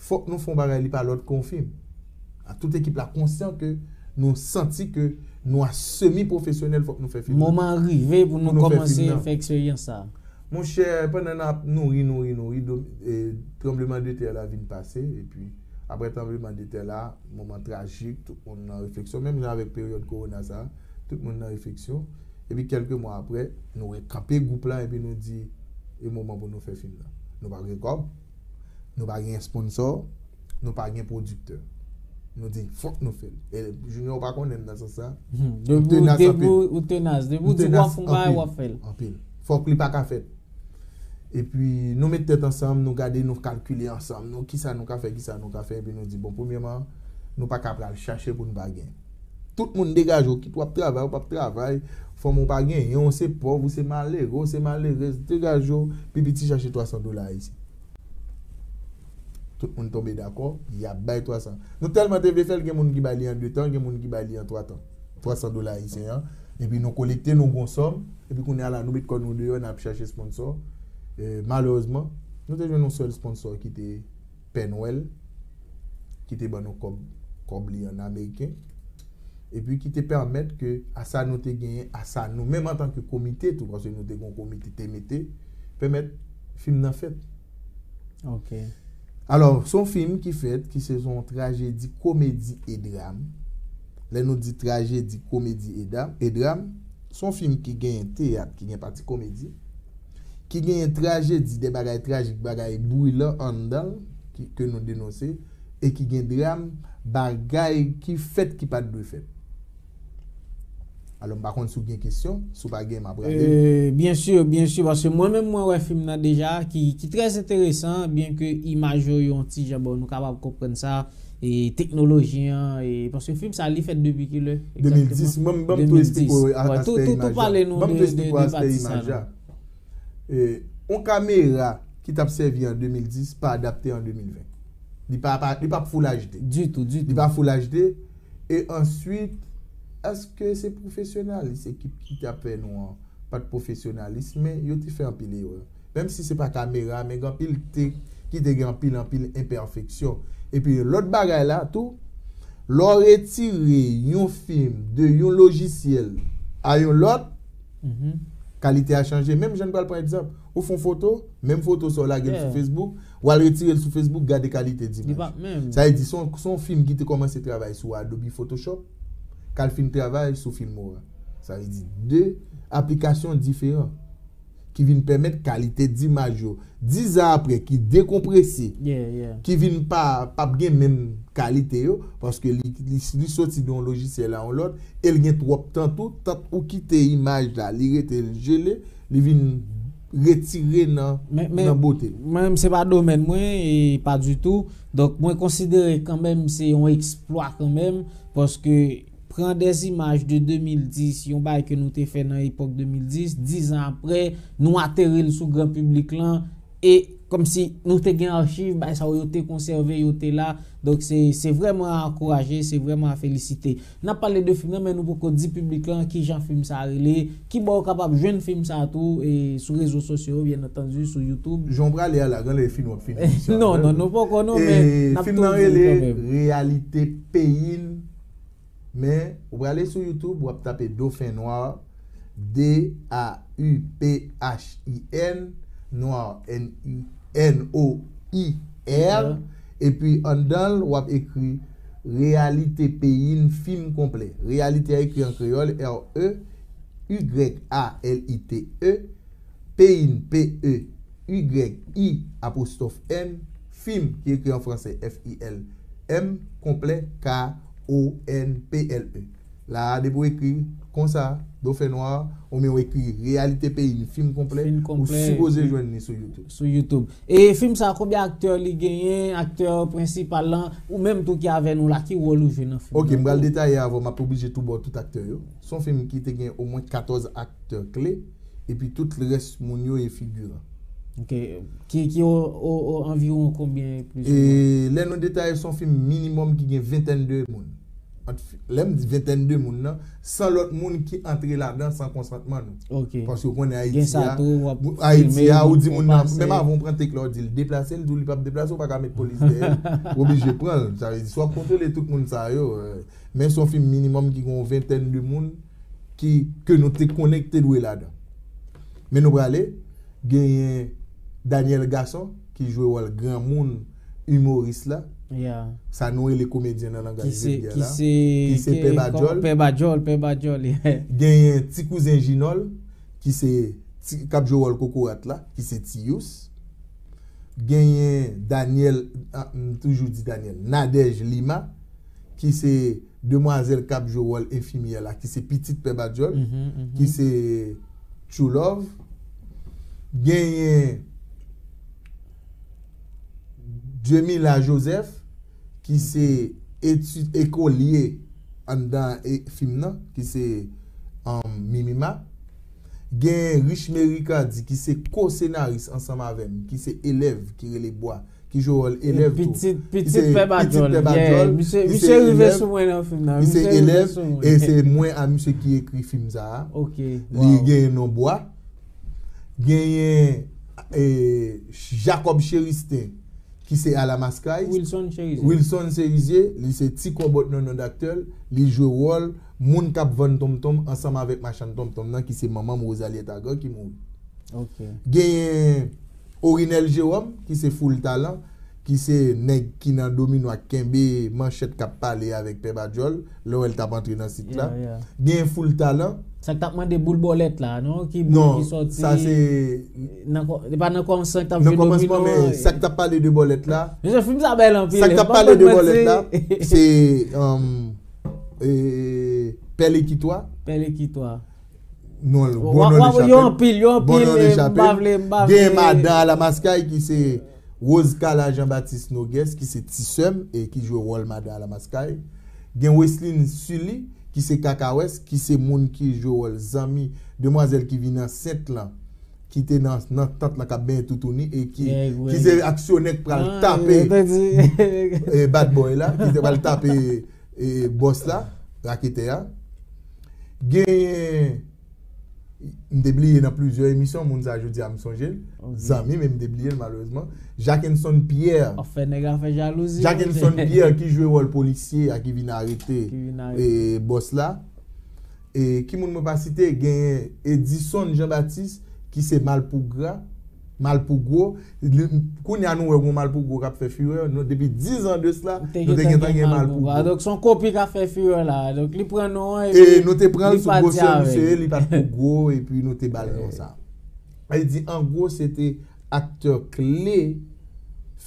fòk nou fè yon bagay, li pa lòt ke yon fim. A tout ekip la konsyan ke nou santi ke nou a semi pwofesyonèl, fòk nou fè fim nan. Moman rive pou nou kòmanse fè eksperyans sa a. Monchè, pandan n ap, nou ri, nou ri, nou ri, do, e, tranbleman de tè la vin pase, epi apre tranbleman de tè la, moman trajik, tout moun nan refleksyon, menm jan avèk peryòd kowona sa a, tout moun nan refleksyon. Epi kèlke mwa apre, nou rekanpe gwoup la, epi nou di, e moman pou nou fè fim nan. Nou pa gen kòb, nou pa gen sponsò, nou pa gen pwodiktè. Nou di, fòk nou fè l. E Junior pa konnen m nan sans sa. M tenas anpil. Ou tenas. Depi w di w ap fè yon bagay, w ap fè l. Anpil. Fòk li pa ka fèt. Epi nou met tèt ansanm, nou gade, nou kalkile ansanm, nou kisa nou ka fè, kisa nou ka fè, epi nou di, bon, premyèman, nou pa ka pral chache pou nou pa gen. Tout moun degaje w, kit w ap travay, ou p ap travay, fanm ou pa genyen, ou se pòv, ou se malere, ou se malerèz, degaje w, pi piti chache twa san dola ayisyen. Tout moun tonbe dakò, y ap bay twa san. Nou tèlman te vle fè l, gen moun ki bay li an de tan, gen moun ki bay li an twa tan. Twa san dola ayisyen an. Epi nou kolekte, nou gon sòm. Epi kounye a la, nou met kò nou deyò, n ap chache sponsò. E, malerezman, nou te jwenn yon sèl sponsò ki te Pè Nwèl, ki te ban nou kòb, kòb li an ameriken. Epi ki te pèmèt ke a sa nou te genyen, a sa nou menm antanke komite tou, paske nou te gon komite te mete, pèmèt fim nan fèt. Ok. Alò, se yon fim ki fèt, ki se yon trajedi, komedi e dram. Lè nou di trajedi, komedi e dram, e dram, se yon fim ki genyen teyat, ki gen pati komedi, ki genyen trajedi, de bagay trajik, bagay brilan anndan l, ki, ke nou denonse, e ki gen dram, bagay ki fèt ki pa t dwe fèt. Alò, m pa konn si w gen kesyon, si w pa gen, m ap rale. Euh, byen si, byen si, paske mwen menm, mwen wè fim nan deja, ki, ki trè enteresan, byen ke imaj yo yon ti jan, bon, nou kapab konprann sa, e teknoloji an, e, paske fim sa, li fèt depi kilè, egzakteman? De mil dis, ban m, ban m tou eksplike w aspè imaj la. Tou, tou, tou pale nou de, de, de pati sa, non. E, yon kamera ki t ap sèvi an de mil dis pa adapte an de mil ven. Li pa, pa, li pa full H D. Ditou, ditou. Li pa full H D. E answit, èske se pwofesyonalis ekip ki t ap fè nou an? Pa t pwofesyonalis, men yo te fè anpil erè. menm si se pa kamera, men gen anpil take ki te gen anpil, anpil enpèfeksyon. Epi lòt bagay la tou, lè w retire yon fim de yon lojisyèl a yon lòt, kalite a chanje. Menm jan n pral pran egzanp, ou fè yon foto, menm foto sa w lage l sou Facebook, w al retire l sou Facebook, gade kalite dimaj. Sa vle di, se yon, se yon fim ki te kòmanse travay sou Adobe Photoshop, k al fin travay sou Filmora. Sa vle di, de aplikasyon diferan ki vin pèmèt kalite dimaj yo, diz an apre, ki dekonprese, ki vin pa, p ap gen menm kalite yo, paske li, li, li soti de yon lojisyèl a yon lòt, e l gen twòp tan tou, tan ou kite imaj la, li rete l jele, li vin retire nan, nan bote l. Mwen menm, se pa domèn mwen, e pa ditou. Donk, mwen konsidere kanmenm se yon eksplwa kanmenm, paske pran des images de de mil dis, yon bagay ke nou te fè nan epòk de mil dis, diz an apre, nou ateri l sou gran piblik lan, e kòmsi nou te gen achiv, bagay sa yo, yo te konsève, yo te la. Donk, se, se vrèman a ankouraje, se vrèman a felisite. N ap pale de fim nan, men nou poko di piblik lan kijan fim sa a rele, kibò yo kapab jwenn fim sa a tou, e sou rezo sosyo yo, byen antandi, sou YouTube. Jan w prale a la, gen lè fin w ap fin emisyon an. Non, non, nou poko non, men n ap tou di kanmenm. Fim nan rele Reyalite Peyi n, men ou prale sou YouTube, w ap tape Dauphin Noir, D A U P H I N, Noir, N I, N O I R, epi anndan l, w ap ekri Reyalite Peyi n, fim konplè. Reyalite a ekri an kreyòl, R E Y A L I T E, Peyi n, P E Y I apostwòf N, fim ki ekri an fransè, F I L M, konplè, K O N P L E. La a, depi w ekri konsa, Dauphin Noir, oubyen w ekri Reyalite Peyi n, fim konplè, ou sipoze jwenn li sou YouTube. Sou YouTube. E fim sa a, konbyen aktè li genyen, aktè prensipal lan, ou menm tou ki avè nou la, ki wòl ou jwe nan fim nan? Ok, m pral detaye avan, m ap oblije tou ba w tout aktè yo. Se yon fim ki te gen omwen katòz aktè kle, epi tout rès moun yo e figiran. Ok. Ki, ki o, o, o anviwon konbyen, plis ou mwen? E lè nou detaye, se yon fim minimòm ki gen ventèn de moun. Ant fi-, lè m di ventèn de moun nan, san lòt moun ki antre ladan san konsantman nou. Ok. Paske ou konnen Ayiti a, Ayiti a, ou di moun nan, menm avan w pran take la, ou di l deplase, l di w li p ap deplase, ou pa ka met polis dèyè l, ou oblije pran l. Sa vle di, si w ap kontwole tout moun sa yo, euh, men se yon fim minimòm ki gen yon ventèn de moun ki, ke nou te konnen ki te dwe ladan. Men nou prale, genyen Daniel Gasson, ki jwe wòl granmoun imoris la. Sa nou rele komedyen nan langaj vulgè la. Ki se Pè Badjòl. Pè Badjòl, Pè Badjòl, yeah. Genyen ti kouzen Jinòl, ki se ti, k ap jwe wòl kokorat la, ki se Ti Yous. Genyen Daniel, ah, m toujou di Daniel, Nadège Lima, ki se demwazèl k ap jwe wòl enfimyè la, ki se pitit Pè Badjòl, ki se True Love. Genyen Djemila Joseph, ki se eti-, ekolye anndan e, fim nan, ki se, um, Mimima. Genyen Richmery Cardy, ki se ko-senaris ansanm avè m, ki se elèv ki rele Bwa, ki jwe wòl elèv tou. Pitit, pitit Pè Badjòl. Misye, misye rive sou mwen nan fim nan. Misye rive sou mwen. E se mwen a misye ki ekri fim sa a. Ok. Li genyen non Bwa. Genyen, eh, Jacob Cheristin, ki se Alamaskay. Wilson Cherisien. Wilson Cherisien, li se Ti Kòbòt nan non daktè l, li jwe wòl moun k ap vann tonmtonm ansanm avèk machann tonmtonm nan, ki se manman m, Rosaliette Agar, ki mouri. Ok. Genyen Orinel Jérôme, ki se Full Talent, ki se nèg ki nan domino a k kenbe manchèt k ap pale avèk Pè Badjòl, lè w wè l t ap antre nan sit la. Yeah, yeah. Genyen Full Talent. Sa k t ap mande boul bòlèt la, non? Ki boul ki sòti? Non, sa se nan kò-, e pa nan kòmansman k t ap jwe domino an, men sa k t ap pale de bòlèt la. Mesye, fim sa bèl anpil. Sa k t ap pale de bòlèt la, se, um, e, Pè Lekitwa. Pè Lekitwa. Non, bon non de chapèl. Yo anpil, yo anpil, m pa vle, m pa vle. Gen madan Alamaskay ki se Rose Carla Jean Baptiste Noguès, ki se ti sè m e ki jwe wòl madan Alamaskay. Gen Wesline Sully, ki se Kakawès, ki se moun ki jwe wòl zanmi demwazèl ki vin ansent lan, ki te nan, nan tant lan k ap benyen toutouni e ki, ki se aksyonè k pral tape, e, bad boy la, ki te pral tape, e, bòs la, raketè a. Genyen, m te bliye nan plizyè emisyon, moun sa jodi a m sonje l. Zanmi, men m te bliye l malerezman. Jackenson Pierre. Ap fè nèg la fè jalouzi. Jackenson Pierre ki jwe wòl polisye a ki vin arete e bòs la. E ki moun mwen pa site, genyen Edison Jean Baptiste ki se Malpougra, Malpougro. Kounye a nou wè yon Malpougro k ap fè firè. Nou, depi diz an de sila, nou te gentan gen Malpougro. Donk se yon kopi k ap fè firè la. Donk li pran non an epi nou te pran l sou gwosè misye ye, li pa t pou gwo epi nou te ba l non sa. Sa vle di an gwo se te aktè kle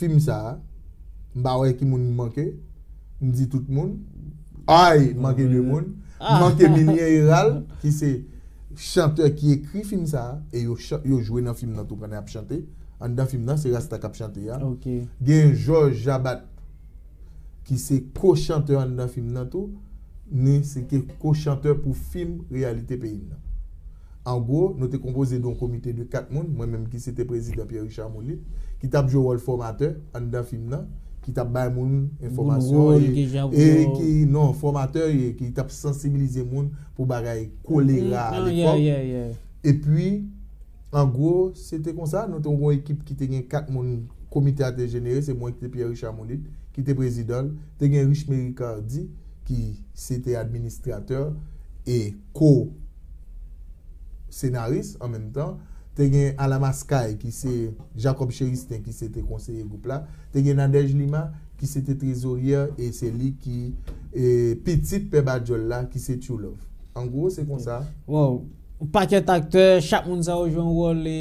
fim sa a. M pa wè ki moun m manke. M di tout moun. Ay, m manke de moun. M manke Milien Hérald ki se chantè ki ekri fim sa a e yo, yo jwe nan fim nan tou pandan y ap chante. Anndan fim nan se Rasta k ap chante a. Gen Georges Jabat ki se ko-chantè anndan fim nan tou, ni se ke ko-chantè pou fim Reyalite Peyi m nan. An gwo, nou te konpoze de yon komite de kat moun, mwen menm ki se te prezidan Pierre Richard Molit, ki t ap jwe wòl fòmatè anndan fim nan, ki t ap bay moun enfòmasyon e ki, non, fòmatè e ki t ap sansibilize moun pou bagay kolera alepòk. Epi, an gwo, se te konsa, nou te yon ekip ki te gen kat moun, komite a te jenere, se mwen ki te Pierre Richard Molit, ki te prezidan l, te gen Richemé Ricardy, ki se te administratè e ko senaris an menm tan. Te gen Alamaskay ki se Jacob Chéristin ki se te konseye gwoup la. Te gen Nadège Lima ki se te trezoryè e se li ki e, pitit Pè Badjòl la ki se True Love. An gwo, se konsa. Wow. Yon pakèt aktè, chak moun sa yo jwe yon wòl e,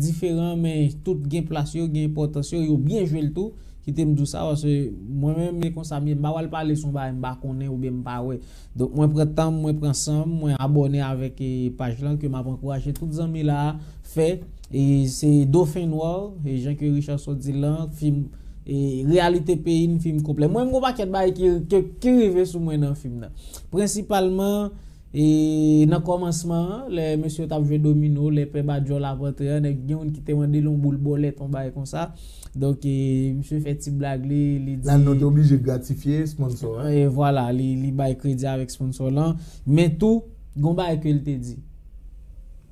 diferan, men tout gen plas yo, gen enpòtans yo, yo byen jwe l tou. Kite m di w sa, paske mwen menm, e konsa m ye, m pa pral pale sou yon bagay m pa konnen oubyen m pa wè. Donk, mwen pran tan m, mwen pran san m, mwen abòne avèk e, paj lan ke m ap ankouraje tout zanmi la a fè. E se Dauphin Noir, e jan ke Richard sot di l lan, fim e, Reyalite Peyi n, fim konplè. Mwen menm, gon pakèt bagay ki, ki, ki rive sou mwen nan fim nan. Prensipalman, e, nan kòmansman an, lè mesye yo t ap jwe domino, lè Pè Badjòl ap antre an, nèg gen youn ki te mande l yon boul bòlèt, yon bagay konsa. Donk, e, misye fè ti blag li, li di. La, nou te oblije gratifye sponsò a. E vwala, li, li bay kredi avèk sponsò lan. Men tou, gon bagay ke l te di.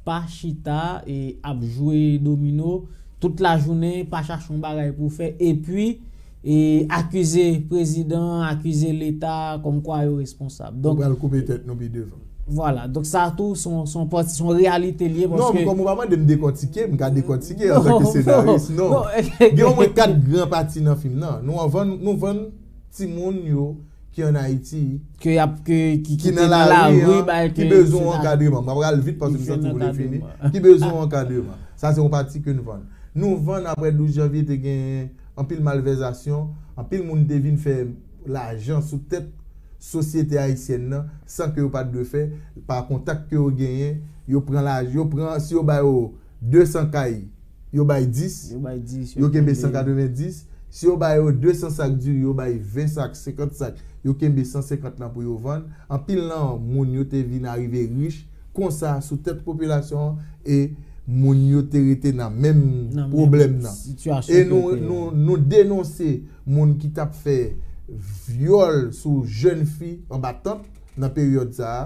Pa chita e ap jwe domino tout lajounen, pa chache yon bagay pou w fè, epi e akize prezidan, akize leta kòmkwa yo responsab. Donk, ou pral koupe tèt nou pi devan. Vwala, donk sa tou se yon, se yon pati, se yon reyalite l ye. Non, paske kòm ou pa mande m dekòtike, m ka dekòtike antanke senaris, non. Gen omwen kat gran pati nan fim nan. Nou an vann, nou vann timoun yo ki ann Ayiti, ke y ap, ke, ki, ki nan lari an, ki bezwen yon ankadreman. M ap pral vit paske m santi m vle fini. Ki bezwen yon ankadreman. Sa se yon pati ke n vann. Nou vann apre douz janvye te gen anpil malvèzasyon, anpil moun te vin fè lajan sou tèt sosyete ayisyèn nan san ke yo pa t dwe fè, pa kontak ke yo genyen, yo pran laj, yo pran, si yo ba yo de san kay, yo bay dis, yo kenbe san katrevenndis. Si yo ba yo de san sak diri, yo bay ven sak, senkant sak, yo kenbe san senkant lan pou yo vann. Anpil nan moun yo te vin arive rich konsa sou tèt popilasyon an e moun yo te rete nan menm pwoblèm nan. E nou, nou, nou denonse moun ki t ap fè vyòl sou jèn fi anba tant nan peryòd sa a.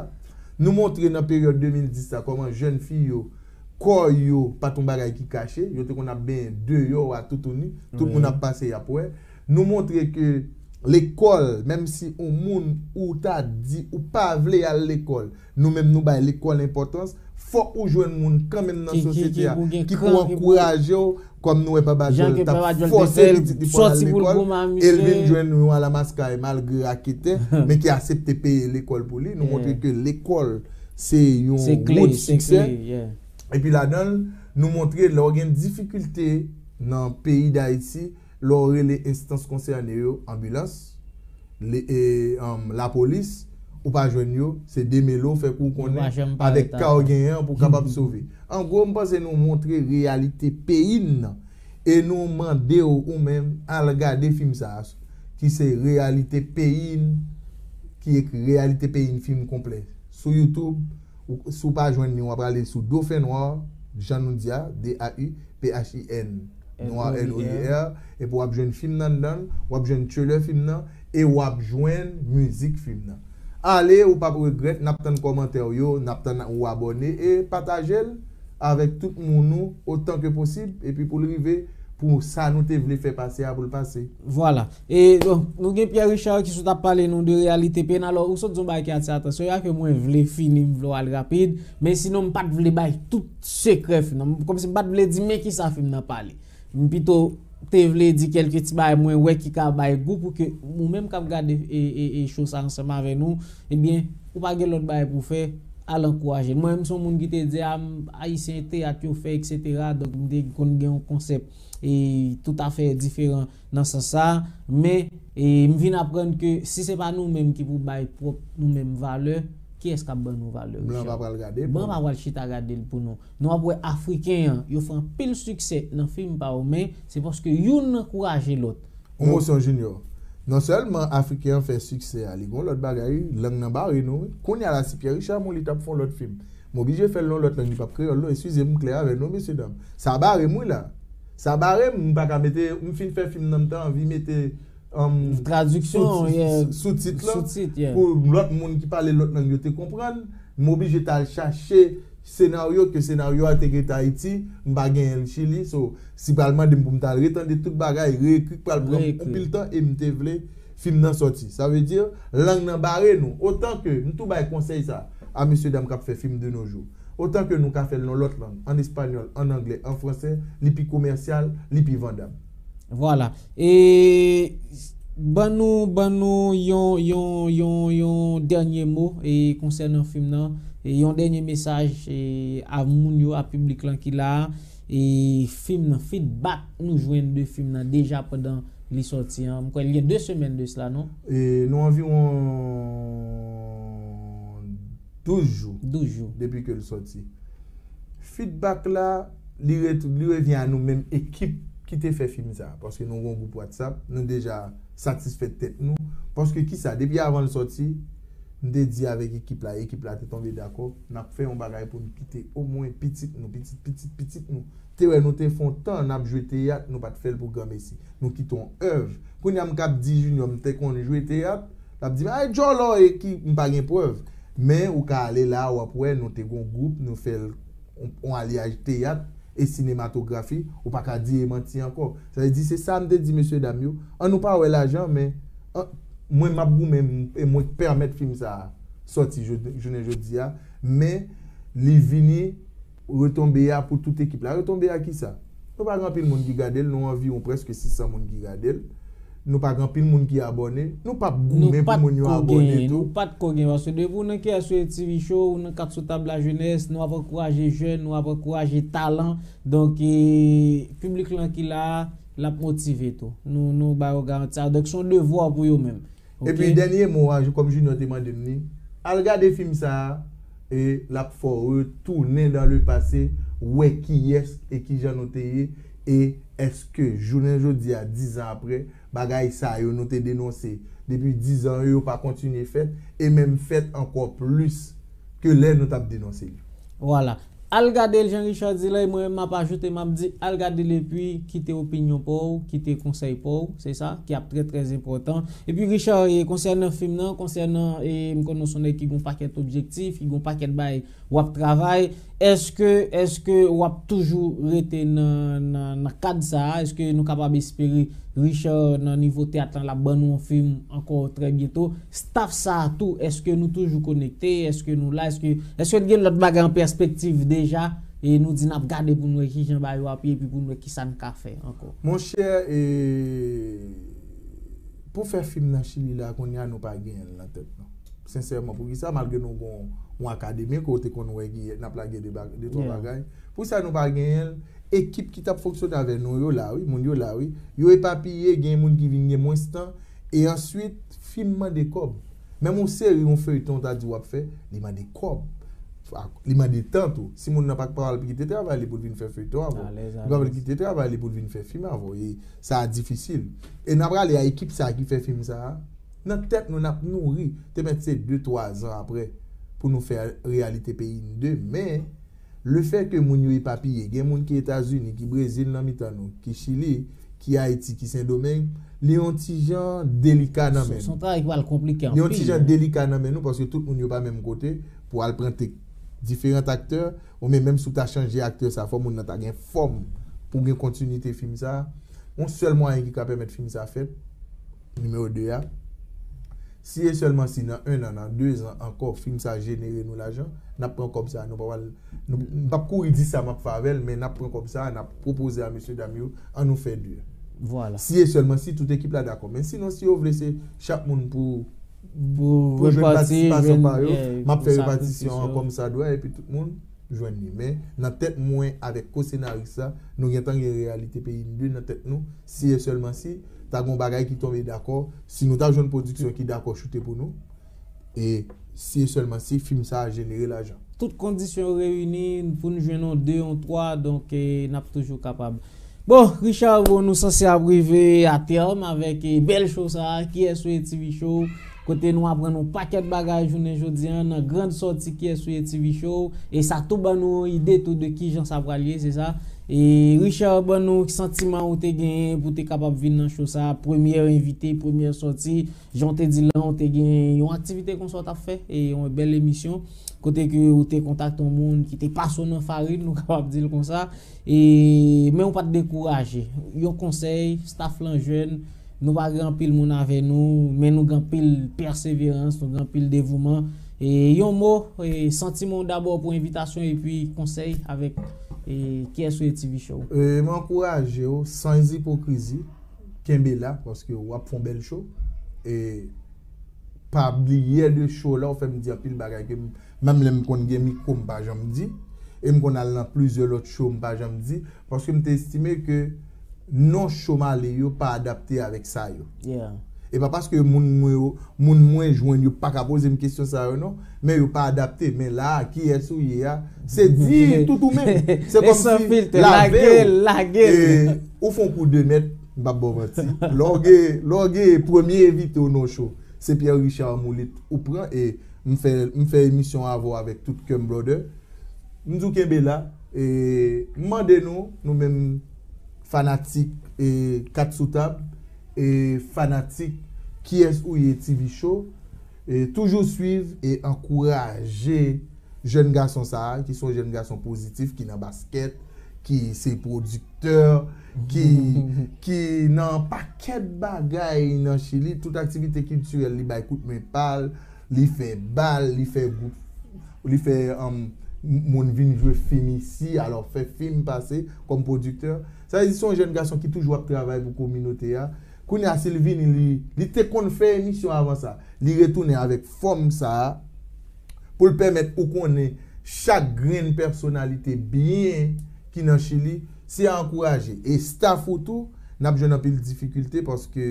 Nou montre nan peryòd de mil dis la kòman jèn fi yo, kò yo pa t yon bagay ki kache, yo te konn ap benyen deyò a toutouni, tout moun ap pase y ap wè. Nou montre ke lekòl, menm si yon moun ou ta di ou pa vle al lekòl, nou menm nou bay lekòl enpòtans, fòk ou jwenn moun kanmenm nan sosyete a ki pou ankouraje w, kòm nou wè Pè Badjòl t ap fòse pitit li pou l al lekòl, e l vin jwenn yon alamaskay malgre raketè, men ki aksepte peye lekòl pou li. Nou montre ke lekòl se yon wout siksè. Epi ladan l, nou montre lè w gen difikilte nan peyi Dayiti, lè w rele enstans konsène yo, anbilans, le, e, um, lapolis, ou pa jwenn yo, se demele w, fè kou w konnen, avèk ka w genyen an pou w kapab sove. An gwo, m panse nou montre reyalite peyi n nan. E nou mande w, ou menm, al gade fim sa a, ki se Reyalite Peyi n, ki ekri Reyalite Peyi n fim konplè. Sou YouTube, ou, si w pa jwenn li, w ap ale sou Dauphin Noir, jan nou di a, D A U P H I N, Noir, N O I R, epi w ap jwenn fim nan anndan l, w ap jwenn trailer fim nan, e w ap jwenn mizik fim nan. Ale, ou p ap regrèt, n ap tann kòmantè w yo, n ap tann ou abòne e pataje l avèk tout moun ou otan ke posib, epi pou l rive pou sa nou te vle fè pase a pou l pase. Vwala. E bon, nou gen Pierre Richard ki sot ap pale nou de reyalite peyi n. Alò, ou sot di yon bagay ki atire atansyon, ya ke mwen vle fini, m vle w al rapid, men sinon m pa t vle bay tout sekrè fim nan. Kòmsi m pa t vle di men kisa fim nan pale. M pito te vle di kèlke ti bagay mwen wè ki ka bay gou pou ke ou menm k ap gade e, e, e show sa ansanm avè nou, ebyen, ou pa gen lòt bagay pou w fè, al ankouraje l. Mwen menm, se yon moun ki te di, a, m, Ayisyen, teyat yo fè, etsetera. Donk, m te konn gen yon konsèp e toutafè diferan nan sans sa. Men, e m vin aprann ke si se pa nou menm ki pou bay pwòp nou menm valè, kiyès k ap ban nou valè, Richard? Blan pa pral gade pou nou. Blan pa pral chita gade l pou nou. Nou ap wè Afriken an, yo fè anpil siksè nan fim pa yo, men se paske youn ankouraje lòt. Yon mo sou Junior. Non sèlman Afriken an fè siksè a, li gen yon lòt bagay, wi, lang nan bare nou, wi. Kounye a la, si Pierre Richard mouri, li t ap fè yon lòt fim. M oblije fè l nan yon lòt lang, li p ap kreyòl, non. Eskize m, m klè avè nou, mesye dam. Sa bare m, wi, la. Sa bare m, m pa ka mete, m fin fè fim nan, m ta anvi mete, um, tradiksyon, sou-, yeah, sou-tit lan, sou-tit, yeah, pou lòt moun ki pale lòt lang yo te konprann. M oblije t al chache senaryo, ke senaryo a te ret Ayiti, m pa genyen l Chili. So, si pral mande m pou m t al retande tout bagay, reekri, k pral pran m anpil tan, e m te vle fim nan sòti. Sa vle di, lang nan bare nou. Otan ke, m tou bay konsèy sa a mesye dam k ap fè fim de nos jours. Otan ke nou ka fè l nan lòt lang, an espanyòl, an anglè, an fransè, li pi komèsyal, li pi vandab. Vwala. E ban nou, ban nou yon, yon, yon, yon dènye mo, e konsènan fim nan, e yon dènye mesaj, e a moun yo, a piblik lan ki la a, e fim nan, feedback nou jwenn de fim nan deja pandan li sòti an. M kwè li gen de semèn de sla, non? E nou anviwon douz jou. Douz jou depi ke l sòti. Feedback la, li ret-, li revyen a nou menm ekip ki te fè fim sa a. Paske nou gen yon gwoup WhatsApp, nou deja satisfè tèt nou. Paske kisa, depi avan l sòti, m te di avèk ekip la, ekip la te tonbe dakò, n ap fè yon bagay pou n kite omwen pitit nou, pitit, pitit, pitit nou. Te wè nou te fè yon tan n ap jwe teyat, nou pa t fè l pou granmesi. Nou kite yon èv. Kounye a m k ap di Junior m te konn jwe teyat, l ap di m, "Ay, djòlò e ki," m pa gen prèv. Men ou ka ale la, w ap wè, nou te gon gwoup, nou fè l on, on alyaj teyat e sinematografi, ou pa ka di e manti ankò. Sa vle di, se sa m te di mesye dam yo, an nou pa wè lajan, men an, mwen m ap goumen m, e mwen k pèmèt fim sa a sòti jodi, jounen jodi a, men li vini retonbe a pou tout ekip la. Retonbe a kisa? Nou pa gen anpil moun ki gade l, nou anviwon prèske sis san moun ki gade l. Nou pa gen anpil moun ki abòne. Nou p ap goumen pou moun yo abòne tou. Nou pa t ko gen, paske depi w nan K S O A T V Show, ou nan Kat Sou Tab Lajenès, nou ap ankouraje jèn, nou ap ankouraje talan. Donk, e, piblik lan ki la a, l ap motive tou. Nou, nou ba yo garanti sa. Donk, se yon devwa pou yo menm. Epi, dènye mo a, kòm Junior te mande m li, al gade fim sa a, e l ap fè w retounen dans le passé, wè kiyès e kijan nou te ye, e èske jounen jodi a, diz an apre, bagay sa yo nou te denonse depi diz an yo, yo pa kontinye fèt, e menm fèt ankò plis ke lè nou t ap denonse yo. Vwala. Al gade l, jan Richard di la, e mwen menm m ap ajoute, m ap di, al gade l epi kite opinyon pa w, kite konsèy pa w, se sa ki ap trè, trè enpòtan. Epi Richard, e, konsènan fim nan, konsènan, e, m konnen w se yon nèg ki gen yon pakèt objektif, ki gen yon pakèt bagay w ap travay, èske, èske w ap toujou rete nan, nan, nan kad sa a? Èske nou kapab espere Richard nan nivo teyat lan, l ap ban nou yon fim ankò trè byento? Staff sa a tou, èske nou toujou konekte? Èske nou la? Èske, èske gen lòt bagay an pèspektiv deja? E nou di n ap gade pou n wè kijan bagay yo ap ye, epi pou n wè kisa n ka fè ankò. Monchè, e, pou fè fim nan Chili la, kounye a nou pa genyen l nan tèt nou. Sensèman, poukisa? Malgre nou gon yon akademi, ke w te konn wè ki n ap lage de ba-, de twa bagay. Poukisa nou pa genyen l? Ekip ki t ap fonksyone avè nou yo la, wi, moun yo la, wi. Yo epapiye, gen moun ki vin gen mwens tan. E answit, fim mande kòb. Menm yon seri, yon feyton, w ta di w ap fè, li mande kòb. Li mande tan tou. Si moun nan pa t pral kite travay li pou l vin fè feyton avè w, li pa pral kite travay li pou l vin fè fim avè w. E sa a difisil. E n ap rale a ekip sa a ki fè fim sa a. Nan tèt nou, n ap nouri. Te mèt se de, twa zan apre pou nou fè reyalite peyi n de. Men, lefètke moun yo epapiye, gen moun ki Etazini, ki Brezil nan mitan nou, ki Chili, ki Ayiti, ki Sendomeng, li yon ti jan delika nan men nou. Se yon travay ki pral konplike anpil. Li yon ti jan delika nan men nou, paske tout moun yo pa menm kote pou al pran tek diferan aktè, ou men menm si w ta chanje aktè sa, fò moun nan ta gen fòm pou gen kontinite fim sa. Yon sèl mwayen ki ka pèmèt fim sa fèt, nimewo de a, si e sèlman si nan en an, nan de zan ankò, fim sa jenere nou lajan, n ap pran kòb sa, nou pa pral, nou, m p ap kouri di sa m ap fè avè l, men n ap pran kòb sa, n ap pwopoze a mesye dam yo, an nou fè de. Vwala. Si e sèlman si tout ekip la dakò. Men sinon, si yo vle se chak moun pou, pou jwenn patisipasyon pa yo, m ap fè repatisyon an kòm sa dwè, epi tout moun jwenn li. Men nan tèt mwen avèk ko-senaris la, nou gentan gen reyalite peyi n de nan tèt nou. Si e sèlman si, ta gon bagay ki tonbe dakò, si nou ta jwenn pwodiksyon ki dakò choute pou nou, e si e sèlman si fim sa a jenere lajan. Tout kondisyon yo reyini pou n jwenn yon de, yon twa, donk, e, n ap toujou kapab. Bon, Richard, bon, nou sanse ap rive a tèm avèk, e, bèl show sa a, Kiyès ou ye T V Show, kote nou aprann yon pakèt bagay jounen jodi a nan grand sòti Kiyès ou ye T V Show, e sa tou ban nou yon ide tou de kijan sa pral ye, se sa. E Richard, ban nou santiman ou te genyen pou te kapab vin nan show sa a, premyè envite, premyè sòti, jan w te di l lan, ou te gen yon aktivite konsa w t ap fè, e yon bèl emisyon, kote ke ou te kontakte yon moun ki te pase w nan farin, nou kapab di l konsa, e, men ou pa t dekouraje. Yon konsèy, staff lan jèn, nou pa gen anpil moun avè nou, men nou gen anpil pèseverans, nou gen anpil devouman. E yon mo, e, santiman w dabò pou envitasyon, epi konsèy avèk, e, Kiyès ou ye T V Show. E, m ankouraje w, san ipokrizi, kenbe la, paske w ap fè yon bèl show. E pa bliye de show la, ou fè m di anpil bagay ke m, menm lè m konn gen mikwo, m pa janm di. E m konn al nan plizyè lòt show, m pa janm di. Paske m te estime ke non show m ale yo pa adapte avèk sa yo. Yeah. E pa paske moun mwen yo, moun mwen jwenn yo pa ka poze m kesyon sa yo non, men yo pa adapte. Men la a, kiyès ou ye a, se di tout ou menm. Se kòmsi lave w. E ou fè yon kou de mèt, m p ap ba w manti. Lè w gen, lè w gen premye envite w nan show, se Pierre Richard Molit ou pran, e m fè, m fè emisyon avè w avèk tout kè m, brother. M di w kenbe la, e m mande nou, nou menm fanatik, e Kat Sou Tab, e fanatik Kiyès ou ye T V Show, e toujou swiv e ankouraje jèn gason sa a, ki se yon jèn gason pozitif, ki nan baskèt, ki se pwodiktè, ki, ki nan pakèt bagay nan Chili, tout aktivite kiltirèl, li bay kout men pa l, li fè bal, li fè gwoup, li fè, um, moun vin jwe fim isi, alò fè fim pase kòm pwodiktè. Sa vle di se yon jèn gason ki toujou ap travay pou kominote a. Kounye a, si l vini, li, li te konn fè emisyon avan sa. Li retounen avèk fòm sa a pou l pèmèt ou konnen chak grenn pèsonalite byen ki nan Chili, se a ankouraje. E staff ou tou, n ap jwenn anpil difikilte paske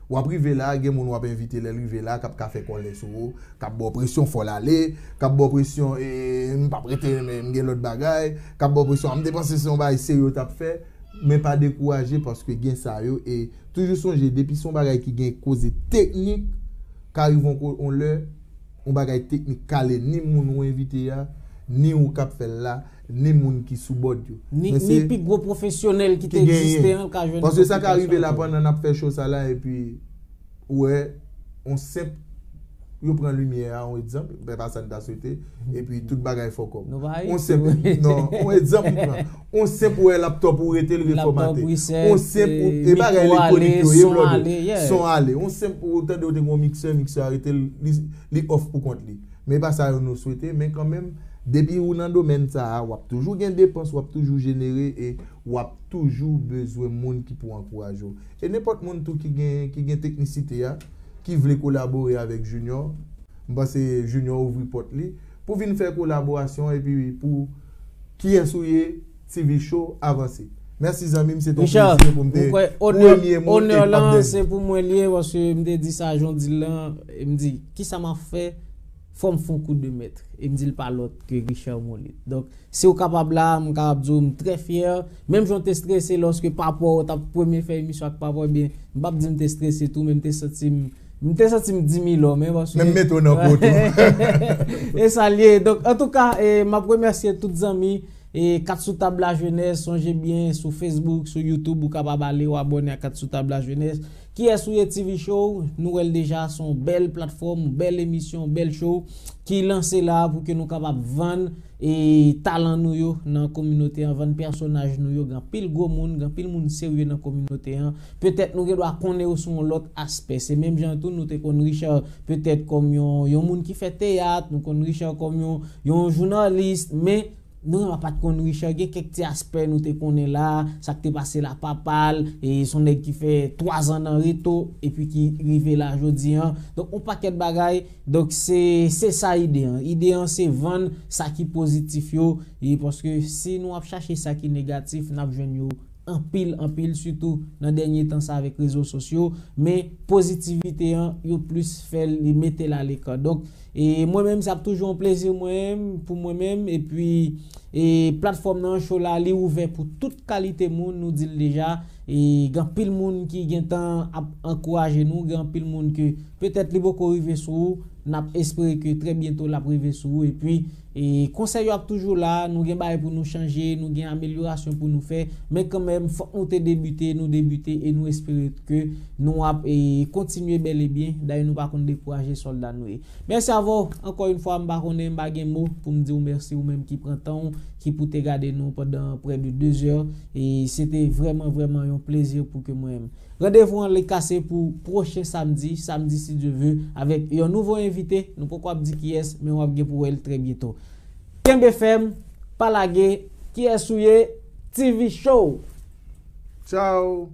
w ap rive la, gen moun w ap envite lè l rive la, k ap ka fè kòlè sou ou, k ap ba w presyon fò l ale, k ap ba w presyon, e, m p ap rete, men m gen lòt bagay, k ap ba w presyon, a, m te panse se yon bagay serye w t ap fè, men pa dekouraje paske gen sa yo, e toujou sonje, depi se yon bagay ki gen koze teknik, ka rive yon ko-, yon lè, yon bagay teknik kale ni moun ou envite a, ni ou k ap fè l la, ni moun ki sou bòd yo. Ni, ni pi gwo pwofesyonèl ki te egziste an, l ka jwenn konplikasyon tou. Paske sa ka rive la pandan n ap fè show sa la, epi ou wè, yon senp, yo pran limyè a, yon egzanp, men pa sa n ta swete, epi tout bagay fòk up. Yon senp, non, yon egzanp m pran. Yon senp ou wè laptòp ou rete l refòmate. Yon senp ou, e bagay elektronik yo ye, brother. Son ale. Yon senp ou tande ou te gen yon miksè, miksè a rete l, li, li off pou kont li. Men e pa sa yo nou swete, men kanmenm, depi ou nan domèn sa a, w ap toujou gen depans, w ap toujou jenere, e w ap toujou bezwen moun ki pou ankouraje w. E nenpòt moun tou ki gen, ki gen teknisite a, ki vle kolabore avèk Junior, m panse Junior ouvri pòt li pou vin fè kolaborasyon epi pou Kiyès ou ye T V Show avanse. Mèsi zanmi m, se te yon plezi pou m te premye moun e m p ap dènye. Se pou mwen li ye, paske m te di sa, jan w di l lan, e m di, kisa m ap fè? Fò m fè yon kou de mèt. E m di l pa lòt ke Richard Molit. Donk, si w kapab la, m kapab di w m trè fyè. Menm jan w te strese lòske papa w t ap premye fè emisyon ak papa w, ebyen, m p ap di m te strese tou, men m te santi m, m te santi m di mil lò, men paske menm mete w nan po tou. E sa l ye. Donk, antouka, e, m ap remèsye tout zanmi, E Kat sou tab la jenès, sonje byen, sou Facebook, sou YouTube, ou kapab ale w abòne a Kat sou tab la jenès. Kiyès ou ye T V Show, nou wè l deja, se yon bèl platfòm, yon bèl emisyon, yon bèl show ki lanse la pou ke nou kapab vann e talan nou yo nan kominote an, vann pèsonaj nou yo. Gen anpil gwo moun, gen anpil moun serye nan kominote an. Petèt nou gen dwa konnen yo sou yon lòt aspè. Se menm jan tou nou te konn Richard petèt kòm yon, yon moun ki fè teyat, nou konn Richard kòm yon, yon jounalis, men nou pa t konn Richard, gen kèk ti aspè nou te konnen la, sa k te pase la papa l, e se yon nèg ki fè twa zan nan reto, epi ki rive la jodi an. Donk, yon pakèt bagay, donk se, se sa ide an. Ide an se vann sa ki pozitif yo, e paske si nou ap chache sa ki negatif, n ap jwenn yo anpil, anpil, sitou nan dènye tan sa avèk rezo sosyo, men pozitivite an, yo plis fè l, li mete l alekè. Donk, e mwen menm, sa ap toujou yon plezi mwen menm, pou mwen menm, epi, e platfòm nan, show la, li ouvè pou tout kalite moun, nou di l deja, e gen anpil moun ki gentan ap ankouraje nou, gen anpil moun ke petèt li poko rive sou ou, n ap espere ke trè byento l ap rive sou ou, epi e konsèy yo ap toujou la, nou gen bagay pou nou chanje, nou gen amelyorasyon pou nou fè, men kanmenm, fòk nou te debite, nou debite e nou espere ke nou ap e kontinye bèl e byen. Dayè, nou pa konn dekouraje sòlda nou ye. Mèsi avè w, ankò yon fwa, m pa konnen, m pa gen mo pou m di w mèsi, ou menm ki pran tan w, ki pou te gade nou pandan prè de de zè, e se te vrèman, vrèman yon plezi pou ke mwen menm. Randevou an li kase pou pwochen samdi, samdi si Dye ve, avèk yon nouvo envite. Nou poko ap di kiyès, men w ap gen pou wè l trè byento. Kenbe fèm, pa lage, kiyès ou ye, T V Show. Tchao.